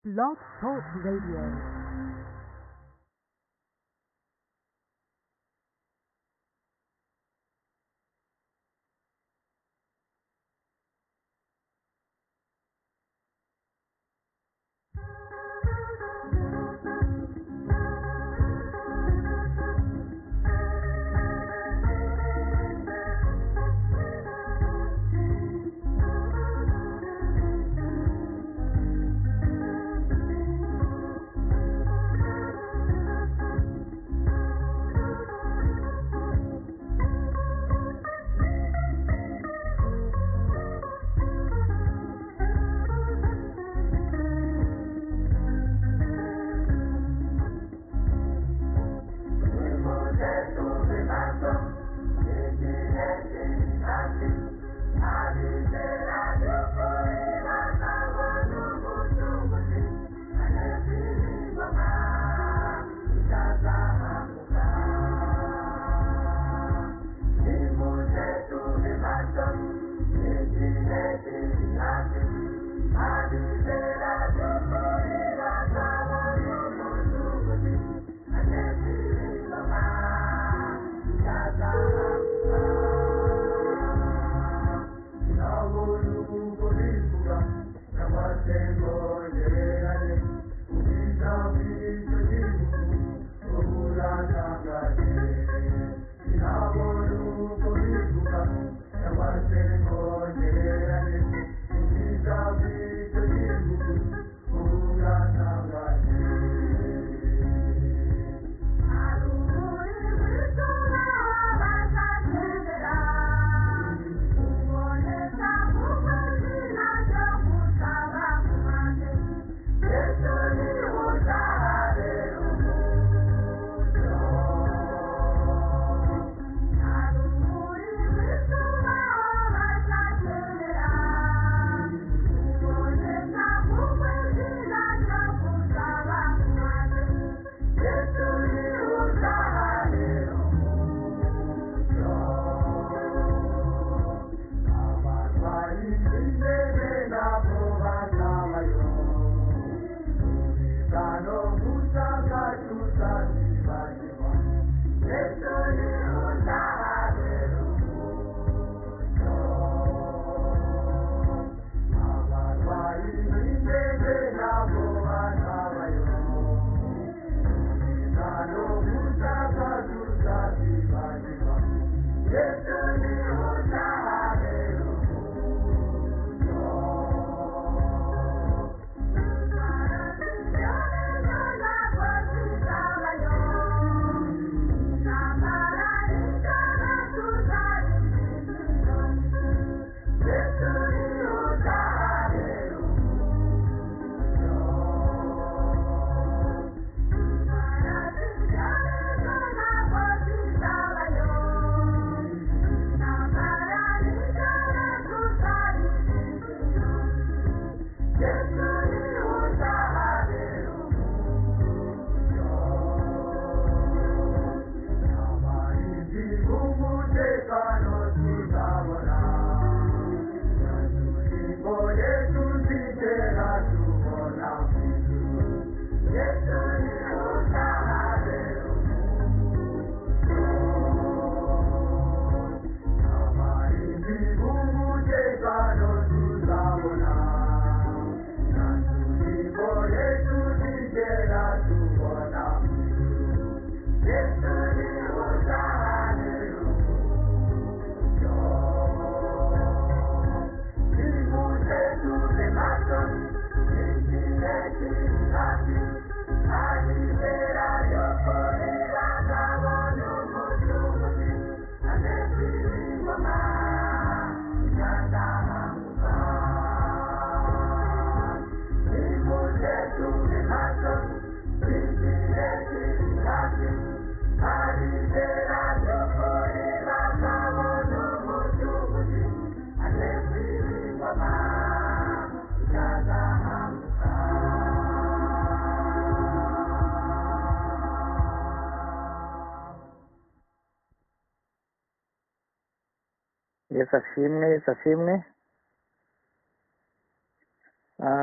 Blog Talk Radio. Yesu ashimwe, Yesu ashimwe.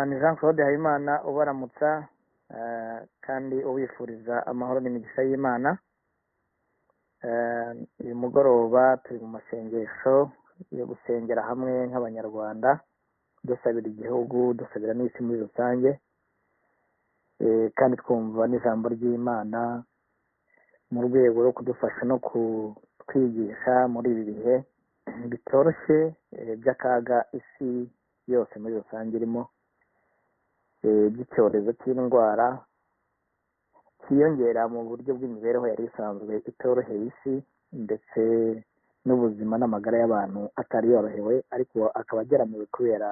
Ni Jean Claude Habimana ubaramutsa kandi ubifuriza amahoro n'imigisha y'Imana. Uyu mugoroba turi mu masengesho yo gusengera hamwe nk'Abanyarwanda, dusabira igihugu, dusabira n'isi muri rusange, kandi twumva n'ijambo ry'Imana mu rwego rwo kudufasha no kutwigisha muri ibi bihe bitoroshye by'akaga isi yose muri rusange irimo, by'icyorezo cy'indwara cyiyongera mu buryo bw'imibereho yari isanzwe itoroheye isi, ndetse n'ubuzima n'amagara y'abantu atari yorohewe, ariko akaba ageramiwe kubera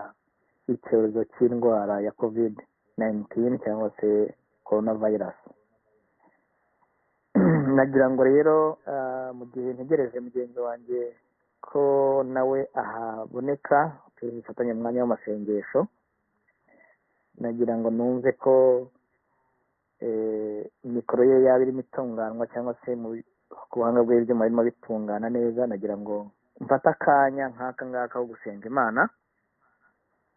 icyorezo cy'indwara ya COVID-19 cyangwa se coronavirus. Nagira ngo rero mu gihe ntegereje mugenzi wanjye ko nawe ahaboneka, tufatanye umwanya w'amasengesho, nagira ngo numve ko mikoro ye yaba irimo itunganywa cyangwa se ku buhanga bw'ibyuma birimo bitungana neza. Nagira ngo mfate akanya nk'aka ngaka ko gusenga Imana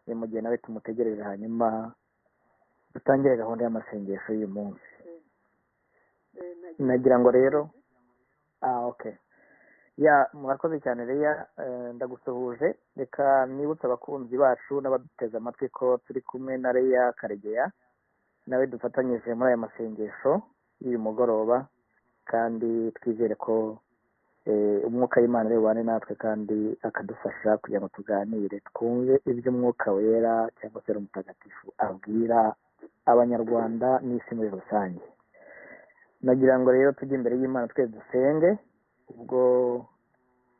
mu gihe nawe tumutegereje, hanyuma dutangire gahunda y'amasengesho y'uyu munsi. Nagira ngo rero okay, ya murakoze cyane Leya, ndagusuhuje. Reka nibutse abakunzi bacu n'abaduteze amatwi ko turi kumwe na Leya Karegeya, nawe dufatanyije muri aya masengesho y'uyu mugoroba, kandi twizere ko umwuka w'Imana ari bubane natwe kandi akadufasha kugira ngo tuganire, twumve ibyo umwuka wera cyangwa se Mutagatifu abwira Abanyarwanda n'isi muri rusange. Nagira ngo rero tujye imbere y'Imana twese dusenge. Ubwo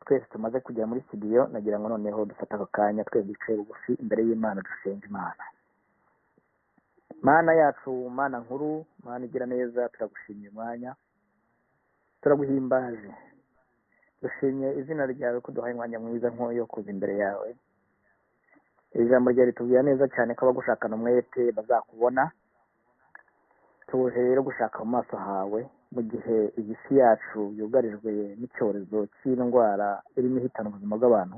twese tumaze kugera muri studio, nagira ngo noneho dufate ako kanya twese duciye bugufi imbere y'Imana dusenga Imana. Mana yacu, Mana nkuru, Mana igira neza, turagushimye umwanya, turaguhimbaje, dushimye izina ryawe ko duhaye umwanya mwiza nk'uyu kuza imbere yawe. Ijambo ryawe ritubwira neza cyane ko abagushakana umwete bazakubona. Tuje rero gushaka mu maso hawe mu gihe iyi si yacu yugarijwe n'icyorezo cy'indwara irimo ihitana ubuzima bw'abantu,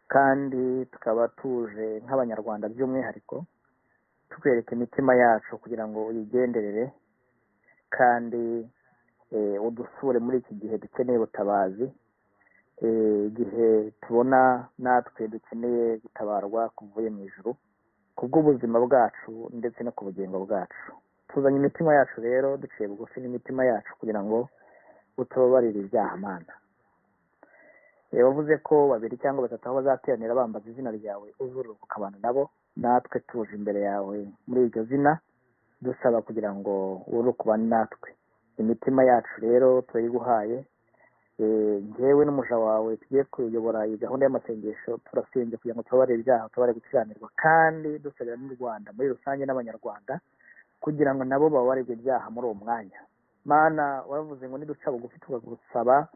kandi tukaba tuje nk'Abanyarwanda by'umwihariko tukwereka imitima yacu kugira ngo uyigenderere kandi udusure muri iki gihe dukeneye ubutabazi, igihe tubona natwe dukeneye gutabarwa kuvuye mu ijuru kubw'ubuzima bwacu ndetse no ku bugingo bwacu. Tuzanye imitima yacu rero duciye bugufi n'imitima yacu kugira ngo utubabarire ibyaha Mana. Wavuze ko babiri cyangwa batatu aho bazateranira bambaza izina ryawe uzururuka ukabana nabo, natwe tuje imbere yawe muri iryo zina dusaba kugira ngo ururuke natwe. Imitima yacu rero turayiguhaye, njyewe n'umuja wawe tugiye kuyobora iyi gahunda y'amasengesho, turasenze kugira ngo tubabarire ibyaha, tubabarire gukiranirwa, kandi dusabira n'u Rwanda muri rusange n'Abanyarwanda kugira ngo nabo babarirwe ibyaha muri uwo mwanya. Mana, waravuze ngo niduca bugufi tukagusaba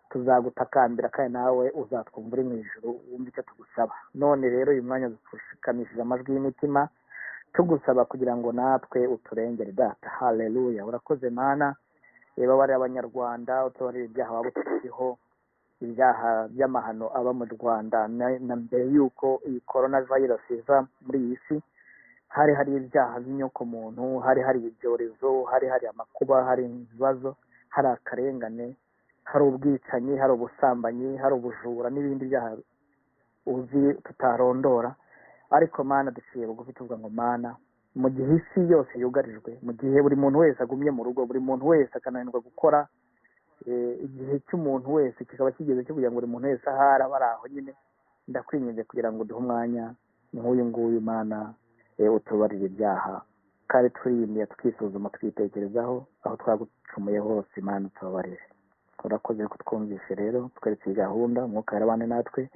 tuzagutakambira, kandi nawe uzatwumva uri mu ijuru wumva icyo tugusaba. None rero uyu mwanya dushikamishije amajwi y'imitima tugusaba kugira ngo natwe uturengere Data. Haleluya, urakoze Mana. Babarire Abanyarwanda, utubarire ibyaha waba uturiho, ibyaha by'amahano aba mu Rwanda na mbere y'uko iyi corona virus iza muri iyi si. Hari hari ibyaha by'inyokomuntu, hari hari ibyorezo, hari hari amakuba, hari ibibazo, hari akarengane, hari ubwicanyi, hari ubusambanyi, hari ubujura n'ibindi byaha uzi tutarondora. Ariko Mana, duciye bugufi tuvuga ngo Mana, mu gihe isi yose yugarijwe, mu gihe buri muntu wese agumye mu rugo, buri muntu wese akananirwa gukora, igihe cy'umuntu wese kikaba kigeze cyo kugira ngo buri muntu wese ahari aba ari aho nyine, ndakwinginze kugira ngo uduhe umwanya nk'uyu nguyu Mana, utubarire ibyaha, kandi turiyimiye tukisuzuma twitekerezaho aho twagucumuye hose Imana utubabarire. Urakoze kutwumvishe rero, tweretse iyi gahunda, umwuka yarabane natwe,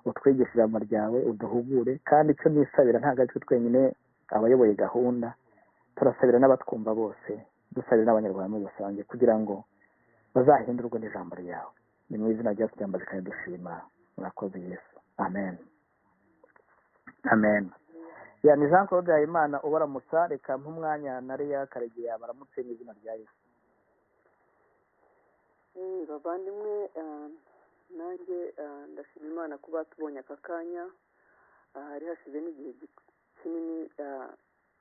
utwigishe ijambo ryawe, uduhugure. Kandi icyo nisabira ntabwo ari twe twenyine abayoboye gahunda, turasabira n'abatwumva bose, dusabira n'Abanyarwanda muri rusange kugira ngo bazahindurwe n'ijambo ryawe. Ni mu izina rya Yesu ryambaje kandi dushima. Murakoze Yesu, amen, amen. Ya ni Jean Claude Habimana ubaramutsa. Reka nk'umwanya na Leya Karegeya baramutse mu izina rya Yesu. Bavandimwe, nanjye ndashima Imana kuba tubonye aka kanya. Hari hashize n'igihe kinini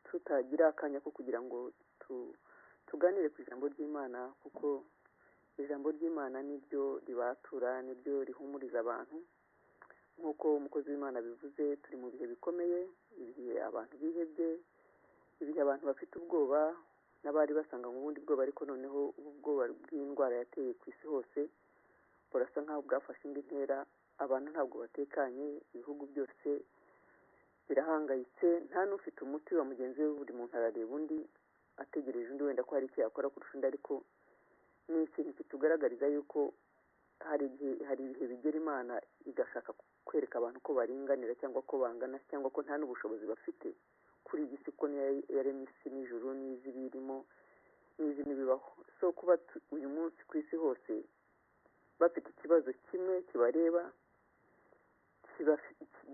tutagira akanya ko kugira ngo tuganire ku ijambo ry'Imana, kuko ijambo ry'Imana niryo ribatura, niryo rihumuriza abantu. Nk'uko umukozi w'Imana bivuze, turi mu bihe bikomeye, ibihe abantu bihebye, ibihe abantu bafite ubwoba, n'abari basanga mu bundi bwoba, ariko noneho ubwoba bw'indwara yateye ku isi hose burasa nk'aho bwafashe indi ntera. Abantu ntabwo batekanye, ibihugu byose birahangayitse, nta n'ufite umuti wa mugenzi we, buri muntu arareba undi ategereje undi wenda ko hari icyo yakora kurusha undi. Ariko ni ikintu kitugaragariza yuko hari ibihe bigera Imana igashaka kwereka abantu ko baringanira cyangwa ko bangana, cyangwa ko nta n'ubushobozi bafite kuri iyi si, ko niyo yaremye isi n'ijuru n'izi birimo n'izi n'ibibaho. So kuba uyu munsi ku isi hose bafite ikibazo kimwe kibareba,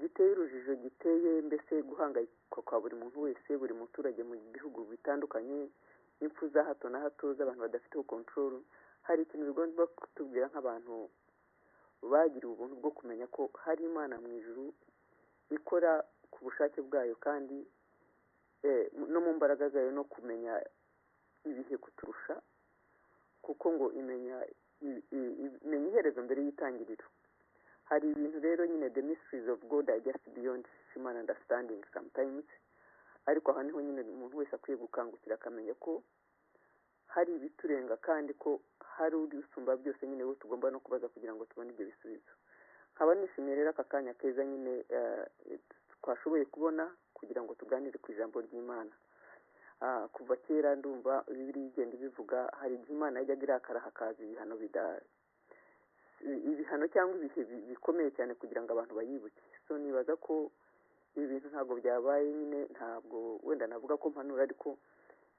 giteye urujijo, giteye mbese guhangayika kwa buri muntu wese, buri muturage mu bihugu bitandukanye, impfu za hato na hato z'abantu badafite control. Hari ikintu bigomba kutubwira nk'abantu bagiriwe ubuntu bwo kumenya ko hari Imana mu ijuru ikora ku bushake bwayo kandi no mu mbaraga zayo, no kumenya ibihe kuturusha, kuko ngo imenya iherezo mbere y'itangiriro. Hari ibintu rero nyine, the mysteries of God are just beyond human understanding sometimes, ariko aha niho nyine umuntu wese akwiye gukangukira akamenya ko hari ibiturenga kandi ko hari uri usumba byose nyine, we tugomba no kubaza kugira ngo tubone ibyo bisubizo. Nkaba nishimiye rero aka kanya keza nyine twashoboye kubona kugira ngo tuganire ku ijambo ry'Imana. Kuva kera ndumva Bibiliya igenda ibivuga, hari igihe Imana yajyaga irakara hakaza ibihano ibihano cyangwa ibihe bikomeye cyane kugira ngo abantu bayibuke. So nibaza ko ibi bintu ntabwo byabaye nyine, ntabwo wenda navuga ko mpanura, ariko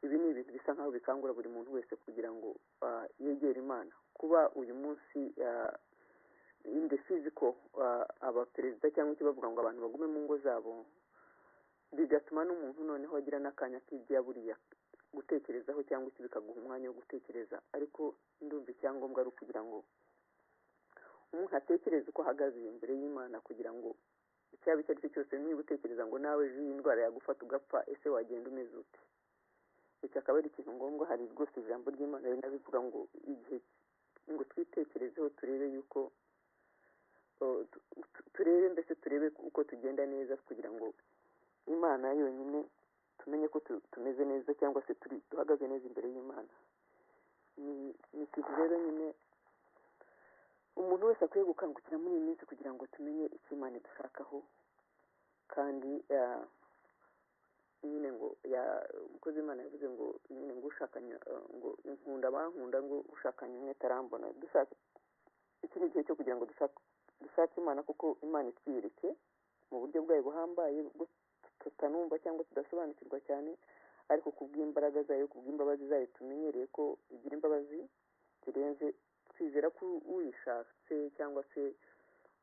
ibi ni ibintu bisa nkaho bikangura buri muntu wese kugira ngo yegere Imana. Kuba uyu munsi in the physical abaperezida cyangwa icyo bavuga ngo abantu bagume mu ngo zabo, bigatuma n'umuntu noneho agira n'akanya k'ibyo yaburiye gutekerezaho, cyangwa iki bikaguha umwanya wo gutekereza. Ariko ndumva icyangombwa ari ukugira ngo umuntu atekereze uko ahagaze imbere y'Imana, kugira ngo icyaba icyo ari cyo cyose, niba utekereza ngo nawe ejo iyi ndwara yagufata ugapfa, ese wagenda umeze ute? Iki akaba ari ikintu ngombwa. Hari rwose ijambo ry'Imana rinabivuga ngo igihe ngo twitekerezeho, turebe yuko turebe mbese turebe uko tugenda neza, kugira ngo Imana yonyine tumenye ko tumeze neza, cyangwa se turi duhagaze neza imbere y'Imana. Ni ikintu rero nyine umuntu wese akwiye gukangukira muri iyi minsi, kugira ngo tumenye icyo Imana idushakaho. Kandi nyine ngo umukozi w'Imana yavuze ngo nyine ngo ushakanye ngo inkunda bankunda, ngo ushakanye umwete arambona. Dushaka iki ni igihe cyo kugira ngo dushake Imana, kuko Imana itwiyereke mu buryo bwayo buhambaye tutanumva cyangwa tudasobanukirwa cyane, ariko kubw'imbaraga zayo, kubw'imbabazi zayo, tumenyereye ko igira imbabazi zirenze. Twizera ko uyishatse cyangwa se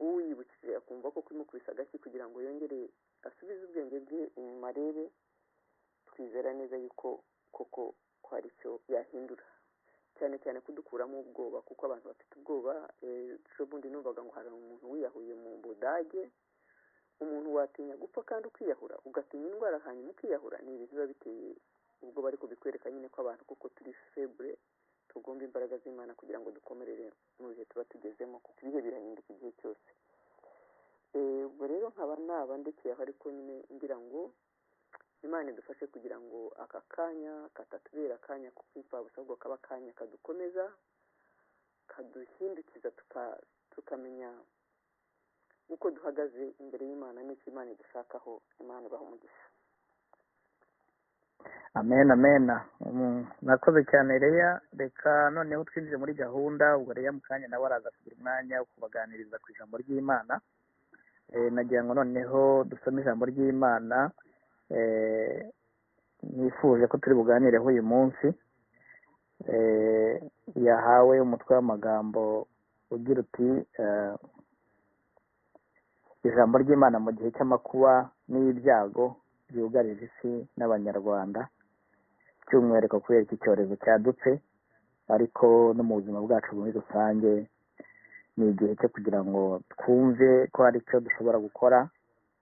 uwiyibukije akumva ko kumukubisa agashyi kugira ngo yongere asubize ubwenge bwe inyuma arebe, twizera neza yuko koko ko hari icyo yahindura, cyane cyane kudukuramo ubwoba, kuko abantu bafite ubwoba. Ejo bundi numvaga ngo hari umuntu wiyahuye mu Budage. Umuntu watinya gupfa kandi ukiyahura, ugatinya indwara hanyuma ukiyahura, ni ibintu biba biteye ubwoba, ariko bikwereka nyine ko abantu kuko turi faible, tugomba imbaraga z'Imana kugira ngo dukomerere mu bihe tuba tugezemo, kuko ibihe birahinduka igihe cyose. Ubwo rero nkaba naba ndekeye aho, ariko nyine ngira ngo Imana idufashe kugira ngo aka kanya katatubera akanya ko kwipfabusa, ahubwo kaba akanya kadukomeza, kaduhindukiza, tukamenya uko duhagaze imbere y'Imana n'icyo Imana idushakaho. Imana ibaha umugisha. Amen, amen. Murakoze cyane Leya. Reka noneho twinjire muri gahunda. Ubwo Leya mu kanya nawe araza kugira umwanya wo kubaganiriza ku ijambo ry'Imana. Nagira ngo noneho dusome ijambo ry'Imana nifuje ko turi buganireho uyu munsi, yahawe umutwe w'amagambo ugira uti ijambo ry'Imana mu gihe cy'amakuba n'ibyago byugarije isi n'Abanyarwanda, by'umwihariko kubera iki cyorezo cyadutse, ariko no mu buzima bwacu muri rusange. Ni igihe cyo kugira ngo twumve ko hari icyo dushobora gukora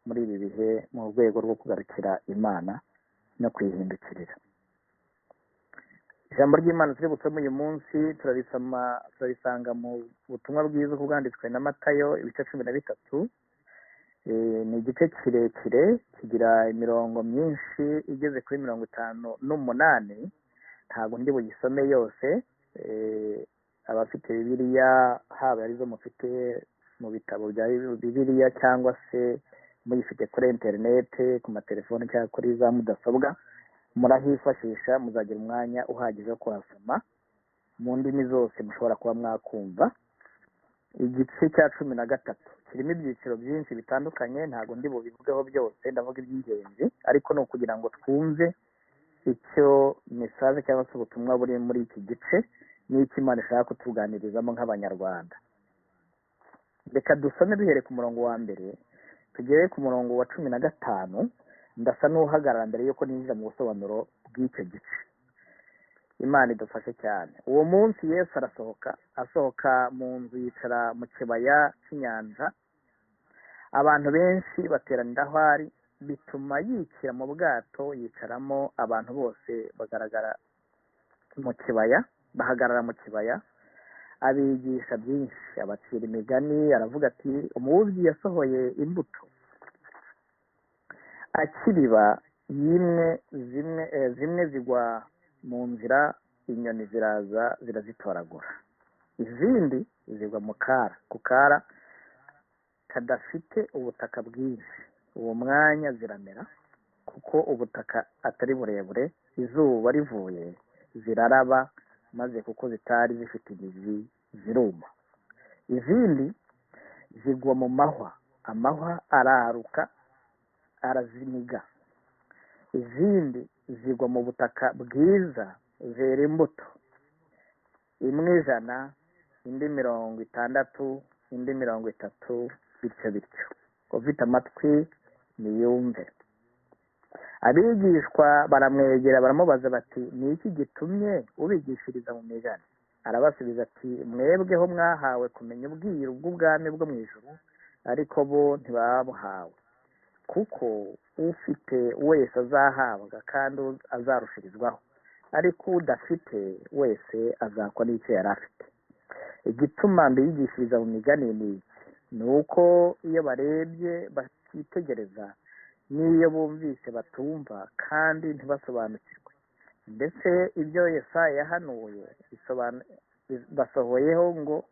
muri ibi bihe mu rwego rwo kugarukira Imana no kuyihindukirira. Ijambo ry'Imana turi busome uyu munsi turarisoma, turarisanga mu butumwa bwiza uko bwanditswe na Matayo ibice 13. Ni igice kirekire kigira imirongo myinshi igeze kuri 58. Ntabwo ndi bugisome yose. Abafite Bibiliya, haba arizo mufite mu bitabo bya Bibiliya cyangwa se muyifite kuri interinete, ku matelefoni cyangwa kuri za mudasobwa, murahifashisha, muzagira umwanya uhagije wo kuhasoma mu ndimi zose mushobora kuba mwakumva. Igice cya 13 kirimo ibyiciro byinshi bitandukanye, ntabwo ndi bubivugeho byose, ndavuga iby'ingenzi, ariko ni ukugira ngo twumve icyo message cyangwa se ubutumwa buri muri iki gice n'icyo Imana ishaka kutuganirizamo nk'Abanyarwanda. Reka dusome duhere ku murongo wa 1 tugere ku murongo wa 15. Ndasa n'uhagarara mbere yuko ninjira mu busobanuro bw'icyo gice. Imana idufashe cyane. Uwo munsi Yesu arasohoka, asohoka mu nzu yicara mu kibaya cy'inyanja. Abantu benshi bateranira aho ari, bituma yikira mu bwato yicaramo. Abantu bose bagaragara mu kibaya, bahagarara mu kibaya. Abigisha byinshi, abacira imigani, aravuga ati: umubibyi yasohoye imbuto akiriba, yimwe zimwe zigwa mu nzira, inyoni ziraza zirazitoragura. Izindi zigwa mu kara, ku kara kadafite ubutaka bwinshi. Uwo mwanya ziramera, kuko ubutaka atari burebure. Izuba rivuye ziraraba, maze kuko zitari zifite imizi ziruma. Izindi zigwa mu mahwa, amahwa araruka araziniga. Izindi zigwa mu butaka bwiza, zera imbuto, imwe 100, indi 60, indi 30, bityo bityo. Ufite amatwi niyumve. Abigishwa baramwegera baramubaza bati: ni iki gitumye ubigishiriza mu migani? Arabasubiza ati: mwebweho mwahawe kumenya ubwiru bw'ubwami bwo mu ijuru, ariko bo ntibabuhawe. Kuko ufite wese azahabwa kandi azarushirizwaho, ariko udafite wese azakwa n'icyo yari afite. Igituma mbigishiriza mu migani ni iki: ni uko iyo barebye batitegereza, n'iyo bumvise batumva kandi ntibasobanukirwe. Ndetse ibyo Yesaya yahanuye basohoyeho ngo: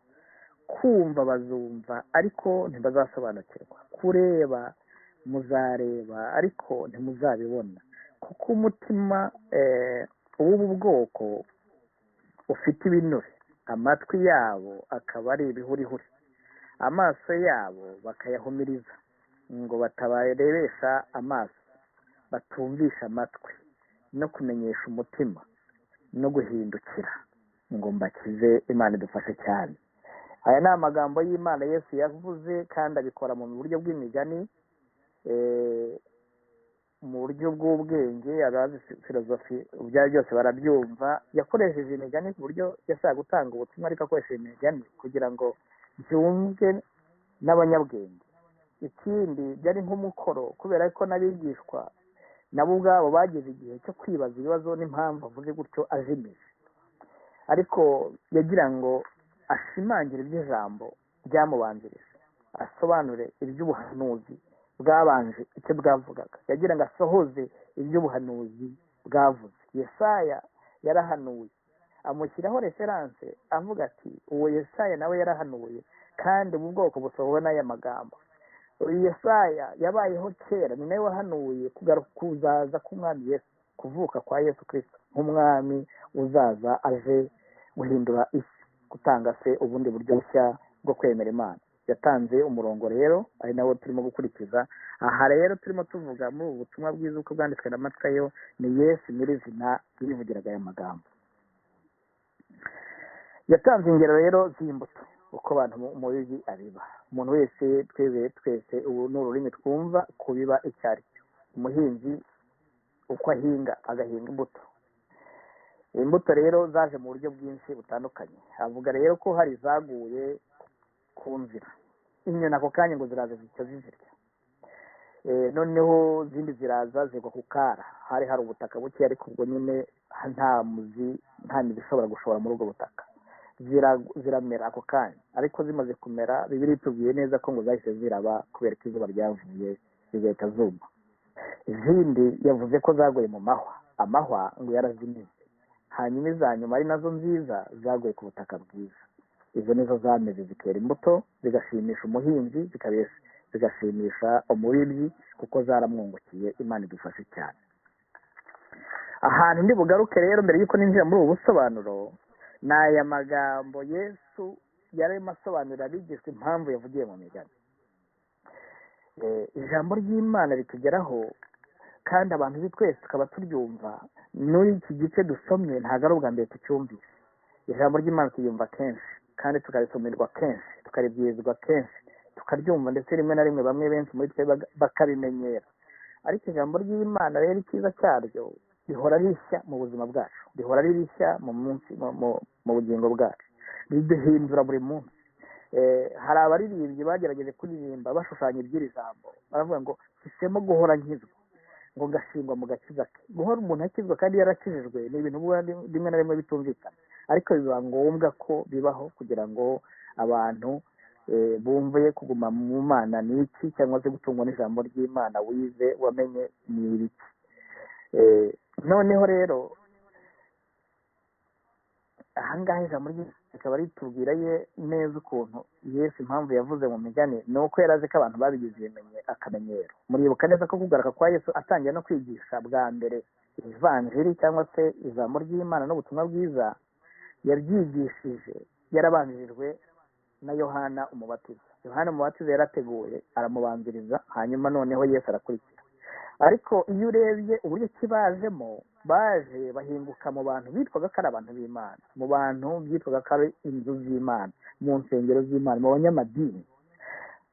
kumva bazumva ariko ntibazasobanukirwa, kureba muzareba ariko ntimuzabibona, kuko umutima w'ubu bwoko ufite ibinure, amatwi yabo akaba ari ibihurihuri, amaso yabo bakayahumiriza, ngo batabarebesha amaso, batumvisha amatwi, no kumenyesha umutima, no guhindukira, ngo mbakize. Imana idufashe cyane. Aya ni amagambo y'Imana Yesu yavuze, kandi abikora mu buryo bw'imigani, mu buryo bw'ubwenge. Abazi filozofi ibyo byose barabyumva. Yakoresheje imigani ku buryo yashaka gutanga ubutumwa, ariko akoresheje imigani kugira ngo byumvwe n'abanyabwenge. Ikindi byari nk'umukoro, kubera ko n'abigishwa nabo ubwabo bageze igihe cyo kwibaza ibibazo n'impamvu avuze gutyo ajimije. Ariko yagira ngo ashimangire iby'ijambo ryamubanjirije, asobanure iby'ubuhanuzi bwabanje icyo bwavugaga. Yagira ngo asohoze iby'ubuhanuzi bwavuze. Yesaya yarahanuye, amushyiraho referanse, avuga ati: uwo Yesaya nawe yarahanuye, kandi ubu bwoko busohowe n'aya magambo. Uyu Yesaya yabayeho kera, ni nawe wahanuye kuzaza k'umwami Yesu, kuvuka kwa Yesu Kristo nk'umwami uzaza aje guhindura isi, gutanga se ubundi buryo bushya bwo kwemera Imana. Yatanze umurongo rero, ari nawo turimo gukurikiza. Aha rero turimo tuvuga muri ubu butumwa bwiza uko bwanditswe na Matayo, ni Yesu nyirizina yivugiraga aya magambo. Yatanze ingero rero z'imbuto, uko abantu umubibyi abiba. Umuntu wese, twese ubu ni ururimi twumva kubiba icyo ari cyo. Umuhinzi uko ahinga, agahinga imbuto. Imbuto rero zaje mu buryo bwinshi butandukanye. Avuga rero ko hari zaguye ku nzira, inyoni ako kanya ngo ziraza zihita zizirya. Noneho zindi ziraza zigwa ku kara, hari ubutaka buke, ariko ubwo nyine nta muzi, nta mizi ishobora gushora muri ubwo butaka, ziramera ako kanya. Ariko zimaze kumera, Bibiliya itubwiye neza ko ngo zahise ziraba kubera ko izuba ryavuye zigahita zuma. Izindi yavuze ko zaguye mu mahwa, amahwa ngo yarazimize. Hanyuma iza nyuma ari nazo nziza zaguye ku butaka bwiza, izo nizo zameze zikera imbuto, zigashimisha umuhinzi, zigashimisha umubibyi, kuko zaramwungukiye. Imana idufashe cyane. Ahantu ndi bugaruke rero mbere y'uko ninjira muri ubu busobanuro, ni aya magambo Yesu yarimo asobanurira abigishwa impamvu yavugiye mu migani. Ijambo ry'Imana ritugeraho kandi abantu twese tukaba turyumva. N'uri iki gice dusomye ntabwo ari ubwa mbere tucyumvise. Ijambo ry'Imana tuyumva kenshi kandi tukarisomerwa kenshi, tukaribwirizwa kenshi, tukaryumva, ndetse rimwe na rimwe bamwe benshi muri twe bakabimenyera. Ariko ijambo ry'Imana rero icyiza cyaryo rihora rishya mu buzima bwacu, rihora rishya mu munsi, mu bugingo bwacu, riduhindura buri munsi. Hari abaririmbyi bagerageje kuririmba bashushanya iby'iri jambo, baravuga ngo hisemo guhora nkizwa, ngo ngashingwa mu gakiza ke. Guhora umuntu akizwa kandi yarakijijwe ni ibintu rimwe na rimwe bitumvikana, ariko biba ngombwa ko bibaho kugira ngo abantu bumve kuguma mu Mana ni iki, cyangwa se gutungwa n'ijambo ry'Imana wize wamenye ni ibiki. Noneho rero ahangaha ijambo ry'Imana rikaba ritubwira ye neza ukuntu Yesu impamvu yavuze mu migani ni uko yari azi ko abantu babigize akamenyero. Muribuka neza ko kugaruka kwa Yesu atangiye no kwigisha bwa mbere ivanjiri cyangwa se ijambo ry'Imana n'ubutumwa bwiza, yabyigishije yarabanjirijwe na Yohana Umubatiza. Yohana Umubatiza yarateguye aramubanziriza, hanyuma noneho Yesu arakurikira. Ariko iyo urebye uburyo kibajemo, baje bahinguka mu bantu bitwaga ko ari abantu b'Imana, mu bantu bitwaga ko ari inzu z'Imana, mu nsengero z'Imana, mu banyamadini,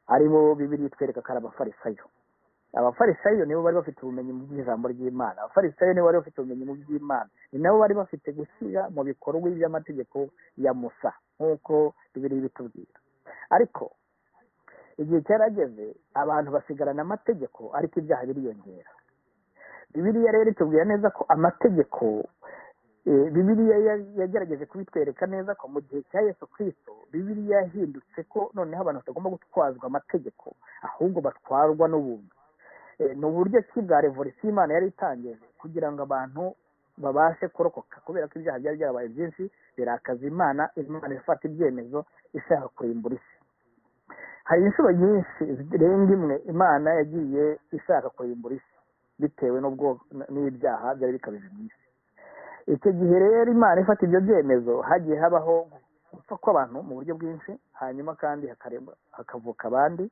aribo Bibiliya itwereka ko ari abafarisayo. Abafarisayo nibo bari bafite ubumenyi mu by'ijambo ry'Imana, abafarisayo nibo bari bafite ubumenyi mu by'Imana, ni nabo bari bafite gushyira mu bikorwa by'amategeko ya Musa nk'uko Bibiliya ibitubwira. Ariko igihe cyarageze abantu basigarana amategeko, ariko ibyaha biriyongera. Bibiliya rero itubwira neza ko amategeko, Bibiliya yagerageje kubitwereka neza ko mu gihe cya Yesu Kristo Bibiliya yahindutse ko noneho abantu batagomba gutwazwa amategeko, ahubwo batwarwa n'ubuntu. Ni uburyo ki bwa revolisiyo Imana yari itangije kugira ngo abantu babashe kurokoka, kubera ko ibyaha byari byarabaye byinshi birakaza Imana, Imana ifata ibyemezo ishaka kurimbura isi. Hari inshuro nyinshi zirenga imwe Imana yagiye ishaka kurimbura isi bitewe n'ubwo n'ibyaha byari bikabije mu isi. Icyo gihe rero Imana ifata ibyo byemezo, hagiye habaho gupfa kw'abantu mu buryo bwinshi, hanyuma kandi hakavuka abandi.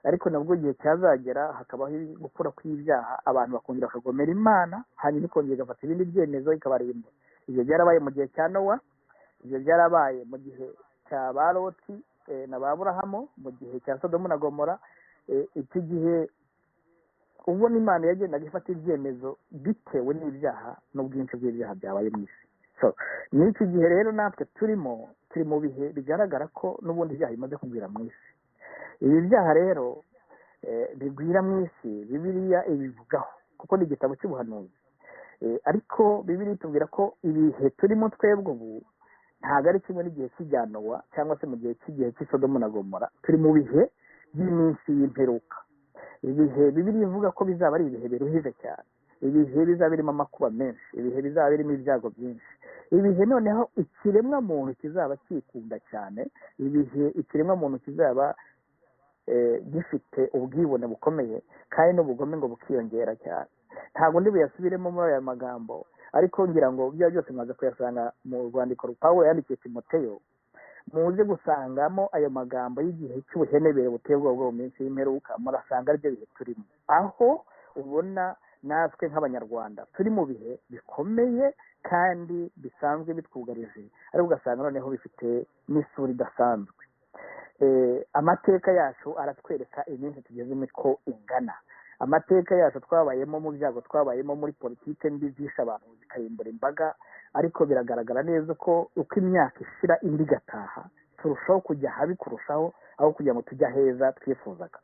Ariko nabwo igihe cyazagera hakabaho gukura kw'ibyaha, abantu bakongera bakagomera Imana, hanyuma ikongera igafata ibindi byemezo ikabarimbura. Ibyo byarabaye mu gihe cya Nowa, ibyo byarabaye mu gihe cya ba Loti na ba Aburahamu, mu gihe cya Sodomu na Gomora. Iki gihe ubona Imana yagendaga ifata ibyemezo bitewe n'ibyaha n'ubwinshi bw'ibyaha byabaye mu isi. So n'iki gihe rero natwe turimo, turi mu bihe bigaragara ko n'ubundi ibyaha bimaze kugwira mu isi. Ibi byaha rero bigwira mu isi, Bibiliya ibivugaho kuko ni igitabo cy'ubuhanuzi. Ariko Bibiliya itubwira ko ibihe turimo twebwe ubu ntabwo ari kimwe n'igihe cy'ibya Nowa cyangwa se mu gihe cy'igihe cy'i Sodomu na Gomora. Turi mu bihe by'iminsi y'imperuka, ibihe Bibiliya ivuga ko bizaba ari ibihe biruhije cyane, ibihe bizaba birimo amakuba menshi, ibihe bizaba birimo ibyago byinshi, ibihe noneho ikiremwa muntu kizaba cyikunda cyane, ibihe ikiremwa muntu kizaba gifite ubwibone bukomeye kandi n'ubugome ngo bukiyongera cyane. Ntabwo ndi buyasubiremo muri aya magambo, ariko ngira ngo ibyo byose mwaza kuyasanga mu rwandiko Pawulo yandikiye Timoteyo, muze gusangamo ayo magambo y'igihe cy'ubuhenebere buteye ubwoba bwo mu minsi y'imperuka. Murasanga aribyo bihe turimo, aho ubona natwe nk'Abanyarwanda turi mu bihe bikomeye kandi bisanzwe bitwugarije, ariko ugasanga noneho bifite n'isura idasanzwe. Amateka yacu aratwereka iminsi tugezemo ko ingana. Amateka yacu twabayemo mu byago, twabayemo muri politike mbi zishe abantu zikarimbura imbaga, ariko biragaragara neza ko uko imyaka ishira indi igataha turushaho kujya habi kurushaho, aho kugira ngo tujye aheza twifuzaga.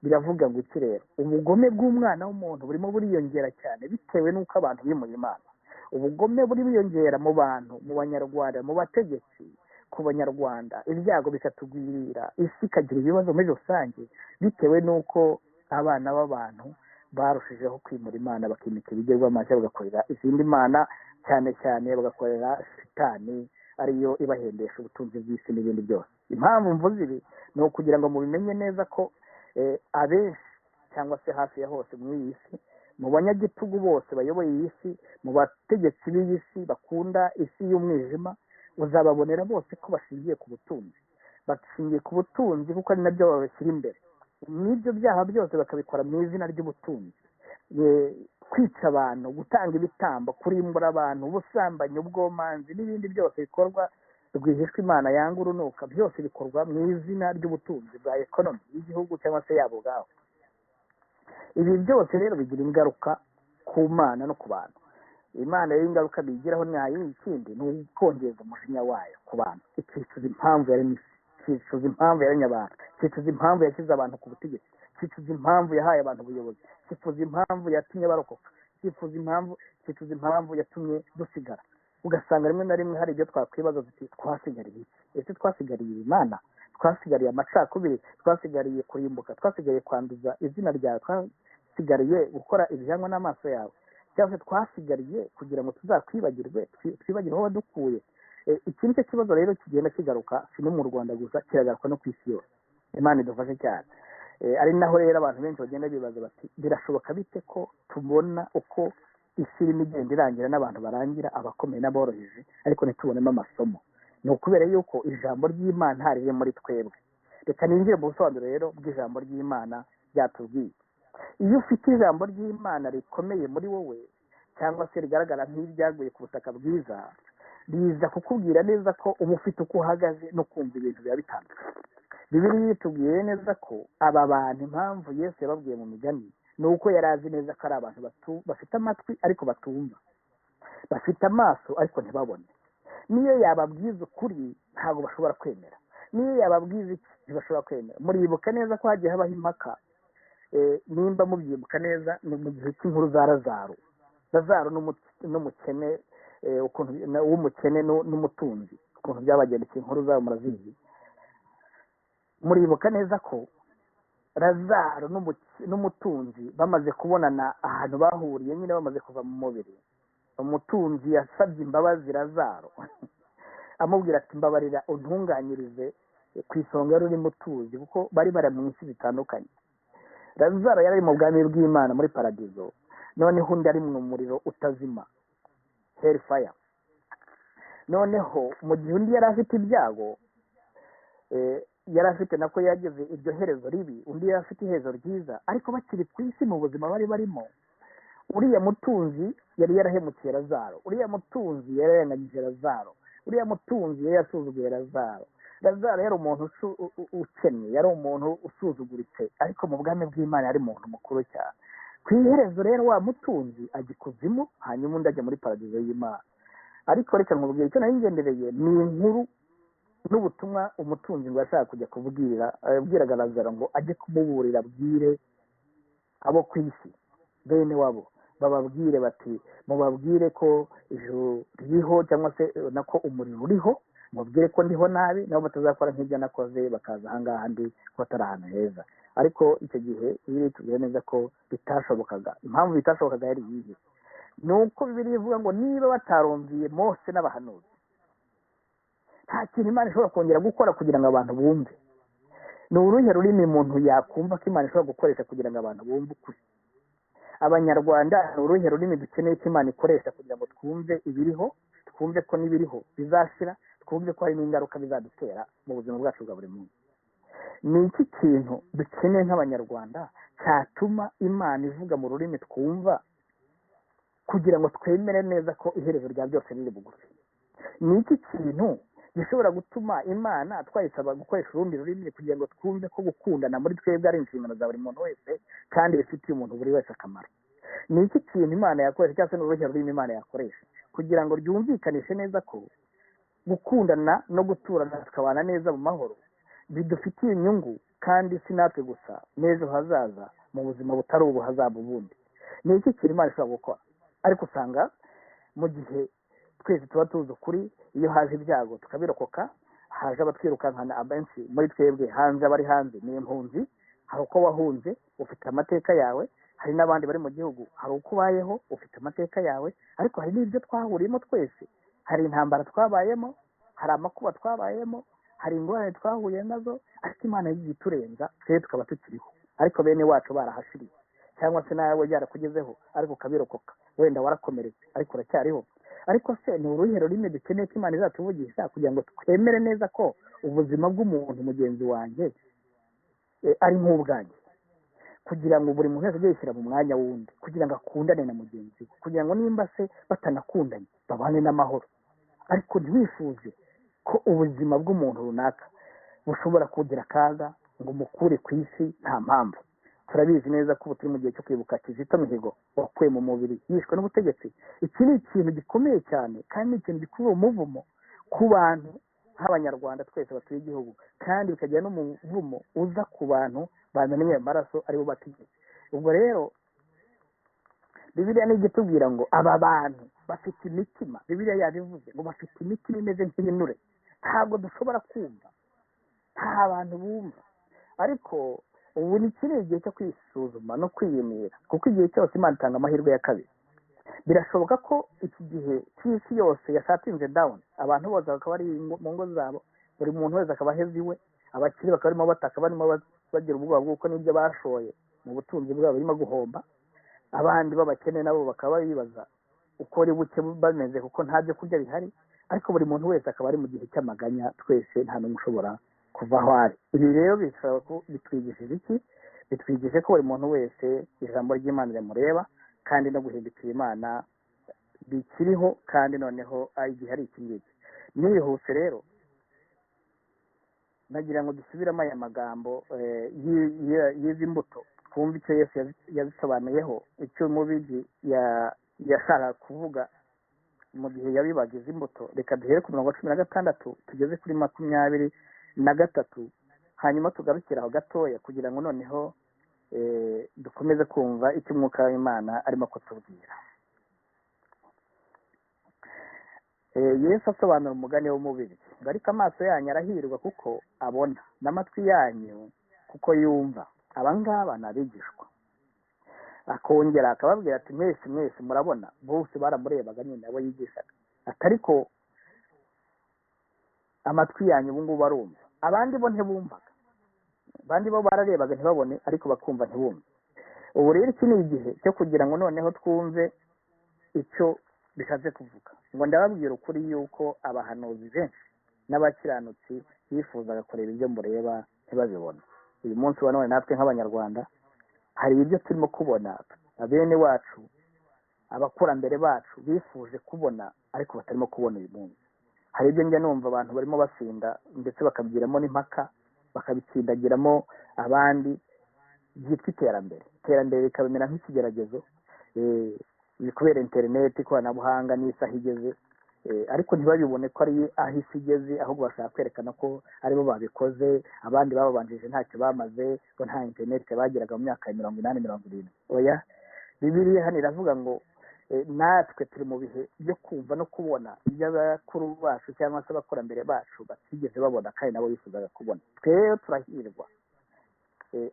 Biravuga ngo iki rero? Ubugome bw'umwana w'umuntu burimo buriyongera cyane bitewe n'uko abantu bimuye Imana. Ubugome buri bwiyongera mu bantu, mu Banyarwanda, mu bategetsi, ku Banyarwanda, ibyago bikatugwirira, isi ikagira ibibazo muri rusange bitewe n'uko abana b'abantu barushijeho kwimura Imana, bakimika ibigirwamana cyangwa bagakorera izindi mana, cyane cyane bagakorera shitani ariyo ibahendesha ubutunzi bw'isi n'ibindi byose. Impamvu mvuze ibi ni ukugira ngo mubimenye neza ko abenshi cyangwa se hafi ya hose muri iyi si, mu banyagitugu bose bayoboye iyi si, mu bategetsi b'iyi si bakunda isi y'umwijima, uzababonera bose ko bashingiye ku butunzi. Bashingiye ku butunzi kuko ari nabyo babashyira imbere. N'ibyo byaha byose bakabikora mu izina ry'ubutunzi. Kwica abantu, gutanga ibitambo, kurimbura abantu, ubusambanyi, ubwomanzi n'ibindi byose bikorwa rwihishwa Imana yanga urunuka, byose bikorwa mu izina ry'ubutunzi bwa ekonomi y'igihugu cyangwa se yabo ubwabo. Ibi byose rero bigira ingaruka ku Mana no ku bantu. Imana rero ingaruka bigiraho nta yindi kindi ni ukongeza umujinya wayo ku bantu, ikicuza impamvu yaremye isi, ikicuza impamvu yaremye abantu, ikicuza impamvu yashyize abantu ku butegetsi, ikicuza impamvu yahaye abantu ubuyobozi, ikifuza impamvu yatumye barokoka, ikifuza impamvu yatumye dusigara. Ugasanga rimwe na rimwe hari ibyo twakwibaza tuti twasigariye iki? Ese twasigariye Imana? Twasigariye amacakubiri? Twasigariye kurimbuka? Twasigariye kwanduza izina ryawe? Twasigariye gukora ibijyanwa n'amaso yawe? Cyangwa se twasigariye kugira ngo tuzakwibagirwe, twibagirwe aho wadukuye? Iki nicyo kibazo rero kigenda kigaruka, si no mu Rwanda gusa, kiragaruka no ku isi yose. Imana idufashe cyane. Ari naho rero abantu benshi bagenda bibaza bati birashoboka bite ko tubona uko isi irimo igenda irangira n'abantu barangira, abakomeye n'aboroheje, ariko ntitubonemo amasomo? Ni ukubera yuko ijambo ry'Imana riri muri twebwe. Reka ninjire mu busobanuro rero bw'ijambo ry'Imana ryatubwiye. Iyo ufite ijambo ry'Imana rikomeye muri wowe, cyangwa se rigaragara nk'iryaguye ku butaka bwiza, riza kukubwira neza ko uba ufite uko uhagaze no kumva ibintu biba bitandukanye. Bibiliya itubwiye neza ko aba bantu impamvu Yesu yababwiye mu migani ni uko yari azi neza ko ari abantu bafite amatwi ariko batumva, bafite amaso ariko ntibabone. Niyo yababwiza ukuri ntabwo bashobora kwemera, niyo yababwiza iki ntibashobora kwemera. Muribuka neza ko hagiye habaho impaka, nimba mubyibuka neza, ni mu gihe cy'inkuru za Lazaro. Lazaro n'umukene, ukuntu w'umukene n'umutunzi, ukuntu byabagendekeye, inkuru zabo murazizi. Muribuka neza ko Lazaro n'umutunzi bamaze kubonana ahantu bahuriye nyine, bamaze kuva mu mubiri, umutunzi yasabye imbabazi Lazaro amubwira ati mbabarira untunganyirize ku isonga rurimo utuzi, kuko bari bari mu isi zitandukanye. Lazaro yari mu bwami bw'Imana muri paradizo, noneho undi ari mu muriro utazima, hellfire. Noneho mu gihe undi yari afite ibyago, yari afite nako yagize iryo herezo ribi, undi yari afite iherezo ryiza, ariko bakiri ku isi mu buzima bari barimo, uriya mutunzi yari yarahemukiye Lazaro, uriya mutunzi yari yararenganyije Lazaro, uriya mutunzi yari yasuzuguye Lazaro. Lazaro yari umuntu ukennye, yari umuntu usuzuguritse, ariko mu bwami bw'Imana yari umuntu mukuru cyane. Ku iherezo rero wa mutunzi ajya ikuzimu, hanyuma undi ajya muri paradizo y'Imana. Ariko reka nkubwire icyo nari ngendereye ni inkuru n'ubutumwa umutunzi ngo yashaka kujya kubwira, abwiraga Lazaro ngo ajye kumuburira, abwire abo ku isi bene wabo, bababwire bati mubabwire ko ijuru ririho, cyangwa se nako umuriro uriho, mubwire ko ndiho nabi, nabo batazakora nk'ibyo nakoze bakaza ahangaha ndi ko atari ahantu heza. Ariko icyo gihe Bibiliya itubwira neza ko bitashobokaga. Impamvu bitashobokaga yari iyihe? Ni uko Bibiliya ivuga ngo niba batarumviye Mose n'abahanuzi, nta kintu Imana ishobora kongera gukora kugira ngo abantu bumve. Ni uruhe rurimi umuntu yakumva ko Imana ishobora gukoresha kugira ngo abantu bumve ukuri? Abanyarwanda, ni uruhe rurimi dukeneye ko Imana ikoresha kugira ngo twumve ibiriho, twumve ko n'ibiriho bizashira, twumve ko hari n'ingaruka bizadutera mu buzima bwacu bwa buri munsi? Ni iki kintu dukeneye nk'Abanyarwanda cyatuma Imana ivuga mu rurimi twumva kugira ngo twemere neza ko iherezo rya byose riri bugufi? Ni iki kintu gishobora gutuma Imana twayisaba gukoresha urundi rurimi kugira ngo twumve ko gukundana muri twebwe ari inshingano za buri muntu wese kandi bifitiye umuntu buri wese akamaro? Ni iki kintu Imana yakoresha, cyangwa se n'uruhe rurimi Imana yakoresha kugira ngo ryumvikanishe neza ko gukundana no guturana tukabana neza mu mahoro bidufitiye inyungu Kandi si natwe gusa, n'ejo hazaza mu buzima butari ubu hazaba ubundi. Ni iki kintu Imana ishobora gukora? Ariko usanga mu gihe twese tuba tuzi ukuri, iyo haje ibyago tukabirokoka, haje abatwirukankana, abenshi muri twebwe hanze, abari hanze ni impunzi, hari uko wahunze ufite amateka yawe, hari n'abandi bari mu gihugu, hari uko ubayeho ufite amateka yawe, ariko hari n'ibyo twahuriyemo twese, hari intambara twabayemo, hari amakuba twabayemo, hari ingorane twahuye nazo, ariko Imana yagiye iturenza twebwe tukaba tukiriho, ariko bene wacu barahashiriye, cyangwa se nawe byarakugezeho ariko ukabirokoka, wenda warakomeretse ariko uracyariho. Ariko se ni uruhe rurimi dukeneye ko Imana izatuvugisha kugira ngo twemere neza ko ubuzima bw'umuntu mugenzi wanjye ari nk'ubwanjye, kugira ngo buri muntu wese ajye yishyira mu mwanya w'undi, kugira ngo akundane na mugenzi we, kugira ngo nimba se batanakundanye babane n'amahoro, ariko ntiwifuze ko ubuzima bw'umuntu runaka bushobora kugira akaga ngo umukure ku isi nta mpamvu. Turabizi neza ko ubu turi mu gihe cyo kwibuka Kizito Mihigo wakuwe mu mubiri yishwe n'ubutegetsi. Iki ni ikintu gikomeye cyane, kandi ni ikintu gikurura umuvumo ku bantu nk'Abanyarwanda twese batuye igihugu, kandi bikagira n'umuvumo uza ku bantu bamenye ayo maraso aribo bategetse. Ubwo rero Bibiliya nijya itubwira ngo aba bantu bafite imitima, Bibiliya yabivuze ngo bafite imitima imeze nk'ibinure, ntabwo dushobora kumva, nta bantu bumva. Ariko ubu ni iki igihe cyo kwisuzuma no kwiyemera, kuko igihe cyose Imana itanga amahirwe ya kabiri. Birashoboka ko iki gihe cy'isi yose yashatinze down, abantu bose bakaba bari mu ngo zabo, buri muntu wese akaba aheze iwe, abakire bakaba barimo bataka, barimo bagira ubwoba bw'uko n'ibyo bashoye mu butunzi bwabo birimo guhomba, abandi b'abakene nabo bakaba bibaza uko ari buke bameze kuko nta byo kurya bihari, ariko buri muntu wese akaba ari mu gihe cy'amaganya, twese nta n'umwe ushobora kuva aho ari. Ibi rero bitwigishije iki? Bitwigishije ko buri muntu wese ijambo ry'Imana rimureba, kandi no guhindukira Imana bikiriho, kandi noneho igihe ari iki ngiki. Nihuse rero nagira ngo dusubiremo aya magambo y'izi mbuto, twumve icyo Yesu yazisobanuyeho, icyo umubibyi yashakaga kuvuga mu gihe yabibaga izi mbuto. Reka duhere ku murongo wa 16 tugeze kuri 23, hanyuma tugarukire aho gatoya kugira ngo noneho dukomeze kumva icyo Umwuka w'Imana arimo kutubwira. Yesu asobanura umugani w'umubibyi ngo ariko amaso yanyu arahirwa kuko abona, n'amatwi yanyu kuko yumva. Aba ngaba ni abigishwa. Akongera akababwira ati mwese mwese murabona, bose baramurebaga nyine abo yigishaga, ati ariko amatwi yanyu ubu ngubu arumva. Abandi bo ntibumvaga, abandi bo bararebaga ntibabone, ariko bakumva ntibumve. Ubu rero iki ni igihe cyo kugira ngo noneho twumve icyo bishatse kuvuga. Ngo ndababwira ukuri yuko abahanuzi benshi n'abakiranutsi bifuzaga kureba ibyo mureba ntibabibone. Uyu munsi wa none natwe nk'Abanyarwanda hari ibyo turimo kubona abene wacu, abakurambere bacu bifuje kubona ariko batarimo kubona uyu munsi. Hari ibyo njya numva abantu barimo basinda ndetse bakabigiramo n'impaka, bakabitsindagiramo abandi, byitwa iterambere. Iterambere rikabimera nk'ikigeragezo, kubera interineti, ikoranabuhanga n'isaha igeze, ariko ntibabibone ko ari aho isi igeze, ahubwo bashaka kwerekana ko aribo babikoze, abandi bababanjije ntacyo bamaze, bo nta interineti bageraga mu myaka ya 80, 70. Oya, Bibiliya hano iravuga ngo natwe turi mu bihe byo kumva no kubona ibyo abakuru bacu cyangwa se abakurambere bacu batigeze babona kandi nabo bifuzaga kubona. Twe turahirwa.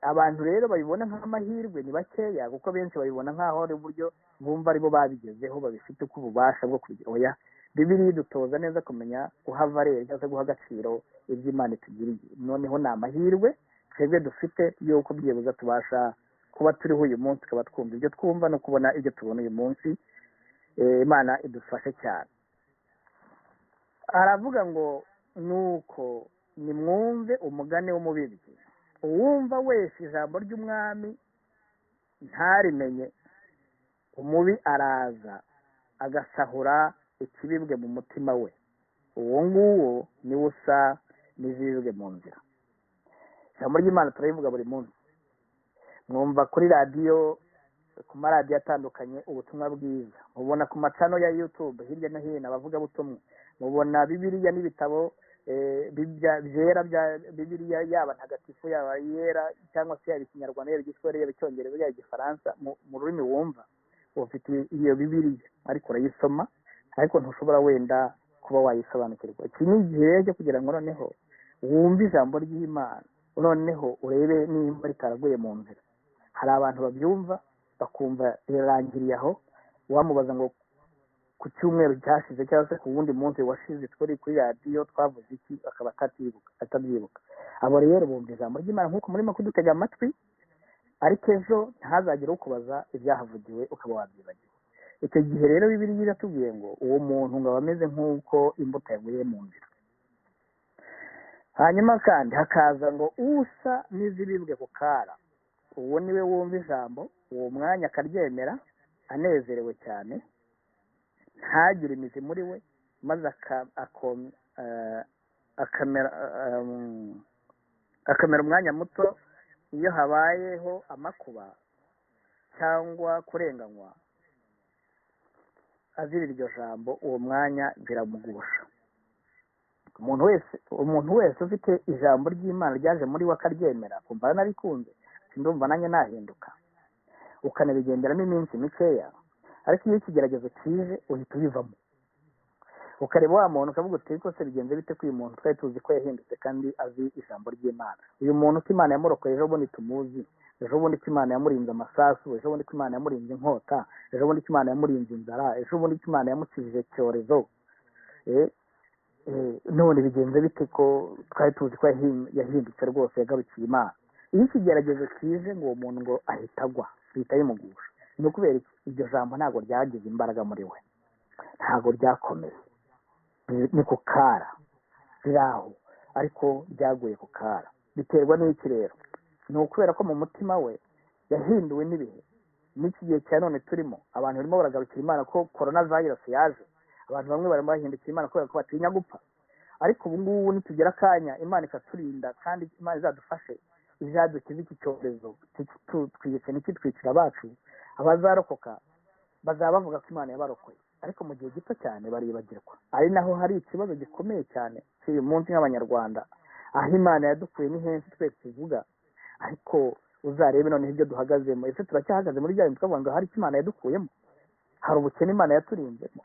Abantu rero babibona nk'amahirwe ni bakeya, kuko benshi babibona nk'aho ari uburyo bumva aribo babigezeho, babifite uko ububasha bwo kubigira. Oya, Bibiliya idutoza neza kumenya guha valeur cyangwa se guha agaciro ibyo Imana itugiriye. Noneho ni amahirwe twebwe dufite y'uko byibuze tubasha kuba turiho uyu munsi, tukaba twumva ibyo twumva no kubona ibyo tubona uyu munsi. Imana idufashe cyane. Aravuga ngo nuko nimwumve umugani w'umubibyi, uwumva wese ijambo ry'umwami ntarimenye, umubi araza agasahura ikibibwe mu mutima we, uwo nguwo niwe usa n'izibibwe mu nzira. Ijambo ry'Imana turayivuga buri munsi, mwumva kuri radiyo, ku maradiyo atandukanye ubutumwa bwiza, mubona ku macano ya YouTube hirya no hino abavugabutumwa, mubona Bibiliya n'ibitabo Byera bya Bibiliya, yaba ntagatifu, yaba yera, cyangwa se yaba Ikinyarwanda, yaba Igiswahili, yaba Icyongereza, yaba Igifaransa, mu rurimi wumva ufite iyo Bibiliya, ariko urayisoma ariko ntushobora wenda kuba wayisobanukirwa. Iki ni igihe rero cyo kugira ngo noneho wumve ijambo ry'Imana, noneho urebe nimba ritaraguye mu nzira. Hari abantu babyumva bakumva rirangiriye aho, wamubaza ngo ku cyumweru cyashize cyangwa se ku wundi munsi washize twari kuri radiyo twavuze iki, akaba atabyibuka. Abo rero bumva ijambo ry'Imana nk'uko murimo kudutega amatwi, ariko ejo ntihazagire ukubaza ibyahavugiwe ukaba wabyibagiwe. Icyo gihe rero Bibiliya iratubwiye ngo uwo muntu ngo aba ameze nk'uko imbuto yaguye mu nzira. Hanyuma kandi hakaza ngo usa n'izibibwe ku kara, uwo niwe wumva ijambo uwo mwanya akaryemera anezerewe cyane, ntagire imizi muri we, maze akamera umwanya muto. Iyo habayeho amakuba cyangwa kurenganywa azira iryo jambo, uwo mwanya biramugusha. Umuntu wese ufite ijambo ry'Imana ryaje muri we akaryemera, kumva narikunze, ndumva nanjye nahinduka, ukanabigenderamo iminsi mikeya, ariko iyo ikigeragezo kije uhita ubivamo, ukareba wa muntu ukavuga uti ariko se bigenze bite ko uyu muntu twari tuzi ko yahindutse kandi azi ijambo ry'Imana, uyu muntu ko Imana yamurokoye ejo bundi tumuzi, ejo bundi ko Imana yamurinze amasasu, ejo bundi ko Imana yamurinze inkota, ejo bundi ko Imana yamurinze inzara, ejo bundi ko Imana yamukijije icyorezo, none bigenze bite ko twari tuzi ko yahindutse rwose yagarukiye Imana. Iyo ikigeragezo kije ngo uwo muntu ngo ahita agwa, bihita bimugusha. Ni ukubera iki? Iryo jambo ntabwo ryagize imbaraga muri we, ntabwo ryakomeye, ni ku kara riraho, ariko ryaguye ku kara. Biterwa n'iki rero? Ni ukubera ko mu mutima we yahinduwe n'ibihe. N'iki gihe cya none turimo, abantu barimo baragarukira Imana ko corona virus yaje, abantu bamwe barimo bahindukira Imana kubera ko batinya gupfa. Ariko ubu ngubu nitugera akanya Imana ikaturinda kandi Imana izadufashe, izadukize iki cyorezo ntikitwice, ntikitwicira abacu, abazarokoka bazaba bavuga ko Imana yabarokoye, ariko mu gihe gito cyane baribagirwa. Ari naho hari ikibazo gikomeye cyane cy'uyu munsi nk'Abanyarwanda, aho Imana yadukuye ni henshi twese tuvuga, ariko uzarebe noneho ibyo duhagazemo. Ese turacyahagaze muri bya bintu twavuga ngo hari icyo Imana yadukuyemo? Hari ubukene Imana yaturinzemo?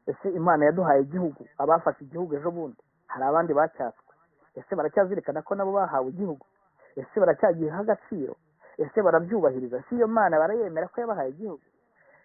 Ese Imana yaduhaye igihugu? Abafashe igihugu ejo bundi hari abandi bacyatswe, ese baracyazirikana ko nabo bahawe igihugu? Ese baracyagiha agaciro? Ese barabyubahiriza? Si iyo Mana barayemera ko yabahaye igihugu?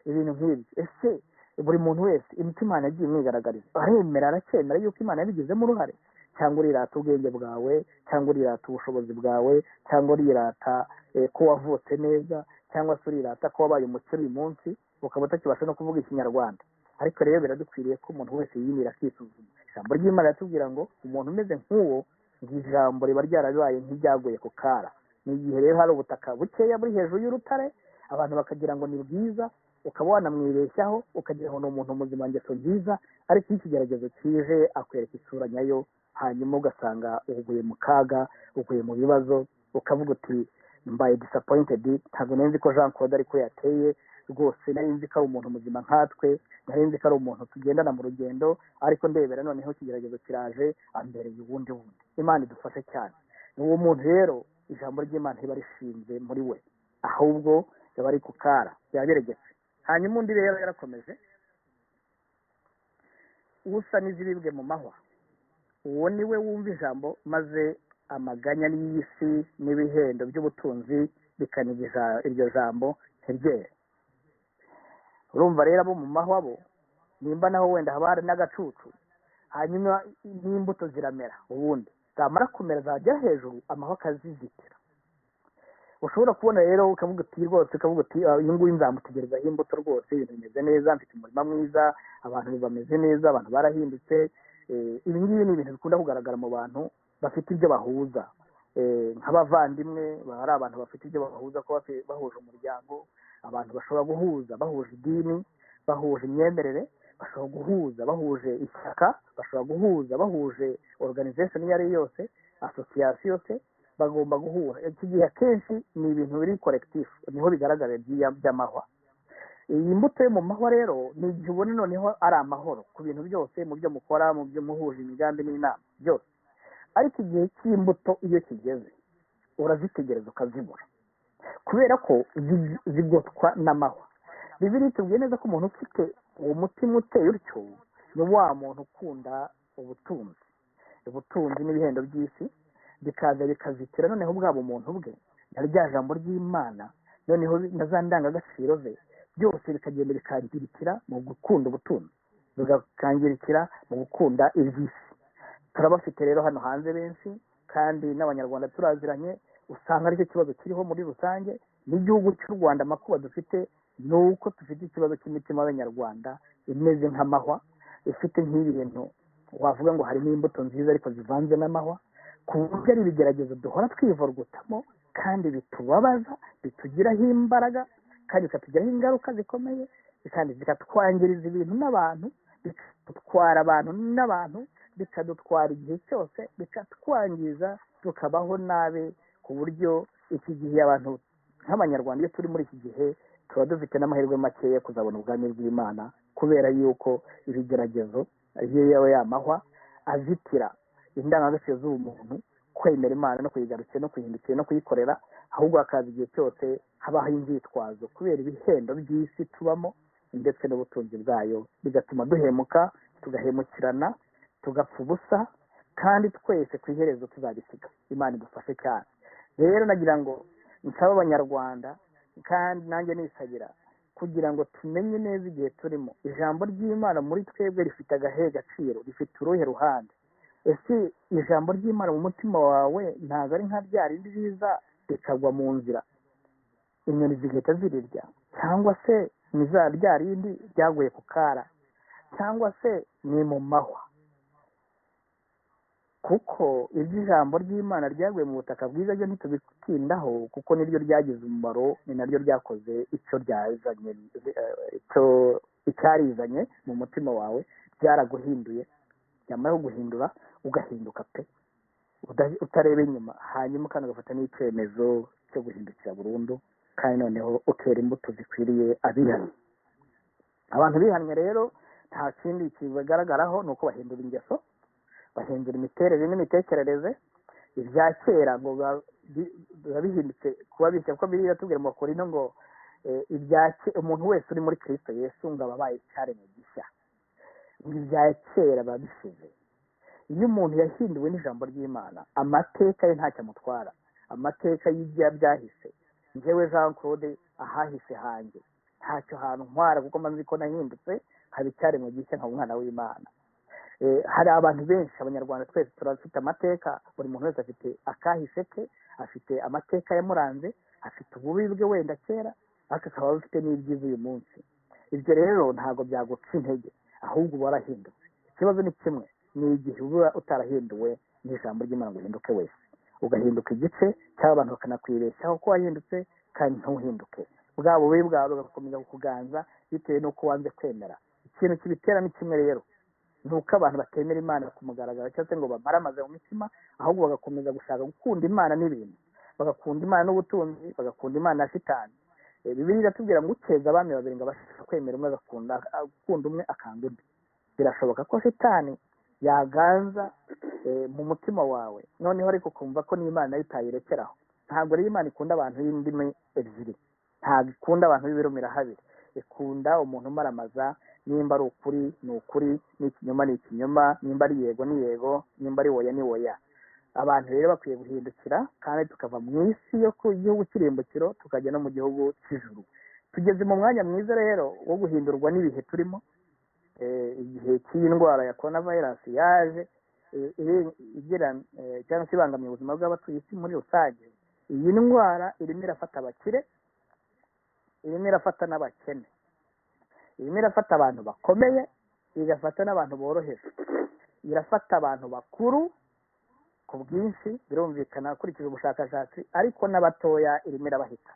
Ibintu nk'ibyo. Ese buri muntu wese imitima Imana yagiye imwigaragariza aremera, aracyemera yuko Imana yabigizemo uruhare? Cyangwa urirata ubwenge bwawe, cyangwa urirata ubushobozi bwawe, cyangwa urirata ko wavutse neza, cyangwa se urirata ko wabaye umukire uyu munsi ukaba utakibasha no kuvuga Ikinyarwanda. Ariko rero biradukwiriye ko umuntu wese yiyimira akisuzuma. Ijambo ry'Imana riratubwira ngo umuntu umeze nk'uwo, ijambo riba ryarabaye nk'iryaguye ku kara. Ni igihe rero hari ubutaka bukeya buri hejuru y'urutare, abantu bakagira ngo ni bwiza, ukaba wanamwibeshyaho ukagira ngo ni umuntu muzima, ngeso nziza, ariko iyo ikigeragezo kije akwereka isura nyayo, hanyuma ugasanga uguye mu kaga, uguye mu bibazo, ukavuga uti mbaye disappointed, ntabwo nari nzi ko Jean Claude ariko yateye rwose, nari nzi ko ari umuntu muzima nkatwe, nari nzi ko ari umuntu tugendana mu rugendo, ariko ndebera noneho ikigeragezo kiraje ambereye ubundi bundi. Imana idufashe cyane. Uwo muntu rero ijambo ry'Imana riba rishinze muri we, ahubwo yaba ari ku kara, yabiregetse. Hanyuma undi rero yarakomeje, usa n'izibibwe mu mahwa, uwo niwe wumva ijambo maze amaganya y'isi n'ibihendo by'ubutunzi bikaniga iryo jambo ntiryere. Urumva rero abo mu mahwa bo nimba naho wenda haba hari n'agacucu, hanyuma n'imbuto ziramera, ubundi zamara kumera zagera hejuru amahwa akazizitira. Ushobora kubona rero ukavuga uti rwose, ukavuga uti uyu nguyu nzamutegerezaho imbuto rwose, ibintu bimeze neza, mfite umurima mwiza, abantu bameze neza, abantu barahindutse. Ibi ngibi ni ibintu bikunda kugaragara mu bantu bafite ibyo bahuza, nk'abavandimwe, hari abantu bafite ibyo bahuza ko bahuje umuryango, abantu bashobora guhuza bahuje idini, bahuje imyemerere, bashobora guhuza bahuje ishyaka, bashobora guhuza bahuje organization iyo ari yose, association yose, bagomba guhura. Iki gihe akenshi ni ibintu biri collectif, niho bigaragara by'amahwa. Iyi mbuto yo mu mahwa rero ni igihe ubona noneho ari amahoro ku bintu byose, mu byo mukora, mu byo muhuje imigambi n'inama byose. Ariko igihe cy'imbuto iyo kigeze urazitegereza ukazibura, kubera ko zigotwa n'amahwa. Bibiliya itubwiye neza ko umuntu ufite uwo mutima uteye utyo ni wa muntu ukunda ubutunzi, ubutunzi n'ibihendo by'isi bikaza bikazitira noneho bwaba umuntu bwe na rya jambo ry'Imana, noneho na za ndangagaciro ze byose bikagenda bikangirikira mu gukunda ubutunzi, bigakangirikira mu gukunda iby'isi. Turabafite rero hano hanze benshi, kandi n'Abanyarwanda turaziranye, usanga aricyo kibazo kiriho muri rusange. N'igihugu cy'u Rwanda amakuba dufite ni uko dufite ikibazo cy'imitima y'Abanyarwanda imeze nk'amahwa, ifite nk'ibintu wavuga ngo harimo imbuto nziza ariko zivanze n'amahwa, ku buryo ari ibigeragezo duhora twivurugutamo kandi bitubabaza, bitugiraho imbaraga kandi bikatugiraho ingaruka zikomeye, kandi zikatwangiriza ibintu n'abantu, bikadutwara abantu n'abantu, bikadutwara igihe cyose, bikatwangiza tukabaho nabi, ku buryo iki gihe abantu nk'Abanyarwanda iyo turi muri iki gihe tuba dufite n'amahirwe makeya kuzabona ubwami bw'Imana, kubera yuko ibigeragezo iyo yaba yamahwa azitira indangagaciro z'ubumuntu, kwemera Imana no kuyigarukira no kuyihindukira no kuyikorera, ahubwo hakaza igihe cyose habaho inzitwazo kubera ibihendo by'isi tubamo ndetse n'ubutunzi bwayo, bigatuma duhemuka, tugahemukirana, tugapfa ubusa, kandi twese ku iherezo tuzabisiga. Imana idufashe cyane. Rero nagira ngo nsaba Abanyarwanda, kandi nanjye nisabira kugira ngo tumenye neza igihe turimo. Ijambo ry'Imana muri twebwe rifite agahe gaciro, rifite uruhe ruhande? Ese ijambo ry'Imana mu mutima wawe ntabwo ari nka rya rindi riza rikagwa mu nzira inyoni zigahita zirirya, cyangwa se ni za rya rindi ryaguye ku kara, cyangwa se ni mu mahwa? Kuko iryo ijambo ry'Imana ryaguye mu butaka bwiza ryo ntitubitindaho, kuko niryo ryagize umumaro, ni naryo ryakoze icyo ryazanye, icyo icyarizanye mu mutima wawe, byaraguhinduye. Byamara kuguhindura ugahinduka pe, utareba inyuma, hanyuma kandi ugafata n'icyemezo cyo guhindukira burundu, kandi noneho ukera imbuto zikwiriye abihannye. Abantu bihannye rero nta kindi kibagaragaraho, ni uko bahindura ingeso, bahindura imiterere n'imitekerereze. Ibya kera ngo biba bihindutse kuba bishya, kuko Bibiliya iratubwira mu Bakorinto ngo umuntu wese uri muri Kristo Yesu ngo aba abaye icyaremwe gishya, ngo ibya kera biba bishize. Iyo umuntu yahinduwe n'ijambo ry'Imana, amateka ye ntacyo amutwara, amateka y'ibya byahise, njyewe Jean Claude ahahise hanjye ntacyo hantu ntwara, kuko mba nzi ko nahindutse nkaba icyaremwe gishya, nkaba umwana w'Imana. Hari abantu benshi, Abanyarwanda twese turafite amateka, buri muntu wese afite akahise ke, afite amateka yamuranze, afite ububi bwe wenda kera, ariko akaba afite n'ibyiza uyu munsi. Ibyo rero ntabwo byaguca intege, ahubwo uba warahindutse. Ikibazo ni kimwe, ni igihe uba utarahinduwe n'ijambo ry'Imana ngo uhinduke wese, ugahinduka igice cyangwa abantu bakanakwibeshyaho ko wahindutse kandi ntuhinduke, bwa bubi bwawe bugakomeza kukuganza bitewe n'uko wanze kwemera. Ikintu kibitera ni kimwe rero, ni uko abantu batemera Imana ku mugaragaro, cyangwa se ngo bamaramaze mu mitima, ahubwo bagakomeza gushaka gukunda Imana n'ibintu, bagakunda Imana n'ubutunzi, bagakunda Imana na shitani. Bibiliya iratubwira ngo ukeza abami babiri ngo abashe kwemera umwe agakunda umwe akanga undi. Birashoboka ko shitani yaganza mu mutima wawe, noneho ariko kumva ko n'Imana nayo itayirekeraho. Ntabwo rero Imana ikunda abantu b'indimi ebyiri, ntabwo ikunda abantu b'ibirumira habiri, ikunda umuntu umaramaza. Nimba ari ukuri ni ukuri, n'ikinyoma ni ikinyoma, nimba ari yego ni yego, nimba ari oya ni oya. Abantu rero bakwiye guhindukira, kandi tukava mu isi yo ku gihugu cy'irimbukiro tukajya no mu gihugu cy'ijuru. Tugeze mu mwanya mwiza rero wo guhindurwa n'ibihe turimo. Igihe cy'iyi ndwara ya corona virus yaje igira cyangwa se ibangamiye ubuzima bw'abatuye isi muri rusange. Iyi ndwara irimo irafata abakire, irimo irafata n'abakene, irimo irafata abantu bakomeye, igafata n'abantu boroheje, irafata abantu bakuru ku bwinshi, birumvikana ukurikije ubushakashatsi, ariko n'abatoya irimo irabahita.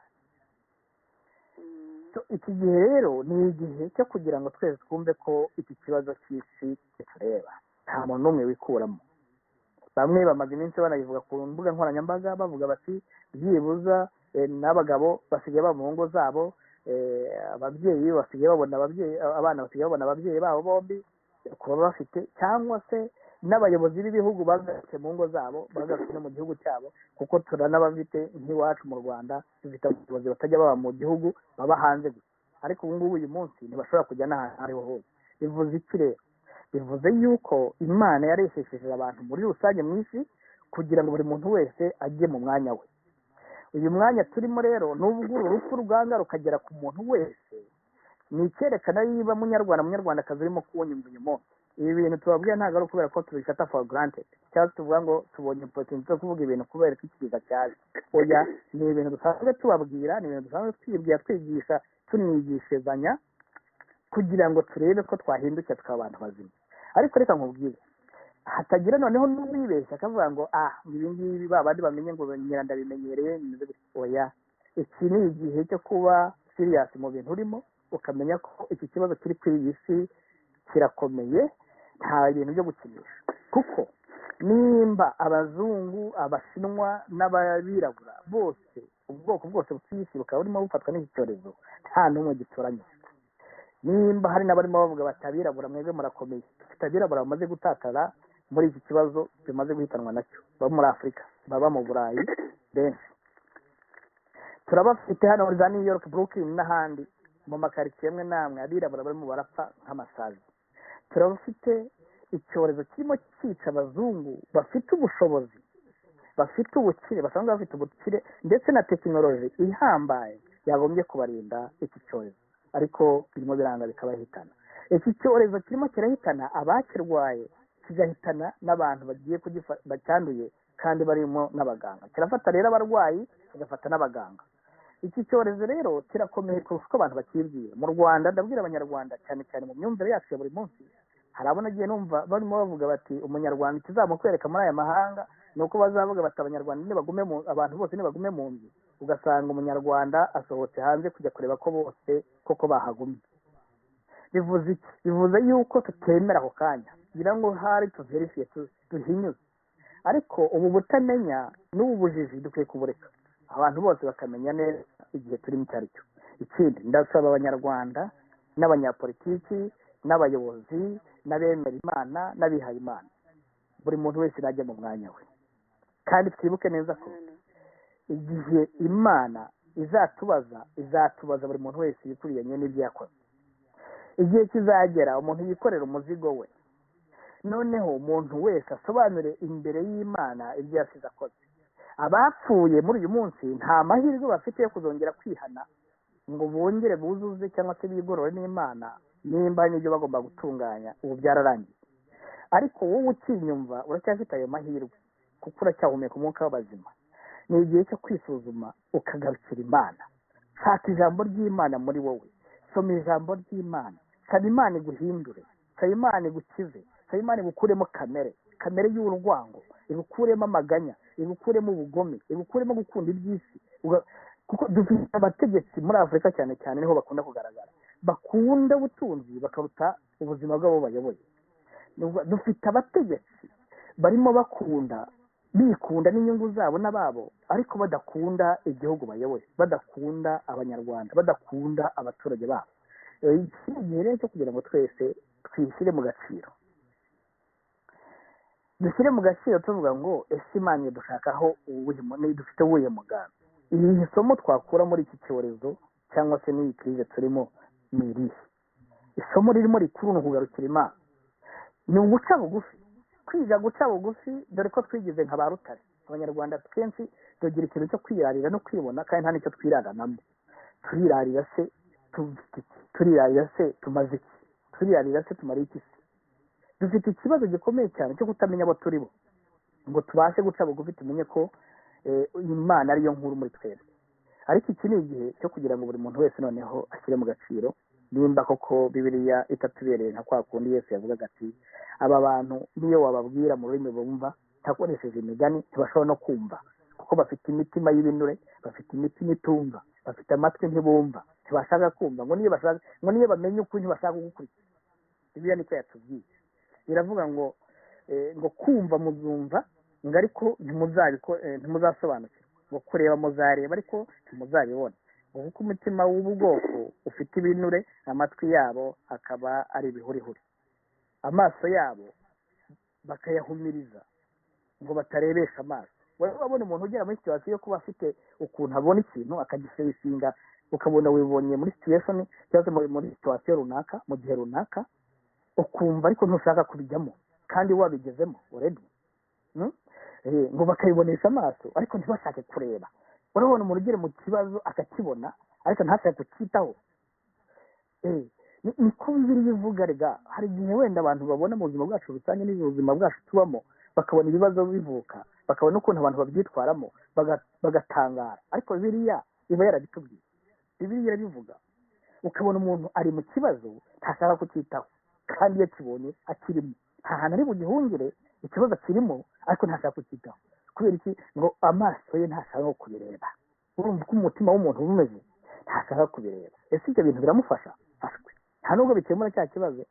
Iki gihe rero ni igihe cyo kugira ngo twese twumve ko iki kibazo cy'isi kitureba, nta muntu n'umwe wikuramo. Bamwe bamaze iminsi banabivuga ku mbuga nkoranyambaga, bavuga bati byibuza n'abagabo basigaye baba mu ngo zabo, ababyeyi basigaye babona ababyeyi, abana basigaye babona ababyeyi babo bombi kuba bafite, cyangwa se N'abayobozi b'ibihugu bagarutse mu ngo zabo, bagarutse no mu gihugu cyabo, kuko turanabafite nk'iwacu mu Rwanda, dufite abayobozi batajya baba mu gihugu, baba hanze gusa. Ariko ubu ngubu uyu munsi ntibashobora kujya n'ahantu aho ariho hose. Bivuze iki rero? Bivuze yuko Imana yareshesheje abantu muri rusange mu isi, kugira ngo buri muntu wese ajye mu mwanya we. Uyu mwanya turimo rero, nubwo uru rupfu rwanga rukagera ku muntu wese, ni icyerekana niba munyarwanda, munyarwandakazi urimo kuwunyumva uyu munsi, ibi bintu tubabwiye ntabwo ari ukubera ko tubifata for granted, cyangwa se tuvuga ngo tubonye opportunity yo kuvuga ibintu kubera ko ikiza cyaje. Oya, ni ibintu dusanzwe tubabwira, ni ibintu dusanzwe twibwira, twigisha, tunigishezanya, kugira ngo turebe ko twahindukira tukaba abantu bazima. Ariko reka nkubwire, hatagira noneho n'uwibeshya akavuga ngo ibi ngibi ba bandi bamenye ngo nyira ndabimenyereye, bimeze gutya. Oya, iki ni igihe cyo kuba serious mu bintu urimo, ukamenya ko iki kibazo kiri kuri iyi si kirakomeye, nta bintu byo gukinisha. Kuko nimba abazungu, abashinwa n'abirabura bose, ubwoko bwose ku isi bukaba burimo bufatwa n'iki cyorezo, nta n'umwe gitoranyije. Nimba hari n'abarimo bavuga bati abirabura mwebwe murakomeye, dufite abirabura bamaze gutakara muri iki kibazo, bimaze guhitanwa nacyo, baba muri Afurika, baba mu Burayi, benshi turabafite hano za New York, Brooklyn n'ahandi mu makaritsiye amwe n'amwe, abirabura barimo barapfa nk'amasazi. Turabafite icyorezo kirimo cyica abazungu bafite ubushobozi, bafite ubukire, basanzwe bafite ubukire ndetse na tekinoloji ihambaye yagombye kubarinda iki cyorezo, ariko birimo biranga bikabahitana. Iki cyorezo kirimo kirahitana abakirwaye, kigahitana n'abantu bagiye bacyanduye, kandi barimo n'abaganga. Kirafata rero abarwayi, kigafata n'abaganga. Iki cyorezo rero kirakomeye kurusha uko abantu bakibwira. Mu Rwanda, ndabwira Abanyarwanda cyane cyane mu myumvire yacu ya buri munsi, hari abo nagiye numva barimo bavuga bati umunyarwanda ikizamukwereka muri aya mahanga ni uko bazavuga bati abanyarwanda nibagume mu, abantu bose nibagume mu nzu, ugasanga umunyarwanda asohotse hanze kujya kureba ko bose koko bahagumye. Bivuze iki? Bivuze yuko tutemera ako kanya kugira ngo hari tuverifiye, duhinyuze. Ariko ubu butamenya n'ubu bujiji dukwiye kubureka, abantu bose bakamenya neza igihe turimo icyo ari cyo. Ikindi, ndasaba Abanyarwanda n'abanyapolitiki n'abayobozi n'abemera Imana n'abihaye Imana, buri muntu wese najya mu mwanya we. Kandi twibuke neza ko igihe Imana izatubaza, izatubaza buri muntu wese yikuriyanye n'ibyo yakoze. Igihe kizagera umuntu yikorera umuzigo we, noneho umuntu wese asobanure imbere y'Imana ibyo yasize akoze. Abapfuye muri uyu munsi nta mahirwe bafite yo kuzongera kwihana ngo bongere buzuze cyangwa se bigorore n'Imana, nimba n'ibyo bagomba gutunganya, ubu byararangiye. Ariko wowe ukinyumva uracyafite ayo mahirwe, kuko uracyahumeka umwuka w'abazima. Ni igihe cyo kwisuzuma ukagarukira Imana. Shaka ijambo ry'Imana muri wowe, soma ijambo ry'Imana, saba Imana iguhindure, saba Imana igukize, saba Imana igukuremo kamere, kamere y'urwango, igukuremo amaganya, igukuremo ubugome, igukuremo gukunda iby'isi. Kuko dufite abategetsi muri Afurika cyane cyane niho bakunda kugaragara, bakunda ubutunzi bakaruta ubuzima bw'abo bayoboye. Dufite abategetsi barimo bakunda, bikunda n'inyungu zabo n'ababo, ariko badakunda igihugu bayoboye, badakunda Abanyarwanda, badakunda abaturage babo. Iki ni igihe rero cyo kugira ngo twese twishyire mu gaciro, dushyire mu gaciro tuvuga ngo ese Imana idushakaho uwuhe, dufite uwuhe mugambi? Iri somo twakura muri iki cyorezo cyangwa se n'iyi crise turimo ni irihe? Isomo ririmo rikuru ni ukugarukira Imana, ni uguca bugufi, kwiga guca bugufi, dore ko twigize nka ba rutare. Abanyarwanda kenshi tugira ikintu cyo kwirarira no kwibona, kandi nta n'icyo twiraranamo. Turirarira se tufite iki? Turirarira se tumaze iki? Turirarira se tumara iki se? Dufite ikibazo gikomeye cyane cyo kutamenya abo turi bo, ngo tubashe guca bugufi tumenye ko Imana ariyo nkuru muri twebwe. Ariko iki ni igihe cyo kugira ngo buri muntu wese noneho ashyire mu gaciro, nimba koko Bibiliya itatubereye nka kwa kundi Yesu yavugaga ati aba bantu niyo wababwira mu rurimi bumva, ntakoresheje imigani ntibashobora no kumva, kuko bafite imitima y'ibinure, bafite imitima itumva, bafite amatwi ntibumva, ntibashaka kumva, ngo niyo bashaka, ngo niyo bamenye ukuri ntibashaka kugukurikira. Bibiliya niko yatubwiye, iravuga ngo ngo kumva muzumva, ngo ariko ntimuzasobanukirwa, ngo kureba muzareba ariko ntimuzabibona, ngo kuko umutima w'ubu bwoko ufite ibinure, amatwi yabo akaba ari ibihurihuri, amaso yabo Bakayahumiriza ngo batarebesha amaso. Wabona umuntu ugera muri situation yo kuba afite ukuntu abona ikintu akagifacinga, ukabona wibonye muri situation cyangwa se muri situation runaka, mu gihe runaka, ukumva ariko ntushaka kubijyamo kandi wabigezemo already. Ngo bakabibonesha amaso ariko ntibashake kureba. Urabona umuntu ugera mu kibazo akakibona ariko ntashake kucyitaho. Niko Bibiliya ivuga. Rega hari igihe wenda abantu babona mu buzima bwacu rusange n'ubuzima bwacu tubamo, bakabona ibibazo bivuka, bakabona ukuntu abantu babyitwaramo, bagatangara. Ariko Bibiliya iba yarabitubwiye, Bibiliya irabivuga. Ukabona umuntu ari mu kibazo ntashaka kucyitaho, kandi iyo akibonye akirimo, nta hantu ari bugihungire, ikibazo kirimo ariko ntashaka kucyitaho. Kubera iki? Ngo amaso ye ntashaka kubireba. Urumva uko umutima w'umuntu uba umeze, ntashaka kubireba. Ese ibyo bintu biramufasha? Ashwe, nta nubwo bikemura cya kibazo,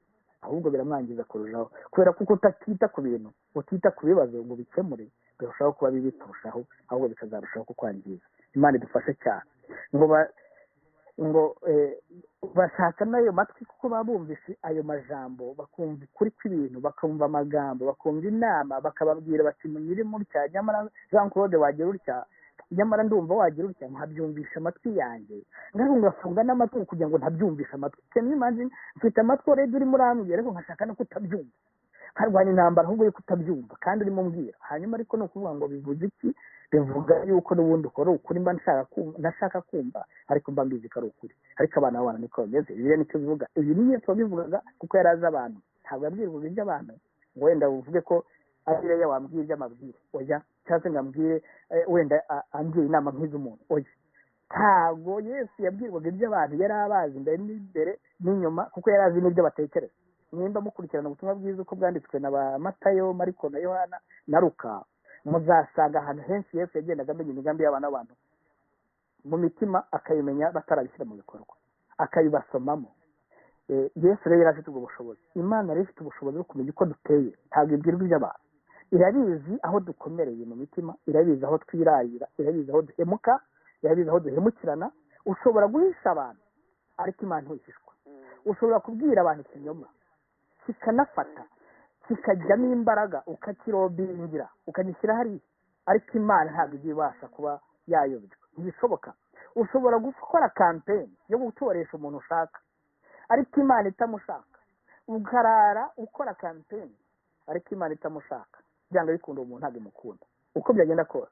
ahubwo biramwangiza kurushaho, kubera ko utatita ku bintu, utita ku bibazo ngo bikemure, birushaho kuba bibi kurushaho, ahubwo bikazarushaho kukwangiza. Imana idufashe cyane. Ngo bashaka n'ayo matwi, kuko baba bumvise ayo majambo, bakumva ukuri kw'ibintu, bakumva amagambo, bakumva inama, bakababwira bati munyiri mutya, nyamara Jean Claude wagira utya, nyamara ndumva wagira utya, nkabyumvisha amatwi yanjye, ariko ngafunga n'amatwi kugira ngo ntabyumvishe amatwi. Can you imagine? Mfite amatwi already urimo urambwira, ariko nkashaka no kutabyumva, nkarwanya intambara ahubwo yo kutabyumva kandi urimo mbwira. Hanyuma ariko ni ukuvuga ngo bivuze iki? Bivuga yuko n'ubundi ukora ukuri mba nshaka kumva, ntashaka kumva, ariko mba mbizi ko ari ukuri. Ariko abana b'abantu niko bameze. Bibiliya nicyo bivuga. Ibi ni Yesu wabivugaga, kuko yari azi abantu. Ntabwo yabwirwaga iby'abantu ngo wenda uvuge ko ariya wambwiye iby'amabwire, oya, cyangwa se ngo ambwire wenda ambwire inama nk'iz'umuntu, oya. Ntabwo Yesu yabwirwaga iby'abantu, yari abazi imbere n'imbere n'inyuma, kuko yari azi n'ibyo batekereza. Nimba mukurikirana ubutumwa bwiza uko bwanditswe na ba Matayo, Mariko na Yohana na Luka, muzasanga ahantu henshi Yesu yagendaga amenya imigambi y'abana b'abantu mu mitima, akayimenya batarabishyira mu bikorwa, akabibasomamo. Yesu rero yari afite ubwo bushobozi. Imana rero ifite ubushobozi bwo kumenya uko duteye, ntabwo ibwirwa iby'abantu. Irabizi aho dukomereye mu mitima, irabizi aho twirarira, irabizi aho duhemuka, irabizi aho duhemukirana. Ushobora guhisha abantu, ariko Imana ntihishwa. Ushobora kubwira abantu ikinyoma kikanafata, kikajyamo imbaraga, ukakirobingira, ukagishyira hariya, ariko Imana ntabwo ijya ibasha kuba yayobywa, ntibishoboka. Ushobora gukora campaign yo gutoresha umuntu ushaka, ariko Imana itamushaka. Ukarara ukora campaign, ariko Imana itamushaka. Byanga bikunda, umuntu ntabwo imukunda, uko byagenda kose.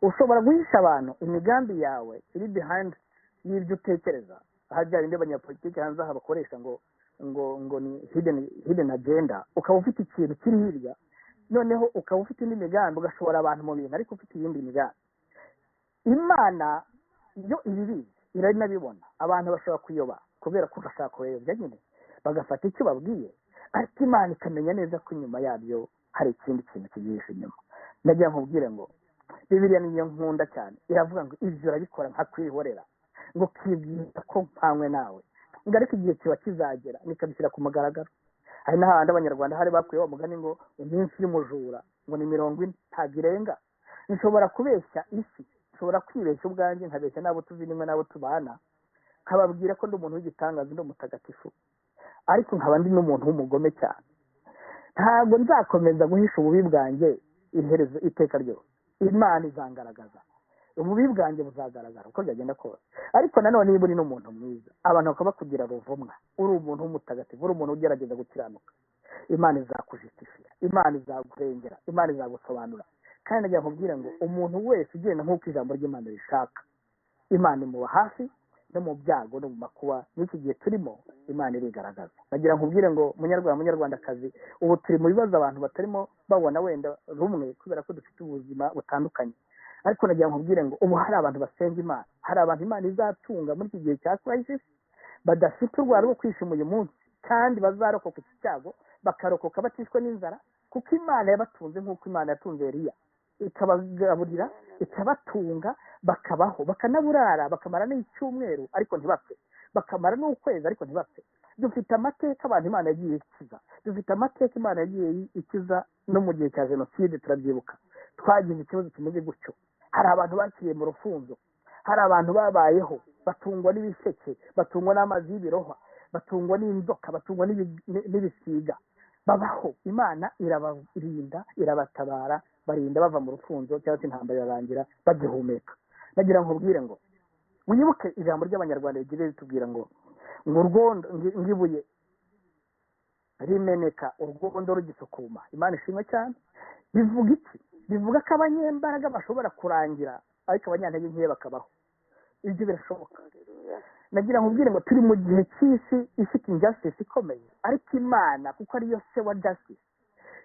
Ushobora guhisha abantu imigambi yawe iri behind y'ibyo utekereza, aha bya bindi abanyapolitiki hanze aha bakoresha ngo ni hidden agenda. Ukaba ufite ikintu kiri hirya, noneho ukaba ufite indi migambi, ugashora abantu mu bintu ariko ufite iyindi migambi. Imana yo ibibizi, iranabibona. Abantu bashobora kuyoba kubera ko bashaka kuyobya nyine, bagafata icyo babwiye, ariko Imana ikamenya neza ko inyuma yabyo hari ikindi kintu kigihishe inyuma. Ndagira nkubwire ngo Bibiliya niyo nkunda cyane, iravuga ngo ibyo urabikora nkakwihorera, ngo kibwira ko mpanywe nawe, ngo ariko igihe kiba kizagera nikabishyira ku mugaragaro. Hari n'ahandi Abanyarwanda hari bakuyeho umugani ngo iminsi y'umujura ngo ni 40, ntabwo irenga. Nshobora kubeshya isi, nshobora kwibeshya ubwanjye, nkabeshya n'abo tuzi nimwe n'abo tubana, nkababwira ko ndi umuntu w'igitangaza, ndi umutagatifu, ariko nkaba ndi n'umuntu w'umugome cyane. Ntabwo nzakomeza guhisha ububi bwanjye iherezo iteka ryose. Imana izangaragaza, ububi bwanjye buzagaragara uko byagenda kose. Ariko nanone niba uri n'umuntu mwiza, abantu bakaba bakugira ruvumwa, uri umuntu w'umutagatifu, uri umuntu ugerageza gukiranuka, Imana izakujistifira, Imana izakurengera, Imana izagusobanura. Kandi nagira nkubwire ngo umuntu wese ugenda nk'uko ijambo ry'Imana rishaka, Imana imuba hafi no mu byago no mu makuba. N'iki gihe turimo Imana irigaragaza. Nagira nkubwire ngo munyarwanda, munyarwandakazi, ubu turi mu bibazo abantu batarimo babona wenda rumwe, kubera ko dufite ubuzima butandukanye. Ariko nagira nkubwire ngo ubu hari abantu basenga Imana, hari abantu Imana izatunga muri iki gihe cya crisis, badafite urwara rwo kwishima uyu munsi, kandi bazarokoka iki cyago, bakarokoka batishwe n'inzara, kuko Imana yabatunze nk'uko Imana yatunze Eliya, ikabagaburira, ikabatunga, bakabaho, bakanaburara, bakamara n'icyumweru ariko ntibapfe, bakamara n'ukwezi ariko ntibapfe. Dufite amateka abantu Imana yagiye ikiza, dufite amateka Imana yagiye ikiza no mu gihe cya jenoside, turabyibuka twagize ikibazo kimeze gutyo. Hari abantu bakiriye mu rufunzo, hari abantu babayeho batungwa n'ibisheke, batungwa n'amazi y'ibirohwa, batungwa n'inzoka, batungwa n'ibisiga, Babaho, Imana irabarinda, irabatabara, barinda bava mu rufunzo cyangwa se intambara irarangira bagihumeka. Nagira ngo ubwire ngo wibuke ijambo ry'Abanyarwanda rigiye ritubwira ngo urwondo ngibuye rimeneka urwondo rugisukuma. Imana ishimwe cyane. Bivuga iki? Bivuga ko abanyembaraga bashobora kurangira ariko abanyantege nkeya bakabaho. Ibyo birashoboka. Nagira ngo ubwire ngo turi mu gihe cy'isi ifite injustice ikomeye, ariko Imana kuko ariyo se wa justice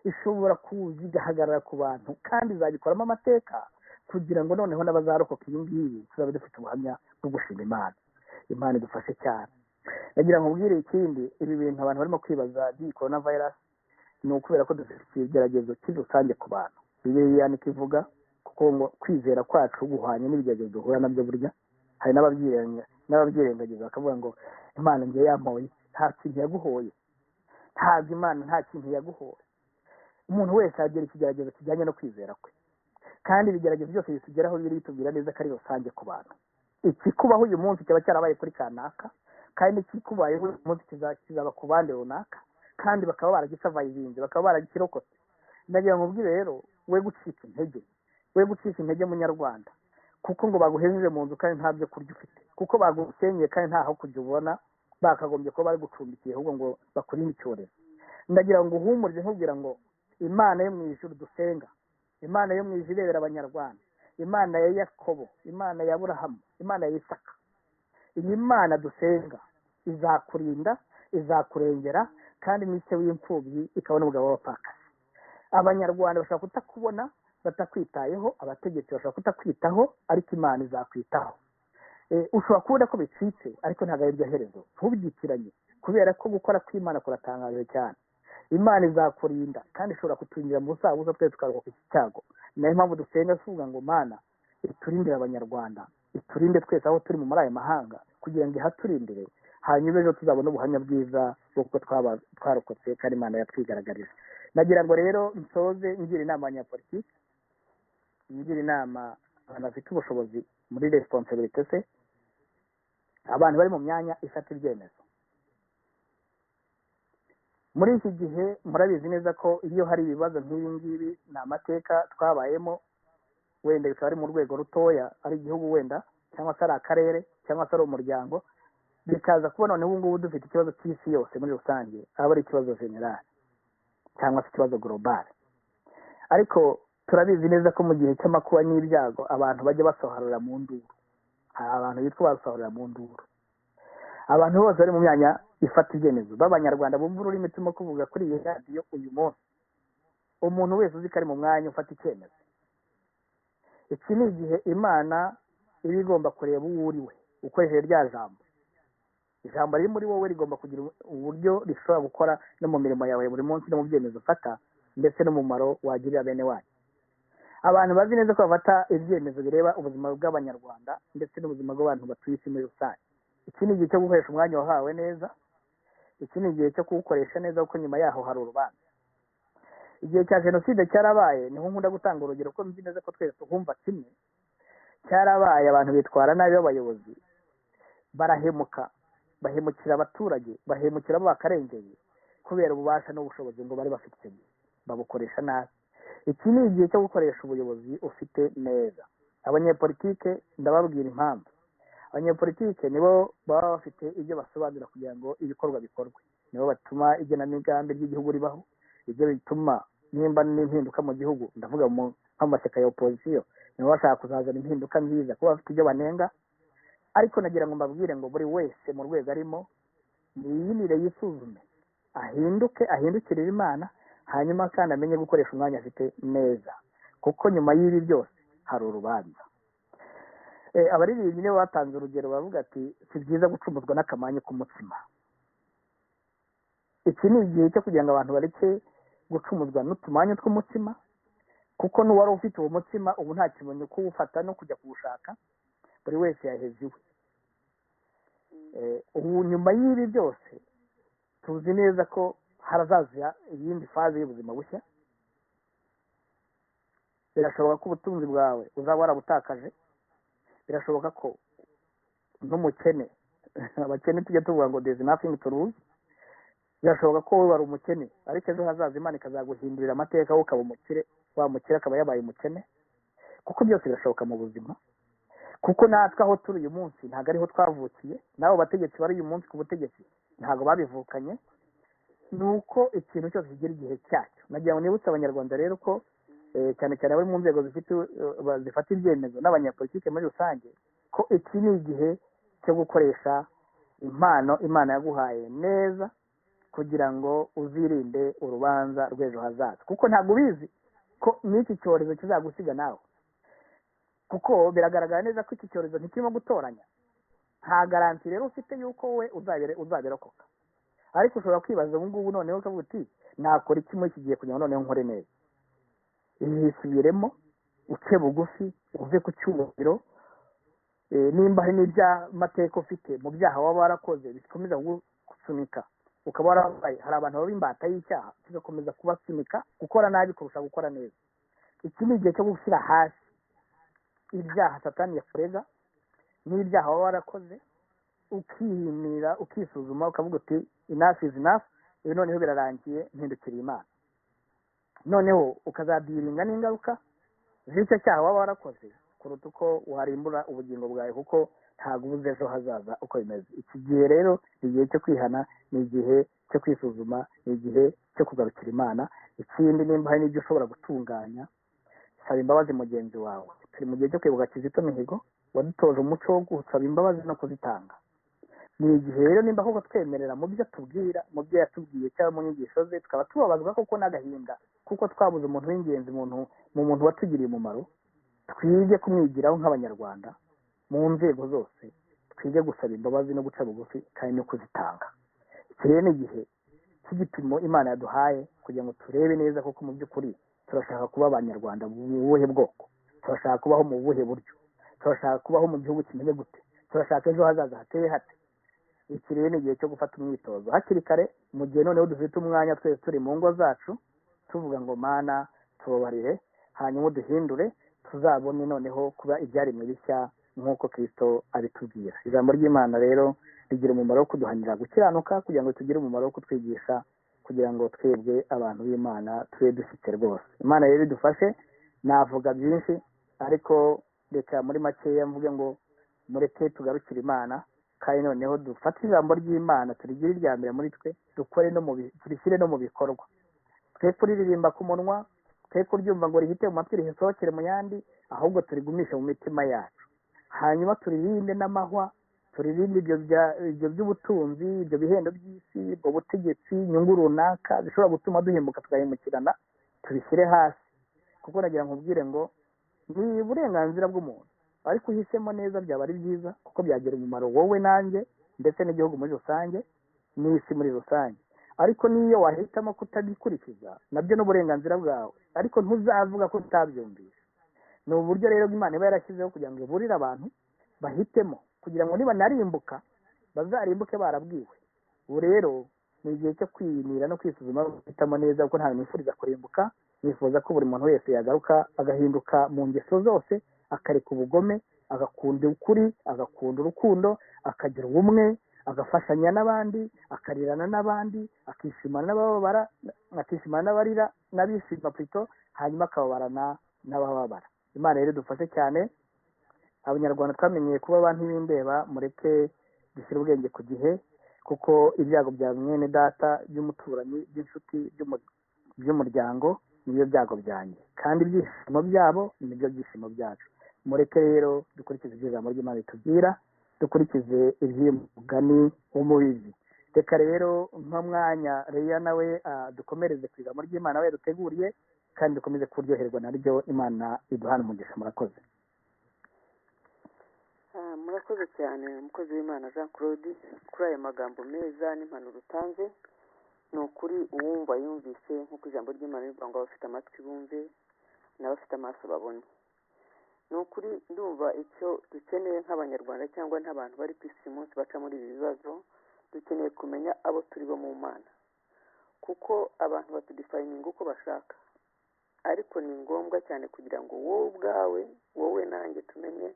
ishobora kuza igahagarara ku bantu kandi izabikoramo amateka kugira ngo noneho n'abazarokoka ibi ngibi tuzabe dufite ubuhamya bwo gushima Imana. Imana idufashe cyane. Nagira ngo ubwire ikindi, ibi bintu abantu barimo kwibaza by'iyi corona virus ni ukubera ko dufite ikigeragezo cy'urusange ku bantu. Bibiliya niko ivuga, kuko ngo kwizera kwacu guhwanye n'ibigeragezo duhura nabyo. Burya hari n'ababyirengagiza bakavuga ngo Imana ngiye yampoye. Nta kintu yaguhoye, ntabwo Imana nta kintu yaguhoye. Umuntu wese agira ikigeragezo kijyanye no kwizera kwe, kandi ibigeragezo byose bitugeraho biri bitubwira neza ko ari rusange ku bantu. Ikikubaho uyu munsi kiba cyarabaye kuri kanaka, kandi ikikubayeho uyu munsi kizaba ku bandi runaka, kandi bakaba baragisavayivinze, bakaba baragikirokotse. Ndagira ngo ubwire rero, we gucika intege, we gucika intege munyarwanda, kuko ngo baguhejeje mu nzu kandi nta byo kurya ufite, kuko bagusenyeye kandi nta aho kujya ubona, bakagombye kuba bari gucumbikiye ahubwo ngo bakurinde icyorezo. Ndagira ngo uhumurize nkubwira ngo Imana yo mu ijuru dusenga, Imana yo mu ijuru irebera Abanyarwanda, Imana ya Yakobo, Imana ya Aburahamu, Imana ya Isaka, iyi Mana dusenga izakurinda, izakurengera, kandi ni se w'imfubyi ikaba n'umugabo w'abapfakazi. Abanyarwanda bashobora kutakubona batakwitayeho, abategetsi bashobora kutakwitaho, ariko Imana izakwitaho. Ushobora kubona ko bicitse, ariko ntabwo ari iryo herezo. Ntubyitiranye, kubera ko gukora kw'Imana kuratangaje cyane. Imana izakurinda kandi ishobora kuturinda mu busabusa twese tukarokoka iki cyago. Ni nayo mpamvu dusenga tuvuga ngo Mana iturindire Abanyarwanda, iturinde twese aho turi muri aya mahanga, kugira ngo ihaturindire, hanyuma ejo tuzabone ubuhamya bwiza bw'uko twarokotse kandi Imana yatwigaragarije. Nagira ngo rero nsoze ngira inama abanyapolitiki, ngira inama abantu bafite ubushobozi muri responsabilité se, abantu bari mu myanya ifata ibyemezo. Muri iki gihe murabizi neza ko iyo hari ibibazo nk'ibi ngibi, ni amateka twabayemo, wenda bikaba ari mu rwego rutoya, ari igihugu wenda, cyangwa se ari akarere, cyangwa se ari umuryango, bikaza kuba noneho ubu ngubu dufite ikibazo cy'isi yose muri rusange, aba ari ikibazo general cyangwa se ikibazo global. Ariko turabizi neza ko mu gihe cy'amakuba n'ibyago abantu bajya basohorera mu nduru. Hari abantu bitwa basohorera mu nduru. Abantu bose bari mu myanya ifata ibyemezo b'Abanyarwanda bumva ururimi turimo kuvuga kuri iyi radiyo uyu munsi, umuntu wese uzi ko ari mu mwanya ufata icyemezo, iki ni igihe Imana iba igomba kureba uwo uri we ukoresheje rya jambo. Ijambo riri muri wowe rigomba kugira uburyo rishobora gukora no mu mirimo yawe buri munsi, no mu byemezo ufata, ndetse n'umumaro wagirira bene wanyu. Abantu bazi neza ko bafata ibyemezo bireba ubuzima bw'Abanyarwanda ndetse n'ubuzima bw'abantu batuye isi muri rusange. Iki ni igihe cyo gukoresha umwanya wahawe neza, iki ni igihe cyo kuwukoresha neza, kuko nyuma yaho hari urubanza. Igihe cya jenoside cyarabaye, niho nkunda gutanga urugero ko nzi neza ko twese tuhumva kimwe. Cyarabaye, abantu bitwara nabi b'abayobozi, barahemuka, bahemukira abaturage, bahemukira abo bakarengeye kubera ububasha n'ubushobozi ngo bari bafite icyo gihe, babukoresha nabi. Iki ni igihe cyo gukoresha ubuyobozi ufite neza. Abanyepolitike ndababwira impamvu. Abanyepolitike nibo baba bafite ibyo basobanura kugira ngo ibikorwa bikorwe, nibo batuma igenamigambi ry'igihugu ribaho, ibyo bituma nimba n'impinduka mu gihugu, ndavuga mu mashyaka ya opozisiyo, nibo bashaka kuzazana impinduka nziza kuba bafite ibyo banenga. Ariko nagira ngo mbabwire ngo buri wese mu rwego arimo niyinire, yisuzume, ahinduke, ahindukirire Imana, hanyuma kandi amenye gukoresha umwanya afite neza, kuko nyuma y'ibi byose hari urubanza. Abaririmbyi nibo batanze urugero bavuga ati si byiza gucumuzwa n'akamanyu k'umutsima. Iki ni igihe cyo kugira ngo abantu bareke gucumuzwa n'utumanyu tw'umutsima, kuko n'uwari ufite uwo mutsima ubu nta kimenye kuwufata no kujya kuwushaka, buri wese yaheze iwe. Ubu nyuma y'ibi byose tuzi neza ko harazaza iyindi faze y'ubuzima bushya. Birashoboka ko ubutunzi bwawe uzaba warabutakaje, birashoboka ko n'umukene, abakene tujya tuvuga ngo there's nothing to lose, Birashoboka ko wowe wari umukene, ariko ejo hazaza Imana ikazaguhindurira amateka, wowe ukaba umukire, wa mukire akaba yabaye umukene, kuko byose birashoboka mu buzima. Kuko natwe aho turi uyu munsi ntabwo ariho twavukiye, n'abo bategetsi bari uyu munsi ku butegetsi ntabwo babivukanye. Ni uko ikintu cyose kigira igihe cyacyo. Nagira ngo nibutse Abanyarwanda rero ko cyane cyane abari mu nzego zifata ibyemezo n'abanyapolitike muri rusange, ko iki ni igihe cyo gukoresha impano Imana yaguhaye neza, kugira ngo uzirinde urubanza rw'ejo hazaza, kuko ntabwo ubizi ko n'iki cyorezo kizagusiga nawe. Kuko biragaragara neza ko iki cyorezo ntikirimo gutoranya, nta garanti rero ufite yuko we uzabirokoka. Ariko ushobora kwibaza ubu ngubu noneho ukavuga uti nakora iki muri iki gihe kugira ngo noneho nkore neza. Yisubiremo, uce bugufi, uve ku cyubahiro. Nimba hari n'iby'amateka ufite mu byaha waba warakoze bikomeza kugusunika, ukaba warabaye, hari abantu baba imbata y'icyaha kigakomeza kubasunika gukora nabi kurusha gukora neza. Iki ni igihe cyo gushyira hasi ibyaha Satani yakurega n'ibyaha waba warakoze, ukihimira, ukisuzuma, ukavuga uti enough is enough, ibi noneho birarangiye, mpindukiriye Imana. Noneho ukazadiringa n'ingaruka z'icyo cyaha waba warakoze kuruta uko warimbura ubugingo bwawe, kuko ntabwo ubuze ejo hazaza uko bimeze. Iki gihe rero ni igihe cyo kwihana, ni igihe cyo kwisuzuma, ni igihe cyo kugarukira Imana. Ikindi, nimba hari n'ibyo ushobora gutunganya, saba imbabazi mugenzi wawe. Turi mu gihe cyo kwibuka Kizito Mihigo wadutoje umuco wo gusaba imbabazi no kuzitanga. Ni igihe rero nimba koko twemerera mu byo tubwira, mu byo yatubwiye cyangwa mu nyigisho ze, tukaba tubabazwa koko n'agahinda kuko twabuze umuntu w'ingenzi, mu muntu watugiriye umumaro, twige kumwigiraho nk'Abanyarwanda mu nzego zose, twige gusaba imbabazi no guca bugufi kandi no kuzitanga. Iki rero ni igihe cy'igipimo Imana yaduhaye kugira ngo turebe neza koko mu by'ukuri turashaka kuba Abanyarwanda mu buhe bwoko, turashaka kubaho mu buhe buryo, turashaka kubaho mu gihugu kimeze gute, turashaka ejo hazaza hateye hate. Iki rero ni igihe cyo gufata umwitozo hakiri kare, mu gihe noneho dufite umwanya twese turi mu ngo zacu, tuvuga ngo Mana tubabarire, hanyuma duhindure, tuzabone noneho kuba ibyaremwe bishya nk'uko Kristo abitubwira. Ijambo ry'Imana rero rigira umumaro wo kuduhanira gukiranuka, kugira ngo tugire umumaro wo kutwigisha, kugira ngo twebwe abantu b'Imana tube dushyitse rwose. Imana rero idufashe. Navuga byinshi, ariko reka muri makeya mvuge ngo mureke tugarukire Imana, kandi noneho dufate ijambo ry'Imana turigire irya mbere muri twe, dukore no turishyire no mu bikorwa. Twe kuririmba ku munwa, twe kuryumva ngo rihite mu matwi risohokere mu yandi, ahubwo turigumishe mu mitima yacu. Hanyuma turirinde n'amahwa, turirinde ibyo by'ubutunzi, ibyo bihendo by'isi, ubwo butegetsi, inyungu runaka bishobora gutuma duhembuka tugahemukirana, tubishyire hasi. Kuko nagira nkubwire ngo ni uburenganzira bw'umuntu, ariko uhisemo neza byaba ari byiza, kuko byagira umumaro wowe nanjye ndetse n'igihugu muri rusange n'isi muri rusange. Ariko niyo wahitamo kutabikurikiza nabyo n'uburenganzira bwawe, ariko ntuzavuga ko utabyumvise. Ni uburyo rero Imana iba yarashyizeho kugira ngo iburire abantu bahitemo, kugira ngo niba narimbuka bazarimbuke barabwiwe. Ubu rero ni igihe cyo kwiyimira no kwisuzuma, guhitamo neza, kuko ntawe nifuriza kurimbuka. Nifuza ko buri muntu wese yagaruka agahinduka mu ngeso zose, akareka ubugome, agakunda ukuri, agakunda urukundo, akagira ubumwe, agafashanya n'abandi, akarirana n'abandi, akishimana n'abababara, akishimana n'abarira n'abishima plutôt, hanyuma akababarana n'abababara. Imana rero idufashe cyane. Abanyarwanda twamenyeye kuba abantu b'indeba, mureke dushyire ubwenge ku gihe, kuko ibyago bya mwene data, by'umuturanyi, by'inshuti, by'umuryango nibyo byago byanjye, kandi ibyishimo byabo nibyo byishimo byacu. Mureke rero dukurikize ibyo ijambo ry'Imana ritubwira, dukurikize iby'umugani w'umubizi. Reka rero nk'umwanya Leya nawe dukomereze ku ijambo ry'Imana we duteguriye, kandi dukomeze kuryoherwa naryo. Imana iduhana umugisha. Murakoze. Murakoze cyane umukozi w'Imana Jean Claude kuri aya magambo meza n'impanuro utanze. Ni ukuri uwumva yumvise, nk'uko ijambo ry'Imana rivuga ngo abafite amatwi bumve n'abafite amaso babone. Ni ukuri ndumva icyo dukeneye nk'Abanyarwanda cyangwa n'abantu bari ku isi munsi baca muri ibi bibazo, dukeneye kumenya abo turi bo mu Mana, kuko abantu batudifayininga uko bashaka, ariko ni ngombwa cyane kugira ngo wowe ubwawe, wowe nanjye tumenye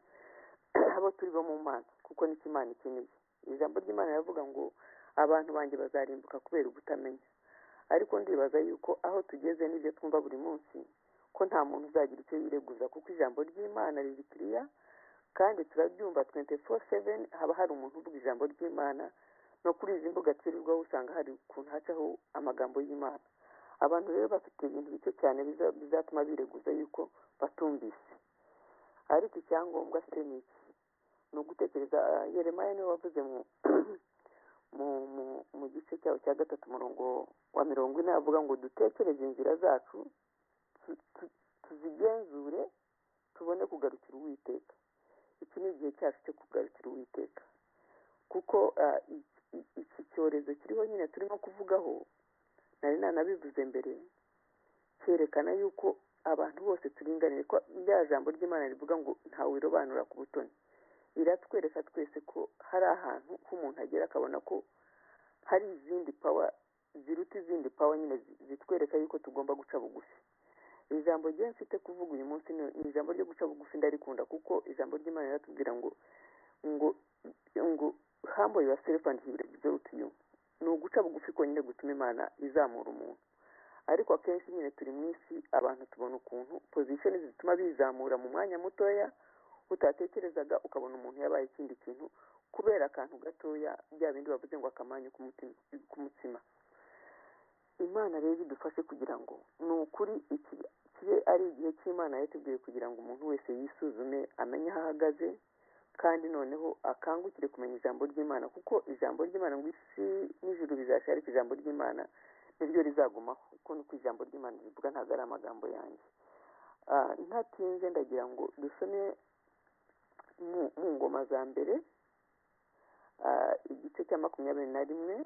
abo turi bo mu Mana, kuko nicyo Imana ikeneye. Ijambo ry'Imana riravuga ngo Abantu banjye bazarimbuka kubera ubutamenya. Ariko ndibaza yuko aho tugeze n'ibyo twumva buri munsi, ko nta muntu uzagira icyo yireguza, kuko ijambo ry'Imana riri kiriya kandi turabyumva 24/7. Haba hari umuntu uvuga ijambo ry'Imana, no kuri izi mbuga twirirwaho usanga hari ukuntu hacaho amagambo y'Imana. Abantu rero bafite ibintu bike cyane bizatuma bireguza yuko batumvise. Ariko icyangombwa se ni iki? Ni ugutekereza. Yeremaya niwe wavuze mu gice cyawo cya 3 umurongo wa 40, avuga ngo dutekereze inzira zacu, tuzigenzure, tubone kugarukira Uwiteka. Iki ni igihe cyacu cyo kugarukira Uwiteka, kuko iki cyorezo kiriho nyine turimo kuvugaho, nari nanabivuze mbere, cyerekana yuko abantu bose turinganiye, ko rya jambo ry'Imana rivuga ngo ntawe wirobanura ku butoni. Iratwereka twese ko hari ahantu h'umuntu agera akabona ko hari izindi power ziruta izindi power nyine zitwereka yuko tugomba guca bugufi. Ijambo rye mfite kuvuga uyu munsi ni ijambo ryo guca bugufi, ndarikunda, kuko ijambo ry'Imana riratubwira ngo ngo ngo humble yourself and he will exalt you. Ni uguca bugufi konyine gutuma Imana izamura umuntu. Ariko akenshi nyine turi mu isi, abantu tubona ukuntu position zituma bizamura mu mwanya mutoya utatekerezaga, ukabona umuntu yabaye ikindi kintu kubera akantu gatoya, bya bindi bavuze ngo akamanyu k'umutsima. Imana rero idufashe kugira ngo ni ukuri iki kibe ari igihe cy'Imana yatubwiye, kugira ngo umuntu wese yisuzume, amenye aho ahagaze, kandi noneho akangukire kumenya ijambo ry'Imana, kuko ijambo ry'Imana ngo isi n'ijuru bizashira, ariko ijambo ry'Imana niryo rizagumaho. Kuko nuko ijambo ry'Imana rivuga, ntabwo ari amagambo yanjye. Ntatinze, ndagira ngo dusome mu Ngoma za Mbere igice cya 21,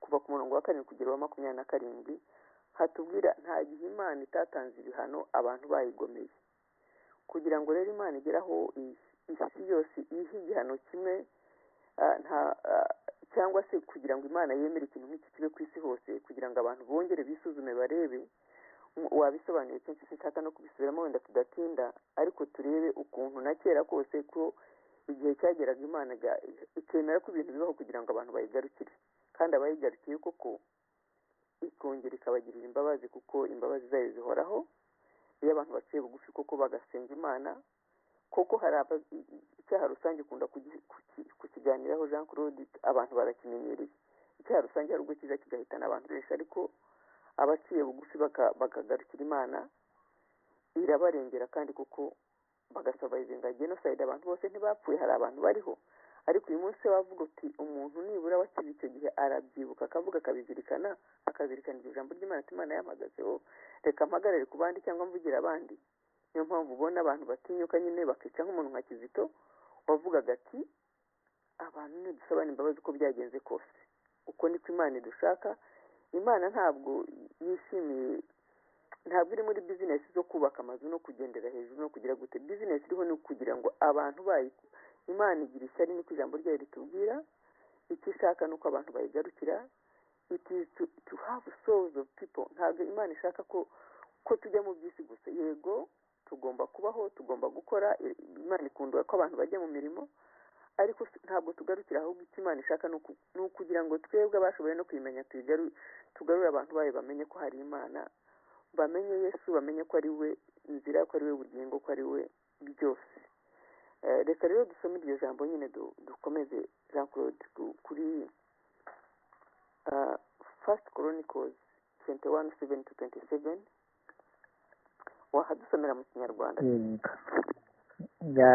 kuva ku murongo wa 7 kugera wa 27. Hatubwira nta gihe Imana itatanze ibihano abantu bayigomeye. Kugira ngo rero Imana igeraho isi yose ihe igihano kimwe, nta cyangwa se kugira ngo Imana yemere ikintu nk'iki kibe ku isi hose, kugira ngo abantu bongere bisuzume barebe. Wabisobanuye kenshi, sinshaka no kubisubiramo wenda tudatinda, ariko turebe ukuntu na kera kose ko igihe cyageraga Imana ikemera ko ibintu bibaho kugira ngo abantu bayigarukire, kandi abayigarukiye koko ikongera ikabagirira imbabazi, kuko imbabazi zayo zihoraho. Iyo abantu baciye bugufi koko bagasenga Imana, koko hari icyaha rusange ukunda kukiganiraho Jean Claude, abantu barakimenyereye. Icyaha rusange hari ubwo kiza kigahitana abantu benshi, ariko abaciye bugufi bakagarukira Imana irabarengera, kandi kuko bagasurvivinga genocide, abantu bose ntibapfuye, hari abantu bariho. Ariko uyu munsi wavuga uti umuntu nibura wakize icyo gihe arabyibuka, akavuga, akabizirikana, akazirikana iryo jambo ry'Imana, ati Imana yampagazeho, reka mpagarare ku bandi cyangwa mvugire abandi. Niyo mpamvu ubona abantu batinyuka nyine bakica nk'umuntu nka Kizito wavugaga ati abantu ntidusabane imbabazi uko byagenze kose. Uko niko Imana idushaka. Imana ntabwo yishimiye, ntabwo iri muri business zo kubaka amazu no kugendera hejuru no kugira gute. Business iriho ni ukugira ngo abantu bayi, Imana igira ishyari, niko ijambo ryayo ritubwira. Icyo ishaka ni uko abantu bayigarukira. It is to have souls of people. Ntabwo Imana ishaka ko tujya mu by'isi gusa. Yego tugomba kubaho, tugomba gukora, Imana ikunda ko abantu bajya mu mirimo, ariko ntabwo tugarukira. Ahubwo icyo Imana ishaka ni ukugira ngo twebwe abashoboye no kuyimenya tugarure abantu bayo, bamenye ko hari Imana, bamenye Yesu, bamenye ko ari we nzira, ko ari we bugingo, ko ari we byose. Reka rero dusome iryo jambo nyine dukomeze Jean Claude kuri First Chronicles 21:7-27, wahadusomera mu Kinyarwanda.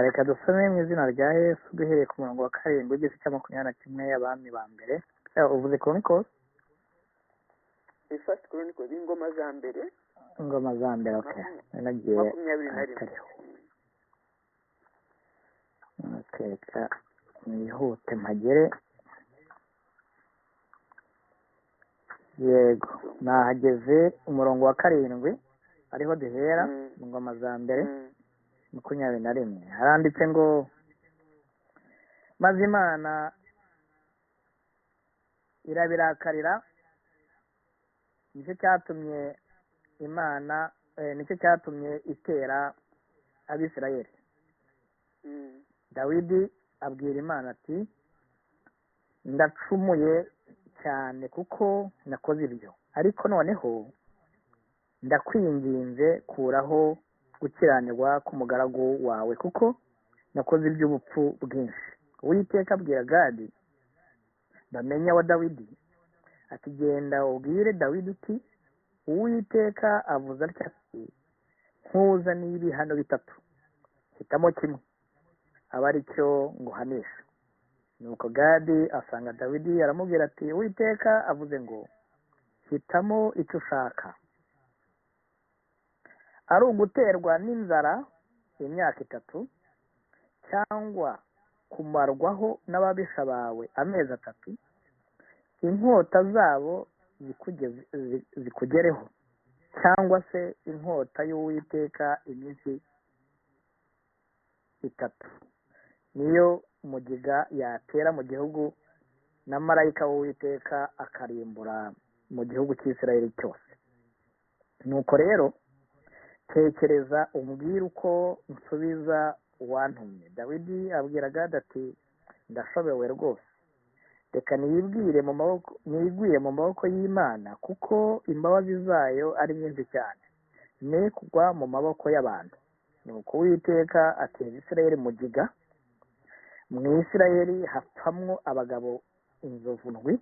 Reka dusome mu izina rya Yesu, duhereye ku murongo wa 7 igice cya 21 Abami ba Mbere. Uvuze Chronicles? First Chronicles, Ingoma za Mbere. Ingoma za Mbere, okay. Nagiye 21. Reka nihute mpagere. Yego, nahageze umurongo wa 7 ariho duhera mu Ngoma za Mbere 21. Haranditse ngo maze Imana irabirakarira, nicyo cyatumye Imana nicyo cyatumye itera Abisirayeli. Dawidi abwira Imana ati Ndacumuye cyane kuko nakoze ibyo, ariko noneho ndakwinginze kuraho gukiranirwa k'umugaragu wawe, kuko nakoze iby'ubupfu bwinshi. Uwiteka abwira Gadi bamenya wa Dawidi ati: "Genda ubwire Dawidi uti: Uwiteka avuze atya ati: nkuzaniye ibihano bitatu, hitamo kimwe aba ari cyo nguhanisha." Nuko Gadi asanga Dawidi, aramubwira ati: "Uwiteka avuze ngo: hitamo icyo ushaka, ari uguterwa n'inzara imyaka 3, cyangwa kumarwaho n'ababisha bawe amezi 3, inkota zabo zikugereho, cyangwa se inkota y'Uwiteka iminsi 3, niyo mugiga yatera mu gihugu, na marayika w'Uwiteka akarimbura mu gihugu cy'Isirayeli cyose. Nuko rero tekereza umbwire uko nsubiza uwantumye." Dawidi abwira Gadi ati: "Ndashobewe rwose, reka niyibwire mu maboko, niyiguye mu maboko y'Imana, kuko imbabazi zayo ari nyinshi cyane, ne kugwa mu maboko y'abantu." Nuko Uwiteka ateza Isirayeli mugiga, mu Isirayeli hapfamwo abagabo 7.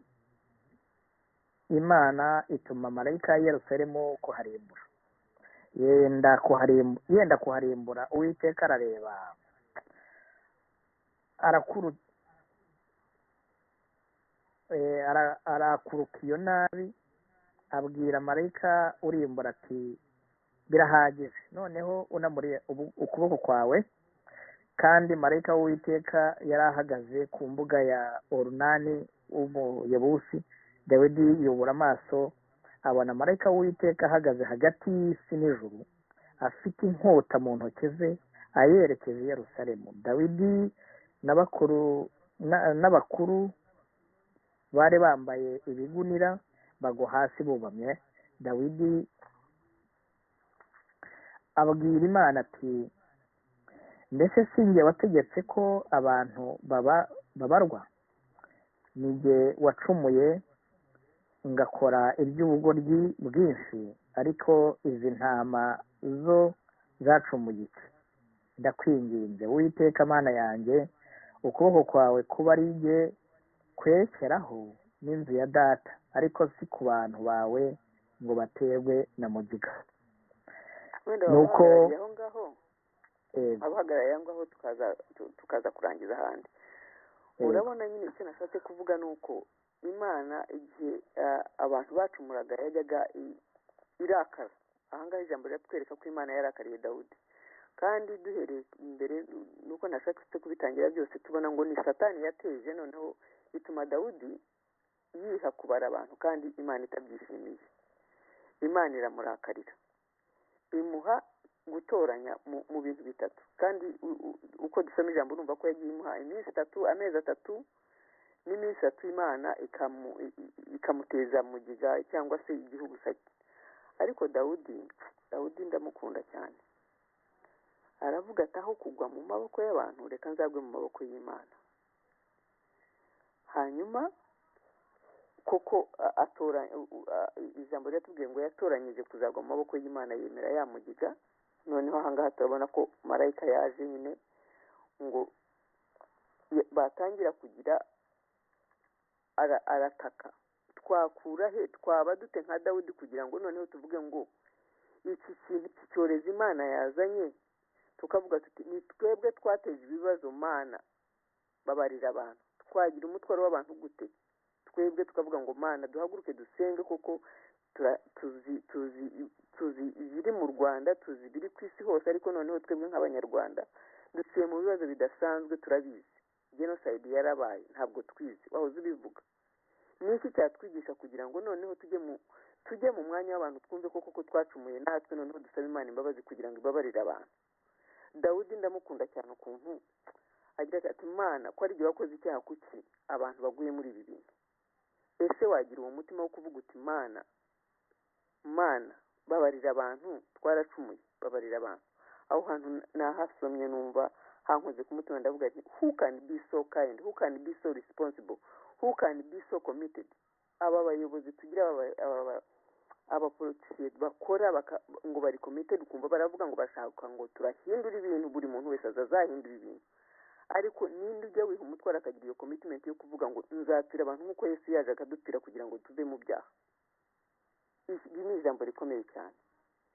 Imana ituma marayika ya Yerusalemu kuharimbura, yenda kuharimbura. Uwiteka arareba, arakuruka iyo nabi, abwira marayika urimbura ati: "Birahagije, noneho unamuriye ukuboko kwawe." Kandi marayika w'Uwiteka yari ahagaze ku mbuga ya Orunani w'Umuyebusi. Dawidi yubura amaso, abona marayika w'Uwiteka ahagaze hagati y'isi n'ijuru, afite inkota mu ntoki ze, ayerekeje i Yerusalemu. Dawidi n'abakuru bari bambaye ibigunira bagwa hasi bubamye. Dawidi abwira Imana ati: "Mbese si njye wategetse ko abantu babarwa? Ni jye wacumuye ngakora iby'ubugoryi bwinshi, ariko izi ntama zo zacumuye iki? Ndakwinginze Uwiteka Mana yanjye, ukuboko kwawe kuba ari jye kwerekeraho n'inzu ya data, ariko si ku bantu bawe ngo baterwe na mugiga." Wenda Nuko wabahagarariye aho ngaho, Yego. abahagarariye aho ngaho, tukaza kurangiza ahandi. Yego. Urabona nyine, icyo nashatse kuvuga ni uko Imana igihe abantu bacumuraga yajyaga irakara. Ahangaha ijambo riratwereka ko Imana yarakariye Dawudi. Kandi duhereye imbere, nuko nashatse kubitangira byose, tubona ngo ni Satani yateje, noneho bituma Dawudi yiha kubara abantu, kandi Imana itabyishimiye. Imana iramurakarira, imuha gutoranya mu bintu bitatu. Kandi uko dusoma ijambo, urumva ko yagiye imuha iminsi 3, amezi 3 n'iminsi 3, Imana ikamuteza mugiga cyangwa se igihugu sake. Ariko Dawudi ndamukunda cyane, aravuga ati: "Aho kugwa mu maboko y'abantu, reka nzagwe mu maboko y'Imana." Hanyuma koko atora, ijambo ryatubwiye ngo yatoranyije kuzagwa mu maboko y'Imana, yemera ya mugiga. Noneho ahangaha turabona ko marayika yaje nyine, ngo batangira kugira arataka. Twakura he, twaba dute nka Dawudi kugira ngo noneho tuvuge ngo iki kintu, iki cyorezo Imana yazanye, tukavuga tuti: "Ni twebwe twateje ibibazo, Mana babarira abantu"? Twagira umutwaro w'abantu gute twebwe, tukavuga ngo: "Mana, duhaguruke dusenge"? Kuko tuzi ibiri mu Rwanda, tuzi ibiri ku isi hose, ariko noneho twebwe nk'Abanyarwanda dutuye mu bibazo bidasanzwe. Turabizi, genocide yarabaye, ntabwo twizi, wahoze ubivuga. Ni iki cyatwigisha kugira ngo noneho tujye mu mwanya w'abantu, twumve ko koko twacumuye natwe, noneho dusabe Imana imbabazi kugira ngo ibabarire abantu? Dawudi ndamukunda cyane, ukuntu agira ati: "Imana, ko ari igihe wakoze icyaha, kuki abantu baguye muri ibi bintu?" Ese wagira uwo mutima wo kuvuga uti: "Mana, Mana, babarira abantu, twaracumuye, babarira abantu"? Aho hantu nahasomye numva hankoze ku mutima, ndavuga ati: "Who can be so kind? Who can be so responsible? Who can be so committed? Aba bayobozi tugira, abapolitisiye bakora ngo bari committed, ukumva baravuga ngo bashaka ngo turahindura ibintu, buri muntu wese azahindura ibintu. Ariko ninde ujya wiha umutwaro akagira iyo commitment yo kuvuga ngo nzapfira abantu nk'uko Yesu yaje akadupfira kugira ngo tuve mu byaha? Iri ni ijambo rikomeye cyane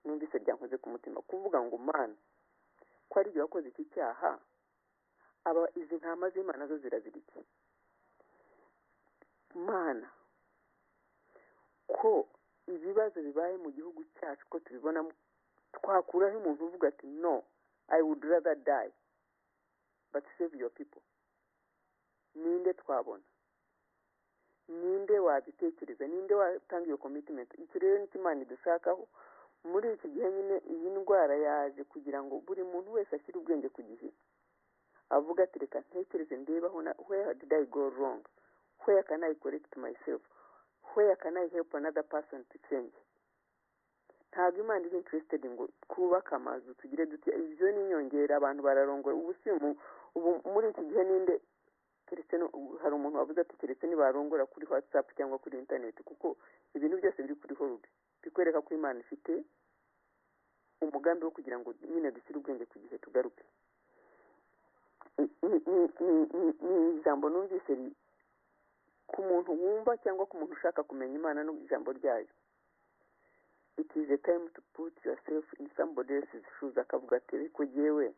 numvise ryankoze ku mutima, kuvuga ngo Mana, ko ari igihe wakoze iki cyaha, aba izi ntama z'Imana zo zirazira iki? Mana, ko ibibazo bibaye mu gihugu cyacu, ko tubibona, twakuraho umuntu uvuga ati: "No, I would rather die but save your people"? Ninde twabona? Ninde wabitekereza? Ninde watanga iyo commitment? Icyo rero nicyo Imana idushakaho muri iki gihe nyine. Iyi ndwara yaje kugira ngo buri muntu wese ashyire ubwenge ku gihe, avuga ati: "Reka ntekereze, ndebe aho na where did I go wrong? Where can I correct myself? Where can I help another person to change?" Ntabwo Imana iri interested ngo twubake amazu, tugire duti, ibyo ni inyongera. Abantu bararongora ubu, si ubu muri iki gihe ninde keretse hari umuntu wavuze ati keretse nibarongora kuri WhatsApp cyangwa kuri internet, kuko ibintu byose biri kuri hold. Bikwereka ko Imana ifite umugambi wo kugira ngo nyine dushyire ubwenge ku gihe, tugaruke. Ni ijambo numvise ku muntu wumva cyangwa ku muntu ushaka kumenya Imana no ijambo ryayo. It is a time to put yourself in somebody else's shoes, akavuga ati: "Ariko jyewe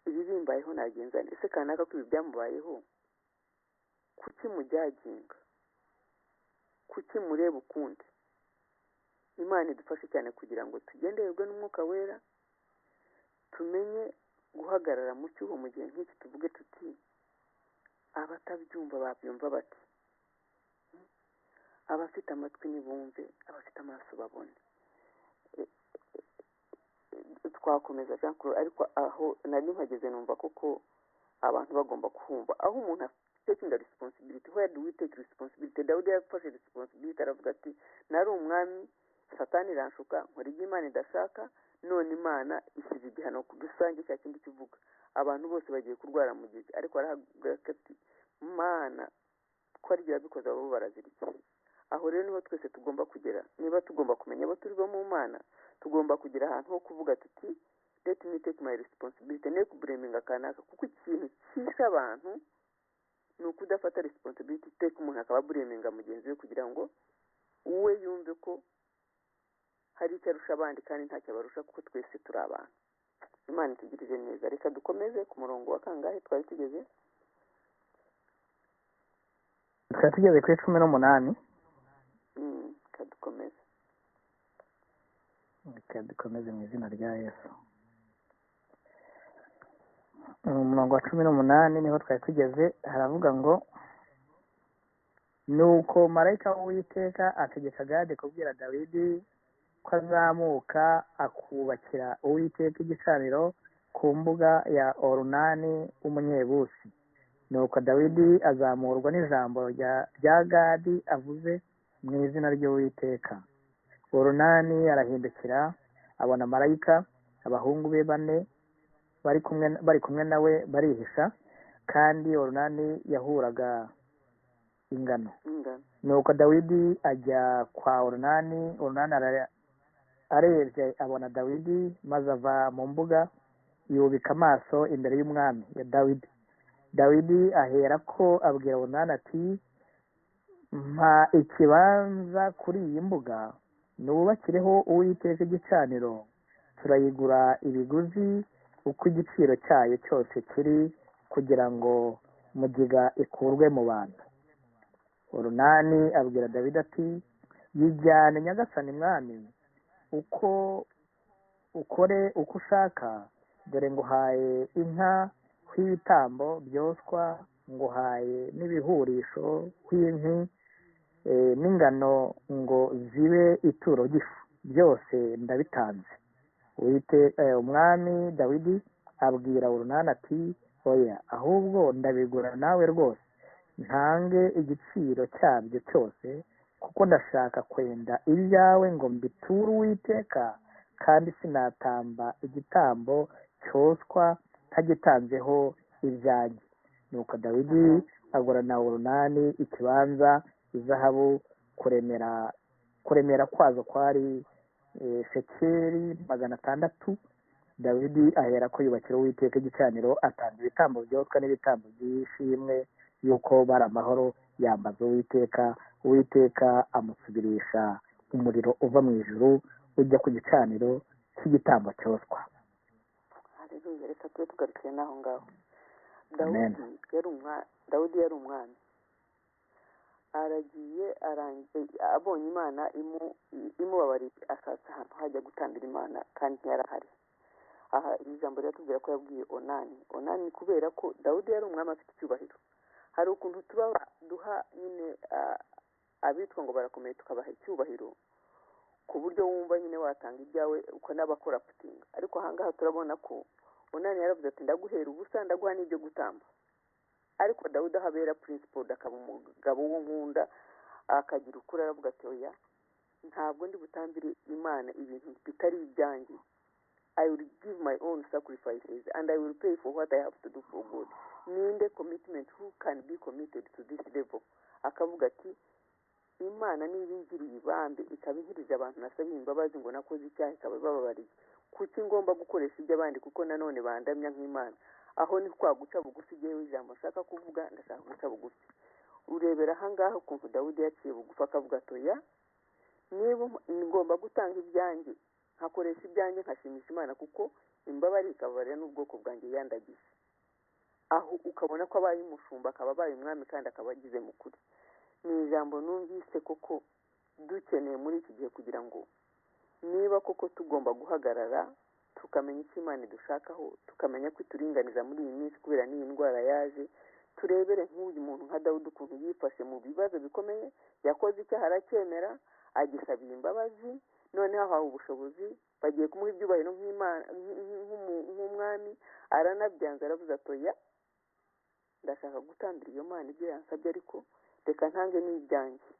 ibi bimbayeho nagenza nte? Ese kanaka ko ibi byamubayeho, kuki mujudginga? Kuki mureba ukundi?" Imana idufashe cyane kugira ngo tugendererwe n'Umwuka Wera, tumenye guhagarara mu cyuho mu gihe nk'iki, tuvuge tuti: "Abatabyumva babyumva bati? Abafite amatwi nibumve, abafite amaso babone." Twakomeza, Jean Claude, ariko aho nari mpageze numva koko abantu bagomba kumva aho umuntu taking a responsibility. Where do we take responsibility? Dawidi yafashe responsibility, aravuga ati: "Nari umwami, Satani iranshuka, nkora ibyo Imana idashaka, none Imana ishyize igihano ku rusange." Cya kindi kivuga abantu bose bagiye kurwara mu gihe, ariko arahaguruka ati: "Mana, ko ari ibyo wabikoze, abo barazira iki?" Aho rero niho twese tugomba kugera. Niba tugomba kumenya abo turi bo mu Mana, tugomba kugera ahantu ho kuvuga tuti: "Let me take my responsibility," ne kublaminga kanaka, kuko ikintu cyishe abantu ni ukudafata responsibility. Iteka umuntu akaba ablaminga mugenzi we kugira ngo we yumve ko hari icyo arusha abandi, kandi ntacyo abarusha, kuko twese turi abantu. Imana itugirire neza. Reka dukomeze ku murongo wa kangahe twari tugeze? Twari tugeze kuri 18. Reka dukomeze. Reka dukomeze mu izina rya Yesu. Umurongo wa 18 niho twari tugeze. Haravuga ngo: "Nuko marayika w'Uwiteka ategeka Gadi kubwira Dawidi ko azamuka akubakira Uwiteka igicaniro ku mbuga ya Orunani w'Umunyebusi. Nuko Dawidi azamurwa n'ijambo rya Gadi avuze mu izina ry'Uwiteka. Orunani arahindukira, abona marayika, abahungu be bane bari kumwe nawe barihisha. Kandi Orunani yahuraga ingano." Ingano. "Nuko Dawidi ajya kwa Orunani. Orunani arebye abona Dawidi, maze ava mu mbuga, yubika amaso imbere y'umwami ya Dawidi. Dawidi ahera ko abwira Orunani ati: 'Mpa ikibanza kuri iyi mbuga, nubakireho Uwiteka igicaniro. Turayigura ibiguzi uko igiciro cyayo cyose kiri, kugira ngo mugiga ikurwe mu bantu.' Orunani abwira Dawidi ati: 'Yijyane, nyagasani mwami, uko ukore uko ushaka. Dore nguhaye inka hw'ibitambo byoswa, nguhaye n'ibihurisho hw'inkwi, n'ingano ngo zibe ituro ry'ifu, byose ndabitanze.' Wite umwami Dawidi abwira Orunani ati: 'Oya, ahubwo ndabigura nawe rwose, ntange igiciro cyabyo cyose, kuko ndashaka kwenda ibyawe ngo mbiture Uwiteka, kandi sinatamba igitambo cyoswa ntagitanzeho ibyanjye.' Nuko Dawidi Agura na Orunani ikibanza, izahabu kuremera kwazo kwari shekeli 600. Dawidi ahera ko yubakira Uwiteka igicaniro, atanga ibitambo byoswa n'ibitambo by'ishimwe yuko bari amahoro, yambaza Uwiteka. Uwiteka amusubirisha umuriro uva mu ijuru ujya ku gicaniro cy'igitambo cyoswa. Haleluya, reka tube tugarukiye n'aho ngaho. Dawudi yari umwami, aragiye abonye Imana imubabariye, ashatse ahantu hajya gutambira Imana kandi ntiyarahari. Aha iri jambo riratubwira ko yabwiye Onani kubera ko Dawudi yari umwami afite icyubahiro. Hari ukuntu tuba duha nyine abitwa ngo barakomeye tukabaha icyubahiro ku buryo wumva nyine watanga ibyawe ukanabakora putinga. Ariko ahangaha turabona ko Onani yaravuze ati ndaguhera ubusa, ndaguha n'ibyo gutamba. Ariko Dawudi aho abera principal akaba umugabo w'inkunda akagira ukuri, aravuga ati oya, ntabwo ndi butambire Imana ibintu bitari ibyanjye. I will give my own sacrifices and I will pay for what I have to do for God. Ninde commitment, who can be committed to this level? Akavuga ati Imana niba ingiriye ibambe ikaba inkirije abantu nasabiye imbabazi ngo nakoze icyaha ikaba ibababariye, kuki ngomba gukoresha iby'abandi kuko nanone bandamya nk'Imana? Aho ni kwa guca bugufi. Igihe ijambo nshaka kuvuga, ndashaka guca bugufi. Urebera ahangaha ukuntu Dawudi yaciye bugufi akavuga ati oya, niba ngomba gutanga ibyanjye nkakoresha ibyanjye nkashimisha Imana kuko imbabari ikababarira n'ubwoko bwanjye yandagije. Aho ukabona ko abaye umushumba, akaba abaye umwami kandi akaba agize mu kuri. Ni ijambo numvise koko dukeneye muri iki gihe, kugira ngo niba koko tugomba guhagarara tukamenya icyo Imana idushakaho, tukamenya ko ituringaniza muri iyi minsi kubera n'iyi ndwara yaje. Turebere nk'uyu muntu nka Dawudi ukuntu yifashe mu bibazo bikomeye, yakoze icyaha aracyemera, agisabiye imbabazi, noneho ahawe ubushobozi, bagiye kumuha ibyubahiro nk'umwami, aranabyanze, aravuze ati oya, ndashaka gutambira iyo Mana ibyo yansabye, ariko reka ntange n'ibyanjye.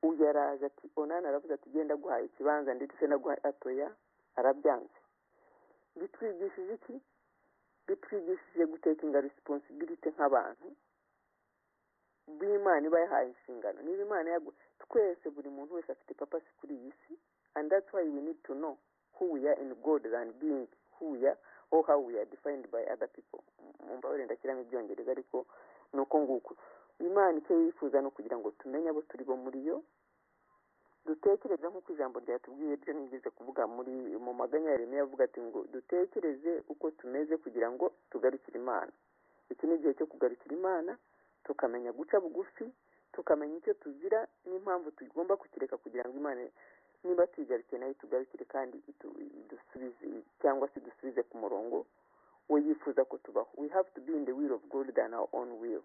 Uyu araje ati Onani aravuze ati genda guhaye ikibanza ndetse naguhaye, atoya, arabyanze. Bitwigishije iki? Bitwigishije gutakinga responsibility nk'abantu b'Imana iba yahaye inshingano. Niba Imana yagu twese, buri muntu wese afite purpose kuri iyi si, and that's why we need to know who we are in God than being who we are or how we are defined by other people. Mumbabarire ndashyiramo ibyongereza, ariko ni uko nguko. Imana icyo yifuza ni ukugira ngo tumenye abo turi bo muri yo, dutekereze nk'uko ijambo ryatubwiye ryo nigeze kuvuga muri mu maganya ya Yeremiya, avuga ati ngo dutekereze uko tumeze kugira ngo tugarukire Imana. Iki ni igihe cyo kugarukira Imana, tukamenya guca bugufi, tukamenya icyo tuzira n'impamvu tugomba kukireka, kugira ngo Imana niba tuyigarukiye nayo tugarukire kandi idusubize cyangwa se dusubize ku murongo we yifuza ko tubaho. We have to be in the will of God than our own will.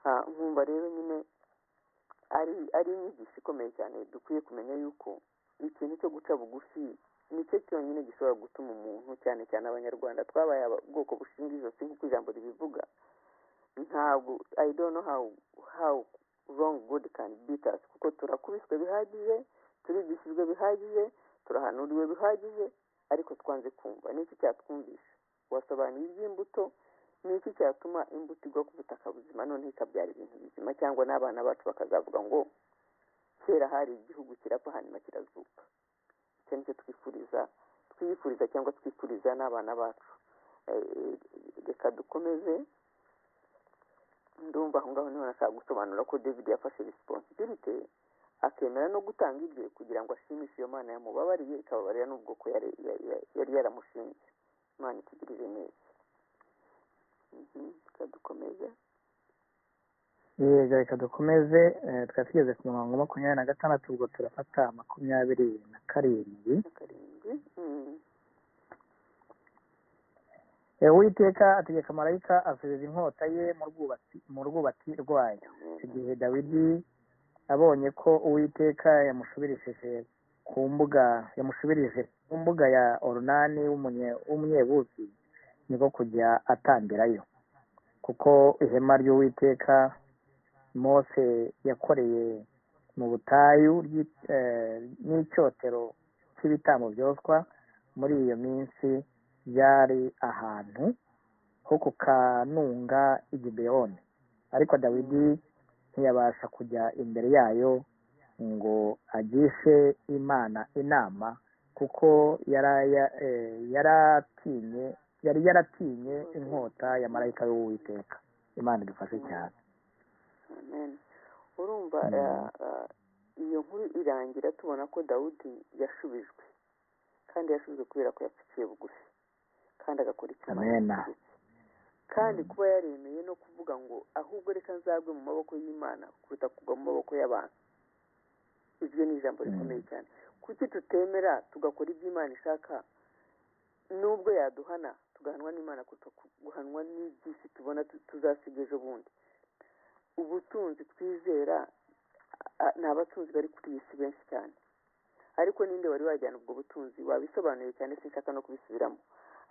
Nkumva rero nyine ari inyigisho ikomeye cyane. Dukwiye kumenya yuko ikintu cyo guca bugufi nicyo cyonyine gishobora gutuma umuntu, cyane cyane Abanyarwanda twabaye ubwoko bushinga ijosi nk'uko ijambo ribivuga. Ntabwo, I don't know how wrong God can beat us, kuko turakubiswe bihagije, turigishijwe bihagije, turahanuriwe bihagije, ariko twanze kumva. Niki cyatwumvisha? Wasobanuye iby'imbuto. Niki cyatuma imbuto igwa ku butaka buzima none ikabyara ibintu bizima, cyangwa n'abana bacu bakazavuga ngo kera hari igihugu kirapfa hanyuma kirazuka? Icyo nicyo twifuriza cyangwa twifuriza n'abana bacu. Reka dukomeze. Ndumva aho ngaho niho nashaka gusobanura ko David yafashe responsibility, akemera no gutanga ibye kugira ngo ashimishe iyo Mana yamubabariye, ikababarira n'ubwoko yari yaramushinze. Imana itugirire neza. Reka dukomeze. Yego, reka dukomeze. Twari tugeze ku murongo 26, ubwo turafata 27. Uwiteka ategeka marayika asubiza inkota ye mu rwubati rwayo. Icyo gihe Dawidi abonye ko Uwiteka yamushubirije ku mbuga ya Orunani w'umunyebuzi, niko kujya atambirayo, kuko ihema ry'Uwiteka Mose yakoreye mu butayu n'icyotero cy'ibitambo byoswa muri iyo minsi byari ahantu ho ku kanunga i Gibeyoni. Ariko Dawidi ntiyabasha kujya imbere yayo ngo agishe Imana inama, kuko yari yaratinye inkota ya marayika w'Uwiteka. Imana idufashe cyane. Amen. Urumva iyo nkuru irangira tubona ko Dawudi yashubijwe, kandi yashubijwe kubera ko yapfukiye bugufi kandi agakora icyo Imana yamutegetse, kandi kuba yaremeye no kuvuga ngo ahubwo reka nzagwe mu maboko y'Imana kuruta kugwa mu maboko y'abantu. Ibyo ni ijambo rikomeye cyane. Kuki tutemera tugakora ibyo Imana ishaka, nubwo yaduhana tugahanwa n'Imana kuruta guhanwa n'iby'isi tubona tuzasiga ejo bundi? Ubutunzi twizera ni abatunzi bari kuri iyi si benshi cyane, ariko ninde wari wajyana ubwo butunzi? Wabisobanuye cyane, sinshaka no kubisubiramo,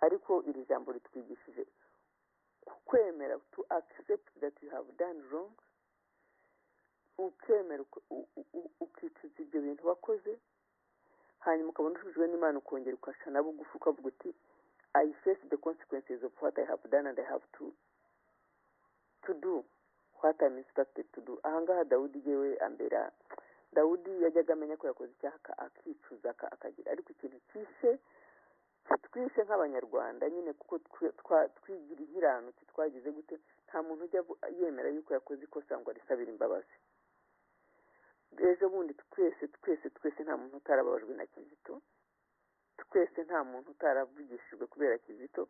ariko iri jambo ritwigishije kwemera, to accept that you have done wrong, ukemera ukicuza ibyo bintu wakoze, hanyuma ukabona ushubijwe n'Imana, ukongera ukaca na bugufi ukavuga uti I face the consequences of what I have done and I have to do what I'm instructed to do. Ahangaha Dawudi yewe ambera, Dawudi yajyaga amenya ko yakoze icyaha akicuza akagira, ariko ikintu kishe kitwishe nk'Abanyarwanda nyine, kuko twigira inkiranutsi, twagize gute, nta muntu ujya yemera yuko yakoze ikosa ngo arisabire imbabazi. Ejo bundi twese twese twese nta muntu utarababajwe na Kizito, twese nta muntu utaravugishijwe kubera Kizito,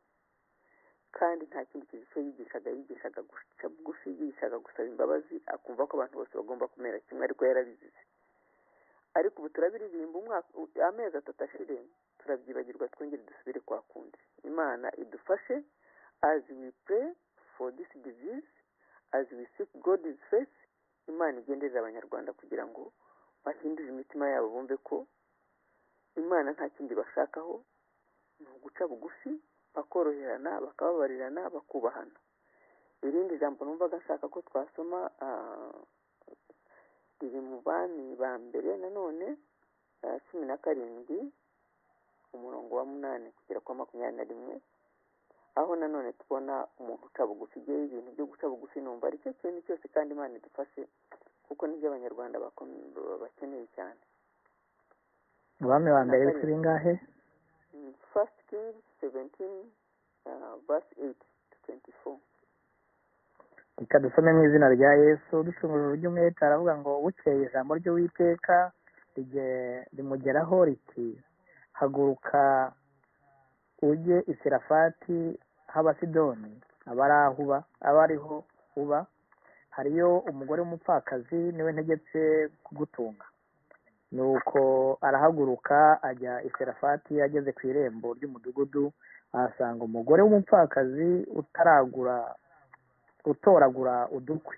kandi nta kindi Kizito yigishaga guca bugufi, yigishaga gusaba imbabazi, akumva ko abantu bose bagomba kumera kimwe, ariko yarabizize. Ariko ubu turabiririmba umwaka, amezi 3 ashire turabyibagirwa, twongere dusubire kwa kundi. Imana idufashe as we pray for this disease, as we seek God's face. Imana igenderera Abanyarwanda kugira ngo bahindure imitima yabo, bumve ko Imana nta kindi bashakaho, ni uguca bugufi, bakoroherana, bakababarirana, bakubahana. Irindi jambo numvaga nshaka ko twasoma riri mu Bami ba Mbere nanone 17 umurongo wa 8 kugera kwa 21, aho nanone tubona umuntu uca bugufi. Igihe ibintu byo guca bugufi numva ari cyo kintu cyose, kandi Imana idufashe kuko nibyo Abanyarwanda bakeneye cyane. Abami ba Mbere ibice bingahe? First Kings 17 verse 8 to 24. Reka dusome mu izina rya Yesu. Ducunguje uburyo umwete, aravuga ngo bukeye ijambo ry'Uwiteka rimugeraho riti haguruka ujye i Serafati h'Abasidoni, abariho uba, hariyo umugore w'umupfakazi, niwe ntegetse kugutunga. Nuko arahaguruka ajya i Serafati, ageze ku irembo ry'umudugudu ahasanga umugore w'umupfakazi utoragura udukwi.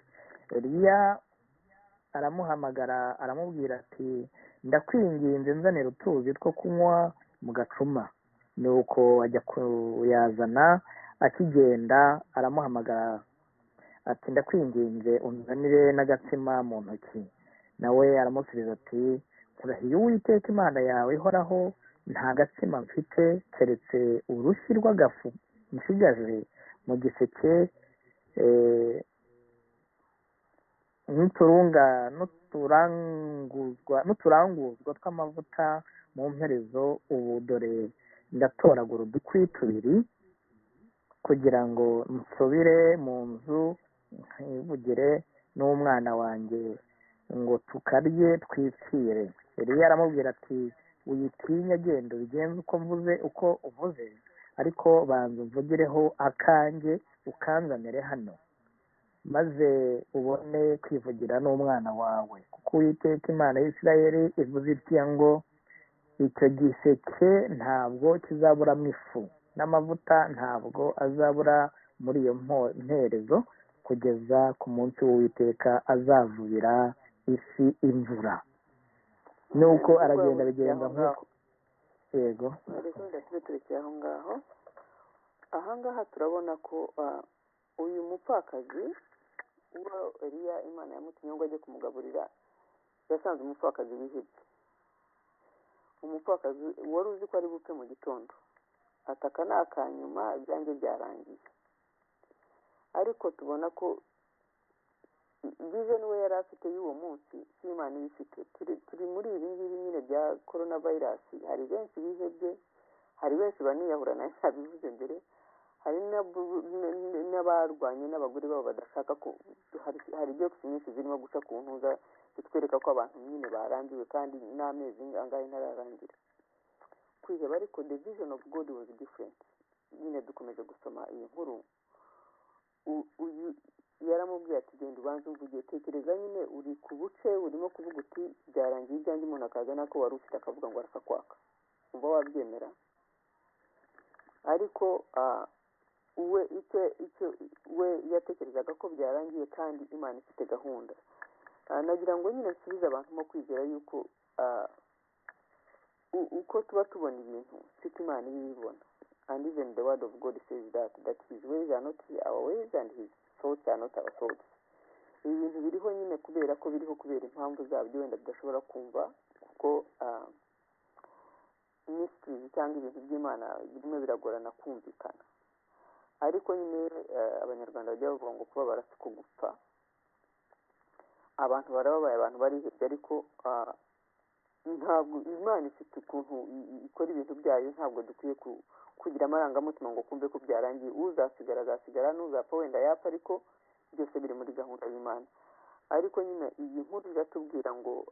Eliya aramuhamagara aramubwira ati ndakwinginze nzanira utuzi two kunywa mu gacuma. Nuko ajya kuyazana, akigenda aramuhamagara ati ndakwinginze unzanire n'agatsima mu ntoki. Nawe aramusubiza ati nkurahiye Uwiteka Imana yawe ihoraho, nta gatsima mfite keretse urushyi rw'agafu nsigaje mu giseke n'uturanguzwa tw'amavuta mu mperezo. Ubu dore ndatoragura udukwi 2 kugira ngo nsubire mu nzu nkivugire n'umwana wanjye ngo tukarye twipfire. Eliya aramubwira ati witinya, genda ubigenze uko mvuze uko uvuze, ariko banza umvugireho akanjye ukanzanire hano, maze ubone kwivugira n'umwana wawe, kuko Uwiteka Imana y'Isirayeli ivuze itya ngo icyo giseke ntabwo kizaburamo ifu, n'amavuta ntabwo azabura muri iyo mperezo, kugeza ku munsi w'Uwiteka azavubira isi imvura. Nuko aragenda bigenza nk'uko. Yego, reka tube turekeye aho ngaho. Ahangaha turabona ko uyu mupfakazi uwo Eliya Imana yamutumye ngo ajye kumugaburira, yasanze umupfakazi wihebye, umupfakazi wari uzi ko ari bupfe mu gitondo, ataka ni akanyuma, ibyanjye byarangiye. Ariko tubona ko vision we yari afite y'uwo munsi si Imana ibifite. Turi muri ibi ngibi nyine bya corona virus, hari benshi bihebye, hari benshi baniyahura, nayo nabivuze mbere, hari n'abarwanye n'abagore babo badashaka ko hari jokes nyinshi zirimo guca ku ntuza zitwereka ko abantu nyine barambiwe, kandi n'amezi angahe ntararangira kwiheba. Ariko the vision of God was different. Nyine dukomeje gusoma iyi nkuru, uyu yaramubwiye ati genda ubanze umvuge. Tekereza nyine uri ku buce, urimo kuvuga uti byarangiye ibyanjye, umuntu akaza nako wari ufite akavuga ngo arakakwaka, umva wabyemera? Ariko we icyo we yatekerezaga ko byarangiye, kandi Imana ifite gahunda. Nagira ngo nyine nsubize abantu mo kwizera yuko uko tuba tubona ibintu siko Imana iba ibibona. And even the word of God says that his ways are not our ways and his thoughts are not our thoughts. Ibi bintu biriho nyine kubera ko biriho kubera impamvu zabyo wenda tudashobora kumva, kuko mysteries cyangwa ibintu by'Imana bimwe biragorana kumvikana. Ariko nyine Abanyarwanda bajya bavuga ngo kubabara si ko gupfa. Abantu barababaye, abantu barihebye, ariko ntabwo Imana ifite ukuntu ikora ibintu byayo. Ntabwo dukwiye kugira amarangamutima ngo kumve ko byarangiye. Uzasigara azasigara, n'uzapfa wenda yapfa, ariko byose biri muri gahunda y'Imana. Ariko nyine iyi nkuru iratubwira ngo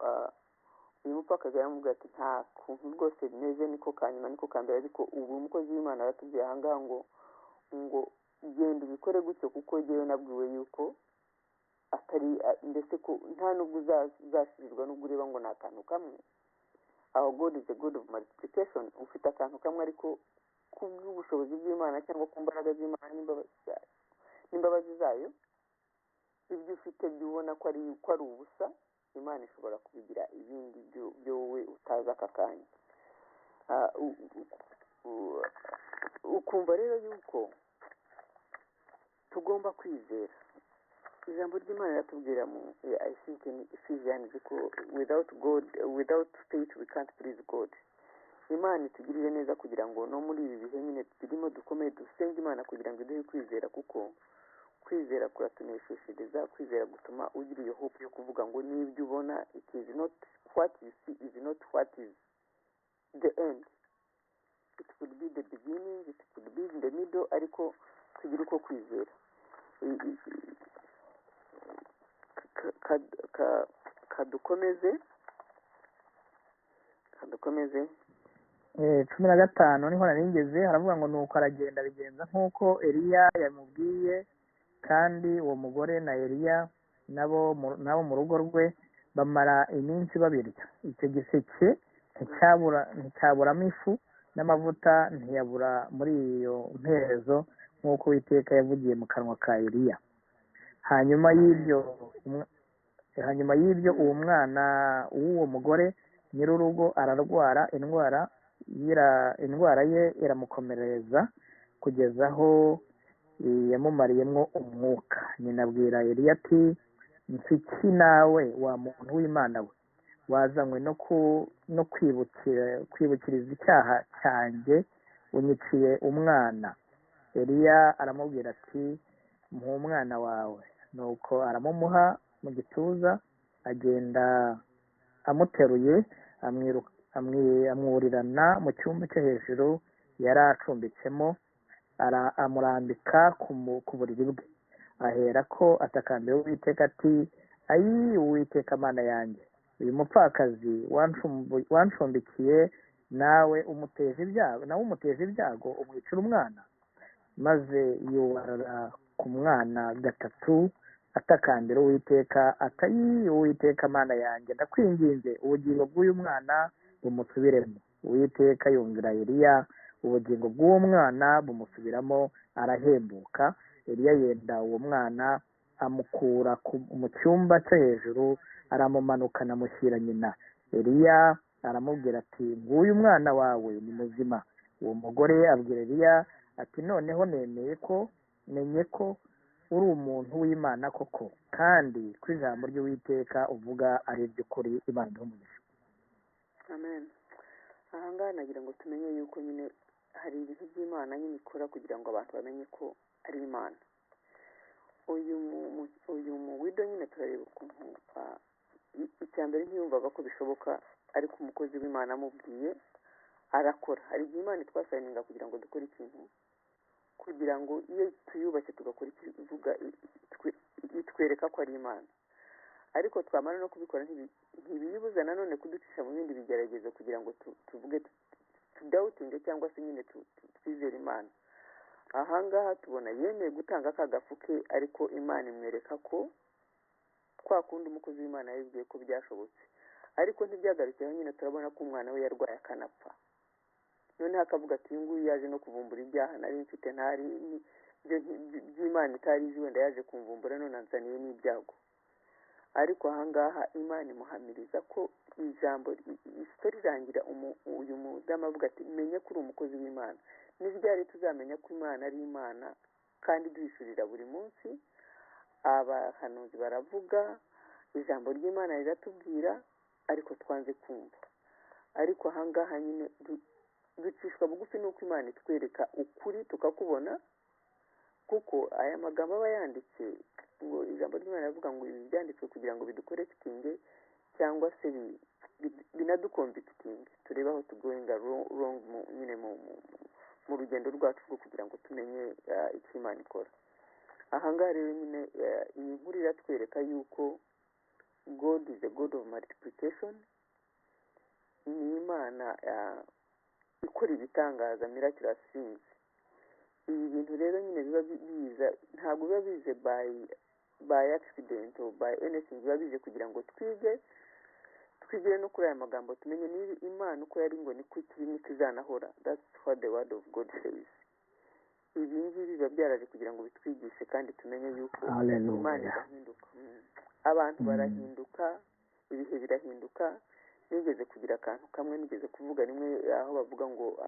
uyu mupfakazi yaramubwira ati nta kuntu rwose bimeze, niko ka nyuma, niko ka mbere. Ariko ubu umukozi w'Imana aratubwiye ahangaha ngo genda ubikore gutyo, kuko jyewe nabwiwe yuko atari ndetse ko nta nubwo uzashirirwa nubwo ureba ngo ni akantu kamwe. Our God is a God of multiplication. Ufite akantu kamwe, ariko kubw'ubushobozi bw'Imana cyangwa ku mbaraga z'Imana n'imbabazi zayo, ibyo ufite byo ubona ko ari ubusa, Imana ishobora kubigira ibindi byo wowe utazi aka kanya. Ukumva rero yuko tugomba kwizera. Ijambo ry'Imana riratubwira mu, I think in Ephesians, ko without God, without faith we can't please God. Imana itugirire neza kugira ngo no muri ibi bihe nyine turimo dukomeye dusenge Imana kugira ngo iduhe kwizera, kuko kwizera kuratuneshereza. Kwizera gutuma ugira iyo hope yo kuvuga ngo n'ibyo ubona, it is not what you see is not what is the end. It could be the beginning, it could be in the middle, ariko tugire uko kwizera. Kadukomeze, kadukomeze. 15 niho nari ngeze. Haravuga ngo nuko aragenda abigenza nk'uko Eliya yamubwiye, kandi uwo mugore na Eliya nabo mu rugo rwe bamara iminsi babirya. Icyo giseke nticyaburamo ifu, n'amavuta ntiyabura muri iyo mperezo, nk'uko Uwiteka yavugiye mu kanwa ka Eliya. Hanyuma y'ibyo uwo mwana w'uwo mugore nyir'urugo ararwara indwara ye iramukomereza kugeza aho yamumariyemo umwuka. Nyina abwira Eliya ati mfiki nawe, wa muntu w'Imana we? Wazanywe no kwibukiriza icyaha cyanjye, unyiciye umwana. Eliya aramubwira ati muhe umwana wawe. Nuko aramumuha mu gituza, agenda amuteruye, amwurirana mu cyumba cyo hejuru yari acumbitsemo, amurambika ku buriri bwe. Ahera ko atakambira Uwiteka ati ayi, Uwiteka Mana yanjye, uyu mupfakazi wancumbikiye nawe umuteje ibyago, nawe umuteje ibyago, umwicira umwana. Maze yubarara ku mwana gatatu, atakambira Uwiteka ati Uwiteka Mana yanjye, ndakwinginze, ubugingo bw'uyu mwana bumusubiremo. Uwiteka yumvira Eliya, ubugingo bw'uwo mwana bumusubiramo, arahembuka. Eliya yenda uwo mwana amukura mu cyumba cyo hejuru, aramumanukana amushyira nyina. Eliya aramubwira ati nguyu umwana wawe ni muzima. Uwo mugore abwira Eliya ati noneho nemeye ko menye ko uri umuntu w'Imana koko, kandi ko ijambo ry'Uwiteka uvuga ari iry'ukuri. Imana iduhe umugisha. Amen. Ahangaha nagira ngo tumenye yuko nyine hari ibintu by'Imana nyine ikora kugira ngo abantu bamenye ko ari Imana. Uyu muwidow nyine turareba ukuntu icya mbere ntiyumvaga ko bishoboka, ariko umukozi w'Imana amubwiye arakora. Hari igihe Imana itwassigninga kugira ngo dukore ikintu, kugira ngo iyo tuyubashye tugakora icyo ivuga, itwereka ko ari Imana. Ariko twamara no kubikora, ntibiyibuza nanone kuducisha mu bindi bigeragezo kugira ngo tuvuge, tudoubtinge cyangwa se nyine twizere Imana. Ahangaha tubona yemeye gutanga ka gafu ke, ariko Imana imwereka ko kwa kundi umukozi w'Imana yabibwiye ko byashobotse. Ariko ntibyagarukiyeho nyine, turabona ko umwana we yarwaye akanapfa. Noneho akavuga ati: "Uyu nguyu yaje no kuvumbura ibyaha nari mfite, ntari by'Imana itari izi, wenda yaje kumvumbura, none anzaniye n'ibyago." Ariko ahangaha Imana imuhamiriza ko ijambo isitori irangira uyu mudamu avuga ati: "Menye ko uri umukozi w'Imana." Ni ryari tuzamenya ko Imana ari Imana kandi duhishurira buri munsi? Abahanuzi baravuga, ijambo ry'Imana riratubwira, ariko twanze kumva. Ariko ahangaha nyine ducishwa bugufi n'uko Imana itwereka ukuri tukakubona, kuko aya magambo aba yanditse ngo ijambo ry'Imana rivuga ngo ibi byanditswe kugira ngo biducorrectinge cyangwa se binaduconvictinge, turebe aho tugoinga wrong nyine mu rugendo rwacu rwo kugira ngo tumenye icyo Imana ikora. Ahangaha rero nyine iyi nkuru iratwereka yuko God is a God of multiplication. Ni Imana ikora ibitangaza, miraculous things. Ibi bintu rero nyine biba biza, ntabwo biba bije by accident or by anything. Biba bije kugira ngo twige, twigire no kuri aya magambo, tumenye niba Imana uko yari ngo niko ikiri, niko izanahora. That's what the word of God says. Ibi ngibi biba byaraje kugira ngo bitwigishe kandi tumenye yuko Imana idahinduka. Abantu barahinduka, ibihe birahinduka. Nigeze kugira akantu kamwe nigeze kuvuga rimwe, aho bavuga ngo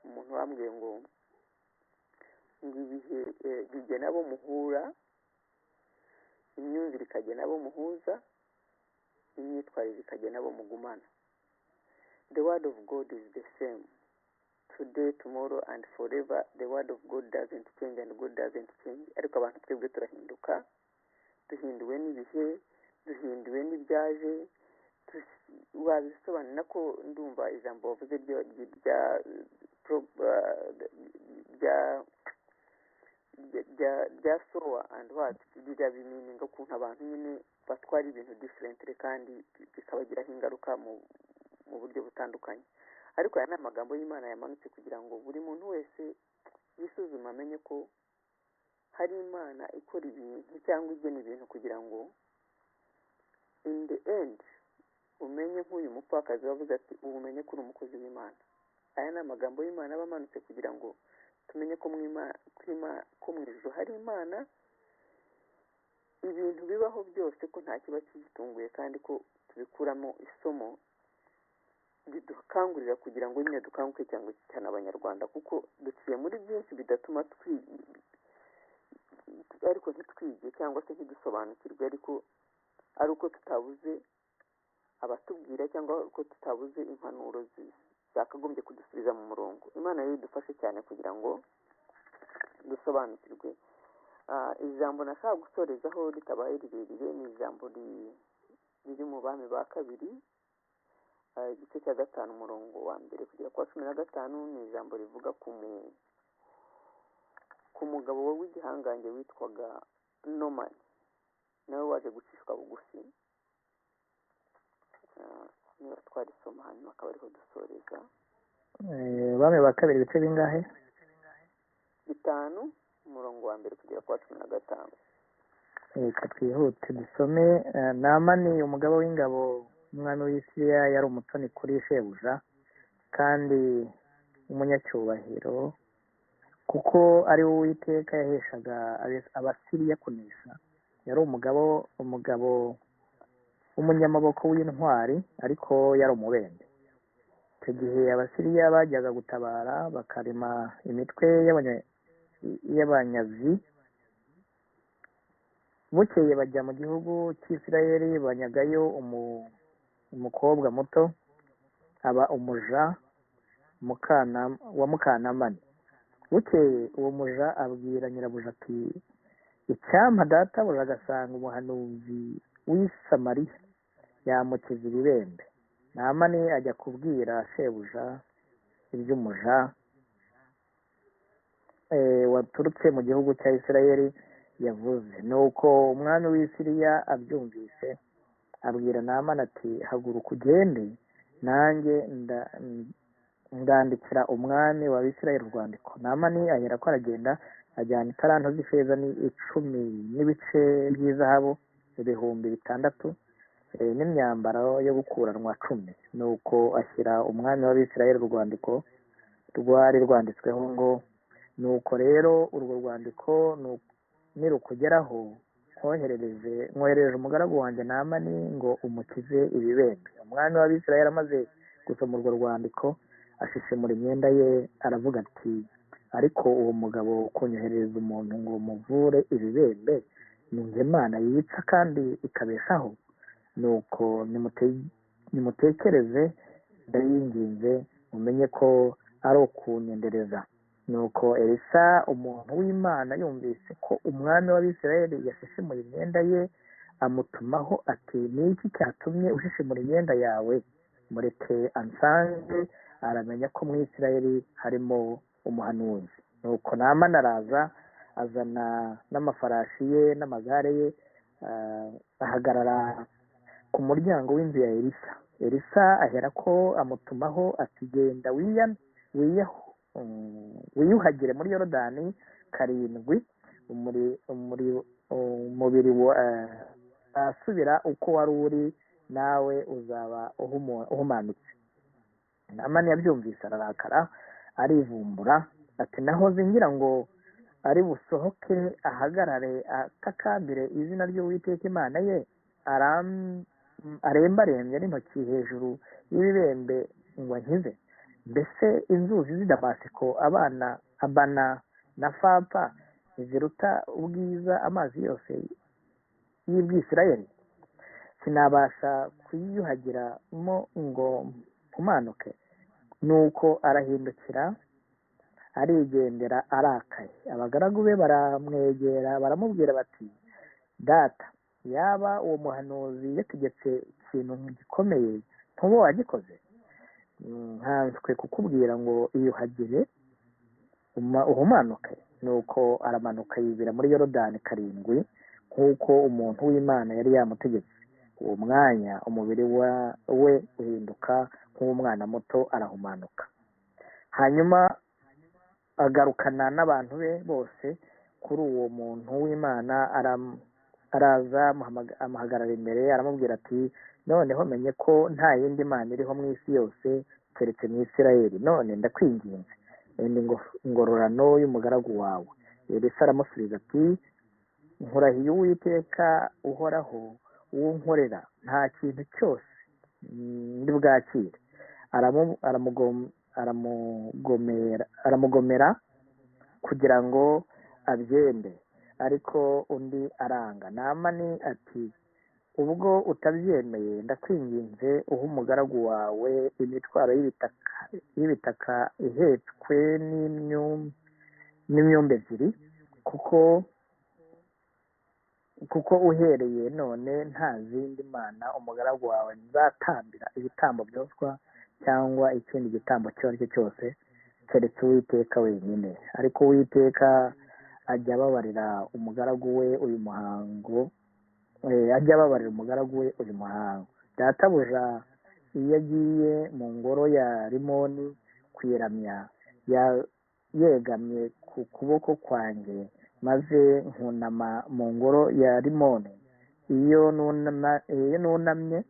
umuntu wambwiye ngo ibihe bigena abo muhura, imyumvire ikagena abo muhuza, imyitwarire ikagena abo mugumana. The word of God is the same today, tomorrow and forever. The word of God doesn't change and God doesn't change. Ariko abantu twebwe turahinduka, duhinduwe n'ibihe, duhinduwe n'ibyaje. Wabisobanura ko ndumva ijambo wavuze ryo rya sower and what, rirabimeaninga ukuntu abantu nyine batwara ibintu differently kandi bikabagiraho ingaruka mu buryo butandukanye. Ariko aya ni amagambo y'Imana yamanutse kugira ngo buri muntu wese yisuzume, amenye ko hari Imana ikora ibintu cyangwa igena ibintu kugira ngo in the end umenye nk'uyu mupfakazi wavuze ati: "Ubu umenye ko uri umukozi w'Imana." Aya ni amagambo y'Imana aba amanutse kugira ngo tumenye ko mu ijuru hari Imana, ibintu bibaho byose ko nta kiba kigitunguye, kandi ko tubikuramo isomo ridukangurira kugira ngo nyine dukanguke cyangwa cyane Abanyarwanda, kuko duciye muri byinshi bidatuma twi ariko ntitwige cyangwa se ntidusobanukirwe, ariko ari uko tutabuze abatubwira cyangwa uko tutabuze impanuro zakagombye kudusubiza mu murongo. Imana rero idufashe cyane kugira ngo dusobanukirwe. Ijambo nashaka gusorezaho ritabaye rirerire ni ijambo riri mu Bami ba Kabiri, igice cya 5, umurongo wa 1 kugera ku wa 15. Ni ijambo rivuga ku mugabo w'igihangange witwaga Nomani, nawe waje gucishwa bugufi. Niba twarisoma hanyuma akaba ariho dusoreza. Bami ba Kabiri, ibice bingahe? 5, umurongo wa 1 kugera ku wa 15. Reka twihute dusome. Namani, umugaba w'ingabo umwami w'Isiriya, yari umutoni kuri shebuja kandi umunyacyubahiro, kuko ari we Uwiteka yaheshaga Abasiriya kunesha. Yari umugabo w'umunyamaboko w'intwari, ariko yari umubembe. Icyo gihe Abasiriya bajyaga gutabara, bakarema imitwe y'abanyazi. Bukeye bajya mu gihugu cy'Isirayeli, banyagayo umukobwa muto, aba umuja wa mukanamani. Bukeye uwo muja abwira nyirabuja ati: Icyampa databuja agasanga umuhanuzi w'i Samariya, yamukiza ibibembe. Namani ajya kubwira shebuja iby'umuja waturutse mu gihugu cya Isirayeli yavuze. Nuko umwami w'i Siriya abyumvise abwira Namani ati: haguruka ugende, nanjye ndandikira umwami wa Isirayeli urwandiko. Namani aherako aragenda, ajyana italanto z'ifeza ni 10 n'ibice by'izahabu 6000 n'imyambaro yo gukuranwa 10. Nuko ashyira umwami w'Abisirayeli urwandiko rwari rwanditsweho ngo: nuko rero urwo rwandiko nirukugeraho, nkoherereje umugaragu wanjye Namani ngo umukize ibibembe. Umwami w'Abisirayeli amaze gusoma urwo rwandiko ashishimura imyenda ye, aravuga ati: ariko uwo mugabo kunyoherereza umuntu ngo muvure ibibembe, ni njye Mana yica kandi ikabeshaho? Nuko nimutekereze, ndayinginze mumenye ko ari ukunyendereza. Nuko Elisa umuntu w'Imana yumvise ko umwami w'Abisirayeli yashishimuye imyenda ye, amutumaho ati: ni iki cyatumye ushishimura imyenda yawe? Mureke ansange, aramenya ko mu Isirayeli harimo umuhanuzi. Nuko Namani araza, azana n'amafarashi ye n'amagare ye, ahagarara ku muryango w'inzu ya Elisa. Elisa aherako amutumaho ati: genda wiyuhagire muri Yorodani 7, umubiri asubira uko wari uri, nawe uzaba uhumanutse. Namani yabyumvise ararakara, arivumbura ati: nahoze ngira ngo ari busohoke ahagarare atakambire izina ry'Uwiteka Imana ye, arembarembye n'intoki hejuru y'ibibembe ngo ankize. Mbese inzuzi z'i Damasiko, Abana na Fapa, ziruta ubwiza amazi yose y'Ubwisirayeli? Sinabasha kuyiyuhagiramo ngo mpumanuke. Nuko arahindukira arigendera arakaye. Abagaragu be baramwegera baramubwira bati: data, yaba uwo muhanuzi yategetse ikintu gikomeye, ntuba wagikoze? Nkanswe kukubwira ngo iyuhagire uhumanuke. Nuko aramanuka yibira muri Yorodani 7, nk'uko umuntu w'Imana yari yamutegetse. Uwo mwanya umubiri we uhinduka nk'umwana muto, arahumanuka. Hanyuma agarukana n'abantu be bose kuri uwo muntu w'Imana, araza amuhagarara imbere, aramubwira ati: noneho menye ko nta yindi Mana iriho mu isi yose keretse mu Isirayeli. None ndakwinginze, enda ingororano y'umugaragu wawe. Elisa aramusubiza ati: nkurahiye Uwiteka uhoraho, uwo nkorera, nta kintu cyose ndi bwakire. Aramugomera kugira ngo abyende, ariko undi aranga. Namani ati: ubwo utabyemeye, ndakwinginze uhe umugaragu wawe imitwaro y'ibitaka ihetswe n'imyumba 2, kuko uhereye none nta zindi mana umugaragu wawe nzatambira ibitambo byoswa cyangwa ikindi gitambo icyo ari cyo cyose keretse Uwiteka wenyine. Ariko Uwiteka ajya ababarira umugaragu we uyu muhango, ajya ababarira umugaragu we uyu muhango. Databuja iyo agiye mu ngoro ya Rimoni kwiramya, yegamye ku kuboko kwanjye, maze nkunama mu ngoro ya Rimoni. Iyo nunamye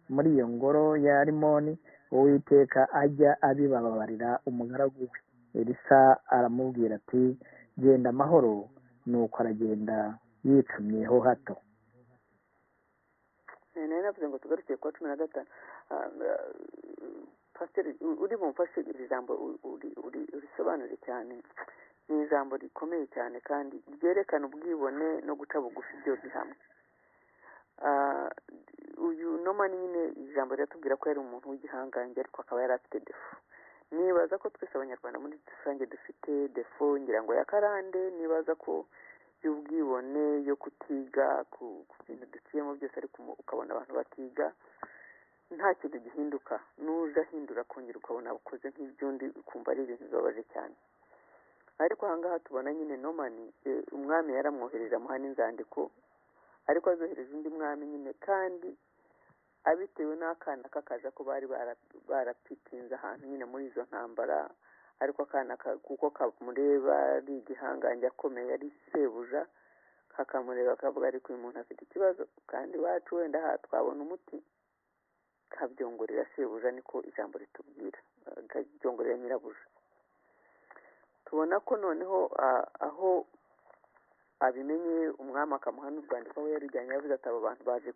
muri iyo ngoro ya Rimoni, Uwiteka ajya abibabarira umugaragu we. Elisa aramubwira ati: genda amahoro. Nuko aragenda yicumyeho hato. Nari navuze ngo tugarukiye kuwa 15. Pasiteri uri bumfashe iri jambo urisobanure cyane. Ni ijambo rikomeye cyane kandi ryerekana ubwibone no guca bugufi byose hamwe. Uyu Nomani nyine ijambo riratubwira ko yari umuntu w'igihangange, ariko akaba yari afite defo. Nibaza ko twese Abanyarwanda muri rusange dufite defo, ngira ngo ya karande. Nibaza ko y'ubwibone, yo kutiga ku bintu duciyemo byose, ariko ukabona abantu batiga, nta kintu gihinduka. N'uje ahindura akongera ukabona ukoze nk'iby'undi, ukumva ari ibintu bibabaje cyane. Ariko ahangaha tubona nyine Nomani, umwami yaramwohereje amuha n'inzandiko, ariko azohereza undi mwami nyine, kandi abitewe n'akana k'akaja ko bari barapitinze ahantu nyine muri izo ntambara. Ariko akana kuko kamureba ari igihangange akomeye, ari sebuja, kakamureba kavuga ariko uyu muntu afite ikibazo, kandi iwacu wenda aha twabona umuti. Kabyongorera sebuja, niko ijambo ritubwira, kabyongorera nyirabuja. Tubona ko noneho aho abimenye umwami akamuha n'urwandiko aho yarujyanye, yavuze ati abo bantu baje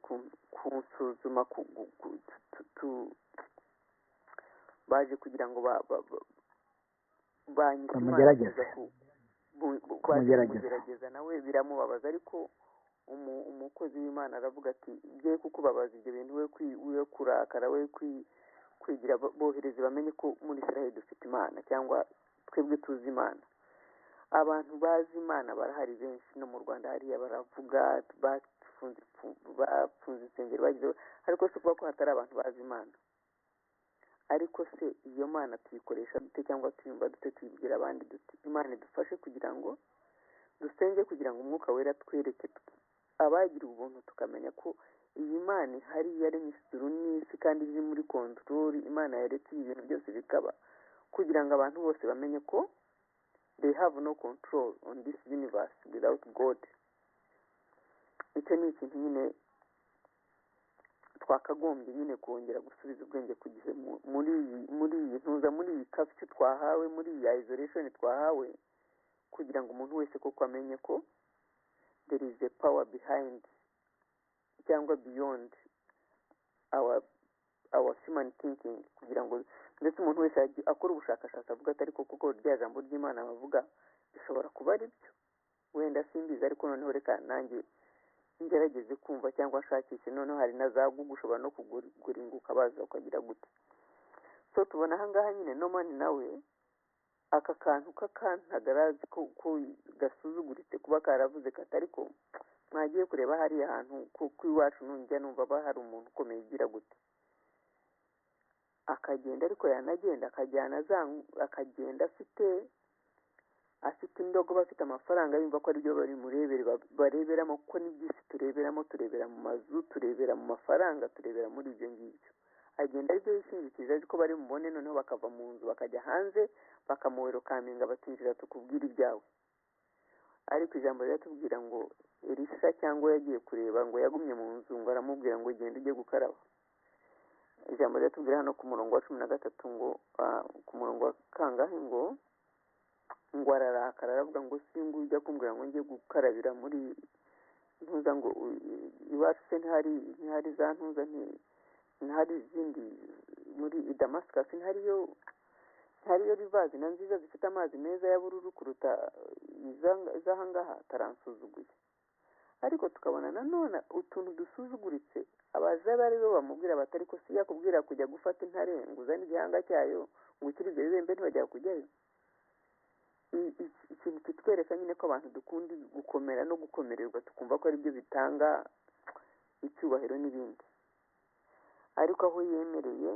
kunsuzuma, baje kugira ngo banyise Imana kumugerageza, nawe biramubabaza. Ariko umukozi w'Imana aravuga ati bye kukubabaza ibyo bintu, we kurakara, we kwigira, bohereze bamenye ko muri Israel dufite Imana, cyangwa twebwe tuzi Imana. Abantu bazi Imana barahari benshi, no mu Rwanda hariya baravuga, bafunze insengero bagize, ariko si ukuvuga ko hatari abantu bazi Imana. Ariko se iyo Mana tuyikoresha dute, cyangwa tuyumva dute, tuyibwira abandi dute? Imana idufashe kugira ngo dusenge, kugira ngo Umwuka Wera twereke abagira ubuntu, tukamenya ko iyi Mana ihari, yaremye ijuru n'isi kandi iri muri kontorori. Imana yaretse ibi bintu byose bikaba kugira ngo abantu bose bamenye ko they have no control on this universe without God. Icyo ni ikintu nyine twakagombye nyine kongera gusubiza ubwenge ku gihe muri iyi ntuza, muri iyi curfew twahawe, muri iyi isolation twahawe, kugira ngo umuntu wese koko amenye ko there is a power behind cyangwa beyond our human thinking, kugira ngo ndetse umuntu wese akora ubushakashatsi avuga ati ariko kuko rya jambo ry'Imana bavuga bishobora kuba ari byo, wenda simbizi, ariko noneho reka nanjye ngerageze kumva cyangwa nshakishe. Noneho hari na za Google ushobora no kuguringuka baza ukagira gute. So tubona ahangaha nyine Nomani nawe aka kantu k'akantagarazi ko gasuzuguritse kuba karavuze kati ariko mwagiye kureba hariya hantu ku iwacu nujya numva ba hari umuntu ukomeye ugira gute. Akagenda, ariko yanagenda akajyana akagenda afite indogobe, afite amafaranga, yumva ko aribyo bari murebere bareberamo, kuko n'iby'isi tureberamo, turebera mu mazu, turebera mu mafaranga, turebera muri ibyo ngibyo. Agenda aribyo yishingikirije, ariko bari mubone noneho bakava mu nzu bakajya hanze bakamuwerokaminga batinjira tukubwira ibyawe. Ariko ijambo riratubwira ngo Elisa cyangwa yagiye kureba ngo yagumye mu nzu, ngo aramubwira ngo genda ujye gukaraba. Ijambo riratubwira hano ku murongo wa 13 ngo ku murongo wa kangahe ngo ararakara, aravuga ngo singu ujya kumbwira ngo njye gukarabira muri ntuza, ngo iwacu se ntihari za ntuza, ntihari izindi muri Damascus, ntihariyo rivazi na nziza zifite amazi meza ya bururu kuruta iz'ahangaha, taransuzuguye. Ariko tukabona nanone utuntu dusuzuguritse abaza bari bo bamubwira batari ko si yakubwira kujya gufata intare ngo uzane igihanga cyayo ngo ukire ibyo bibembe ntibajya kujyayo. Ikintu kitwereka nyine ko abantu dukunda gukomera no gukomererwa, tukumva ko aribyo bitanga icyubahiro n'ibindi. Ariko aho yemereye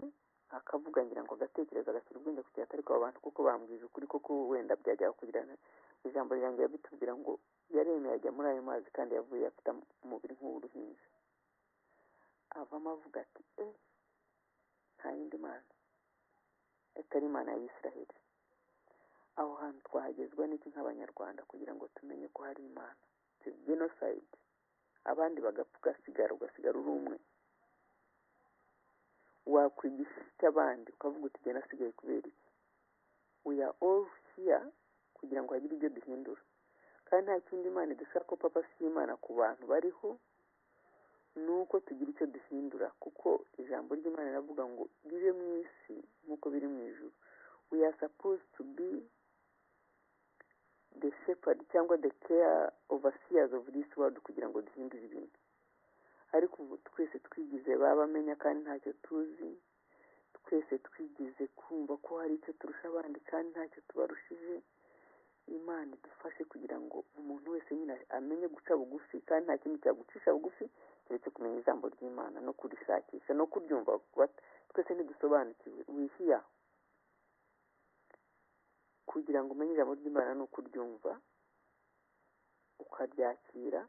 akavuga ngira ngo agatekereza agashyira ubwenge ku cyatari ko abantu kuko bambwije ukuri koko wenda byajya kugirana. Ijambo ryanjye yabitubwira ngo yaremeye ajya muri ayo mazi kandi yavuye afite umubiri nk'uw'uruhinja. Avamo avuga ati nta yindi mana atari Imana ya Israheli. Aho hantu twahagezwa n'iki nk'Abanyarwanda kugira ngo tumenye ko hari Imana? Genocide, abandi bagapfa ugasigara uri umwe. Wakwigisha abandi ukavuga uti jye nasigaye kubera iki? We are all here kugira ngo hagire ibyo duhindura. Kandi nta kindi Imana idushaka ko papa si Imana ku bantu bariho, nuko tugira icyo duhindura, kuko ijambo ry'Imana riravuga ngo bibe mu isi nk'uko biri mu ijuru. We are supposed to be the shepherd cyangwa the care overseers of this world kugira ngo duhindure ibintu. Ariko ubu twese twigize babamenya kandi ntacyo tuzi, twese twigize kumva ko hari icyo turusha abandi kandi ntacyo tubarushije. Imana idufashe kugira ngo umuntu wese nyine amenye guca bugufi, kandi nta kintu cyagucisha bugufi keretse kumenya ijambo ry'Imana no kurishakisha no kuryumva. Twese ntidusobanukiwe wihiya. Kugira ngo umenye ijambo ry'Imana ni ukuryumva ukaryakira,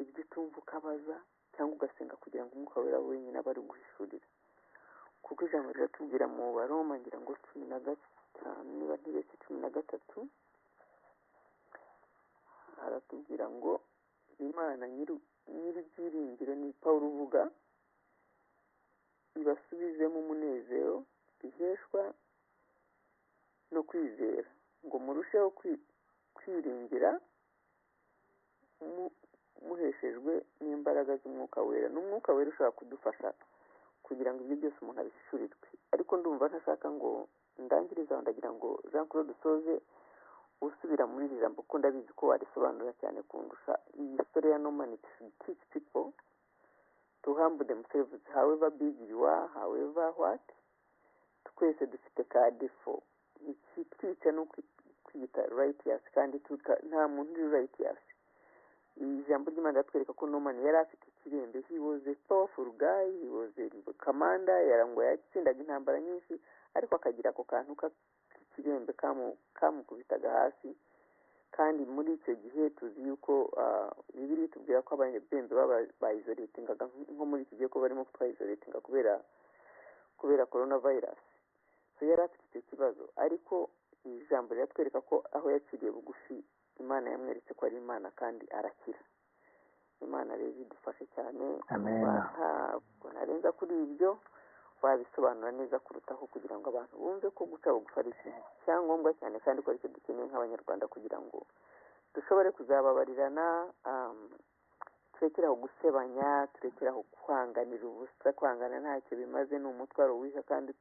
ibyo utumva ukabaza cyangwa ugasenga kugira ngo Umwuka Wera wenyine abe ari guhishurira. Kuko ijambo riratubwira mu Baroma, ngira ngo 15, niba ntibeshye 13, haratubwira ngo Imana nyir'ibyiringiro, ni Pawulo uvuga, ibasubizemo umunezero biheshwa no kwizera, ngo murusheho kwiringira muheshejwe n'imbaraga z'Umwuka Wera. N'Umwuka Wera ushobora kudufasha kugira ngo ibyo byose umuntu abishyurirwe. Ariko ndumva ntashaka ngo ndangirize aho, ndagira ngo Jean Claude usoze usubira muri iri jambo, kuko ndabizi ko warisobanura cyane kundusha. Iyi story ya Nomani should teach people to humble themselves, however big you are, however what. Twese dufite ka défaut, ikitwica ni kwiyita righteous, kandi nta muntu uri righteous. Ijambo ry'Imana riratwereka ko Nomani yari afite ikibembe. He was a powerful guy, he was a commander, yarangwa yatsindaga intambara nyinshi, ariko akagira ako kantu k'ikibembe kamukubitaga hasi. Kandi muri icyo gihe tuzi yuko Bibiliya itubwira ko ababembe bayisolatingaga, nko muri iki gihe ko barimo kutwayisolatinga kubera coronavirus. So yari afite icyo kibazo, ariko ijambo riratwereka ko aho yaciriye bugufi Imana yamweretse ko ari Imana kandi arakira. Imana rero idufashe cyane. Ntabwo narenza kuri ibyo, wabisobanura neza kurutaho kugira ngo abantu bumve ko guca bugufi ari ikintu cyangombwa cyane, kandi ko aricyo dukeneye nk'Abanyarwanda kugira ngo dushobore kuzababarirana, turekere aho gusebanya, turekere aho kwanganira ubusa. Kwangana ntacyo bimaze, ni umutwaro wiha kandi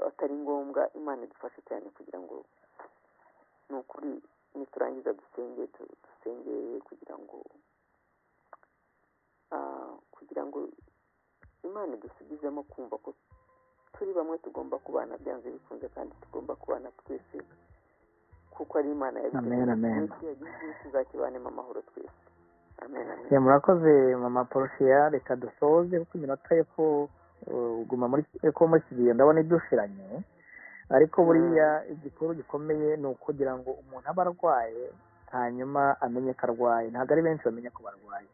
atari ngombwa. Imana idufashe cyane kugira ngo ni ukuri niturangiza dusenge, dusenge kugira ngo Imana idusubizemo kumva ko turi bamwe, tugomba kubana byanze bikunze, kandi tugomba kubana twese kuko ari Imana Amen, amen. yabitegetse, tuzakibanemo amahoro twese. Amen, amen. Murakoze, Mama Porosiya. Reka dusoze kuko iminota yo kuguma muri ko muri studio ndabona idushiranye. Ariko buriya igikuru gikomeye ni ukugira ngo umuntu abe arwaye hanyuma amenye ko arwaye. Ntabwo ari benshi bamenya ko barwaye,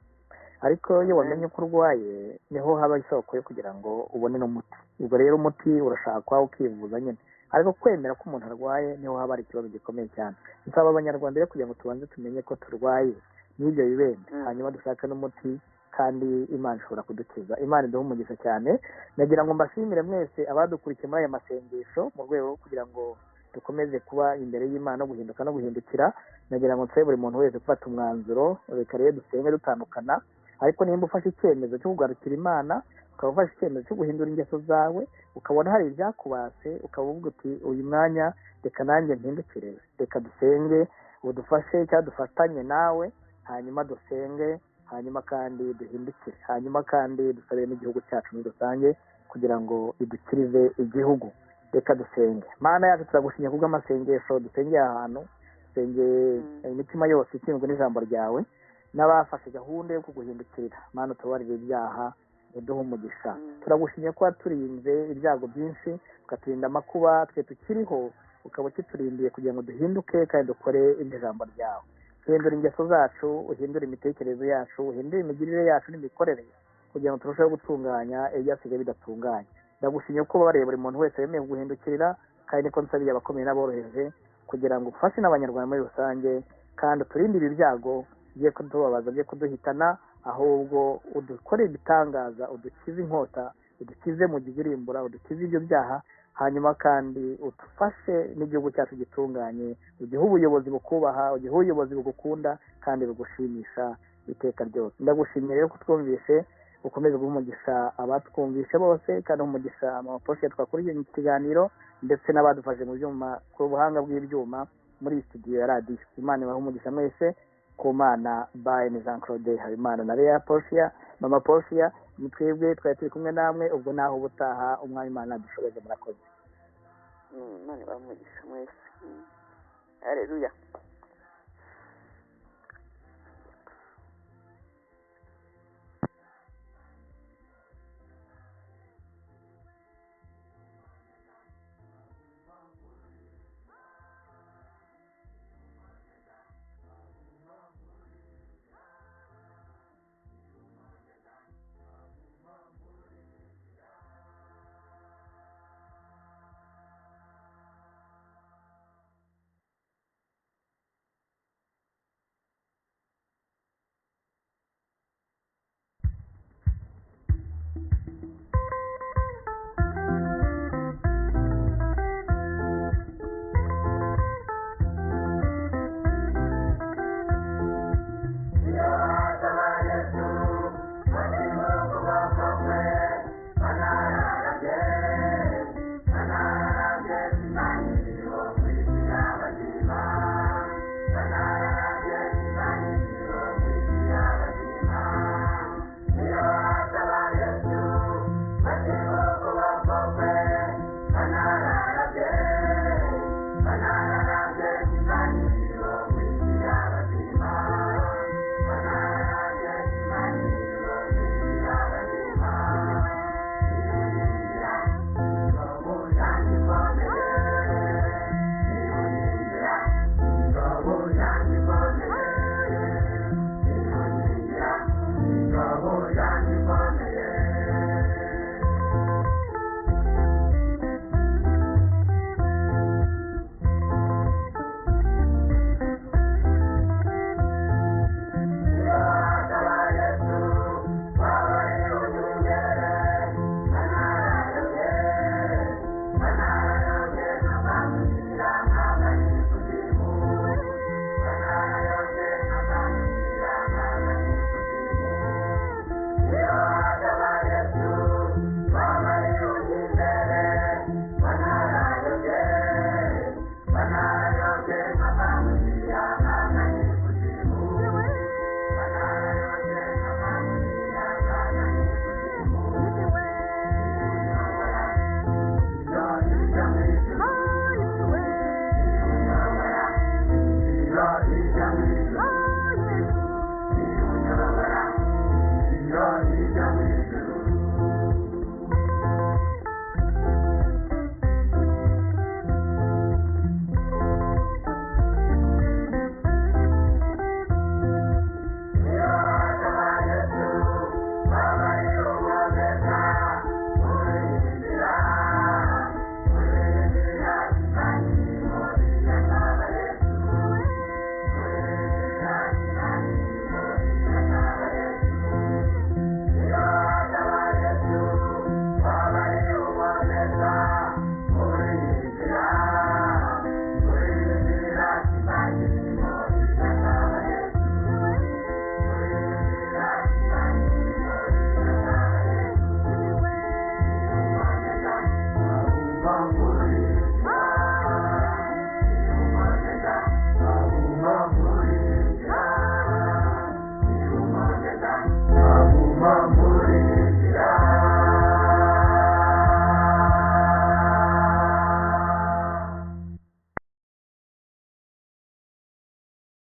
ariko iyo wamenye ko urwaye niho haba isoko yo kugira ngo ubone n'umuti. Ubwo rero umuti urashakwa ukivuza nyine, ariko kwemera ko umuntu arwaye niho haba hari ikibazo gikomeye cyane. Nsaba Abanyarwanda rero kugira ngo tubanze tumenye ko turwaye n'ibyo bibembe, hanyuma dushake n'umuti, kandi Imana ishobora kudukiza. Imana iduhe umugisha cyane. Nagira ngo mbashimire mwese abadukurikiye muri aya masengesho mu rwego rwo kugira ngo dukomeze kuba imbere y'Imana no guhinduka no guhindukira. Nagira ngo nsabe buri muntu wese gufata umwanzuro. Reka rero dusenge dutandukana, ariko nimba ufashe icyemezo cyo kugarukira Imana, ukaba ufashe icyemezo cyo guhindura ingeso zawe, ukabona hari ibyakubase, ukaba uvuga uti: "Uyu mwanya reka nanjye mpindukire," reka dusenge udufashe cyangwa dufatanye nawe, hanyuma dusenge, hanyuma kandi duhindukire, hanyuma kandi dusabe n'igihugu cyacu muri rusange kugira ngo idukirize igihugu. Reka dusenge. Mana yacu, turagushimye kubw'amasengesho dusengeye ahantu, dusengeye imitima yose itsinzwe n'ijambo ryawe n'abafashe gahunda yo kuguhindukirira. Mana, utubabarire ibyaha, uduhe umugisha. Turagushimye ko waturinze ibyago byinshi, ukaturinda amakuba, twe tukiriho ukaba ukiturindiye kugira ngo duhinduke kandi dukore iryo jambo ryawe. Hindura ingeso zacu, uhindure imitekerereze yacu, uhindure imigirire yacu n'imikorere kugira ngo turusheho gutunganya ibyasigaye bidatunganye. Ndagushimye ko ubabariye buri muntu wese wemeye kuguhindukirira, kandi niko nsabiye abakomeye n'aboroheje kugira ngo ufashe n'Abanyarwanda muri rusange, kandi uturinde ibi byago bye kutubabaza, bye kuduhitana, ahubwo udukore ibitangaza, udukize inkota, udukize mu gihirimbura, udukize ibyo byaha, hanyuma kandi udufashe n'igihugu cyacu gitunganye, ugihe ubuyobozi bukubaha, ugihe ubuyobozi bugukunda kandi bugushimisha iteka ryose. Ndagushimiye rero ko twumvishe. Ukomeze guha umugisha abatwumvishe bose, kandi umugisha amaposhe twakuriye iki kiganiro, ndetse n'abadufashe mu byuma, ku buhanga bw'ibyuma muri iyi studio ya radiyo. Imana ibahe umugisha mwese. Ku Mana bayi. Ni Jean Claude Habimana na Lea Portia, Mama Portia. Ni twebwe twari turi kumwe namwe. Ubwo naho ubutaha, Umwami Imana dushoboze. Murakoze. Imana ibahe umugisha mwese. Hareruya.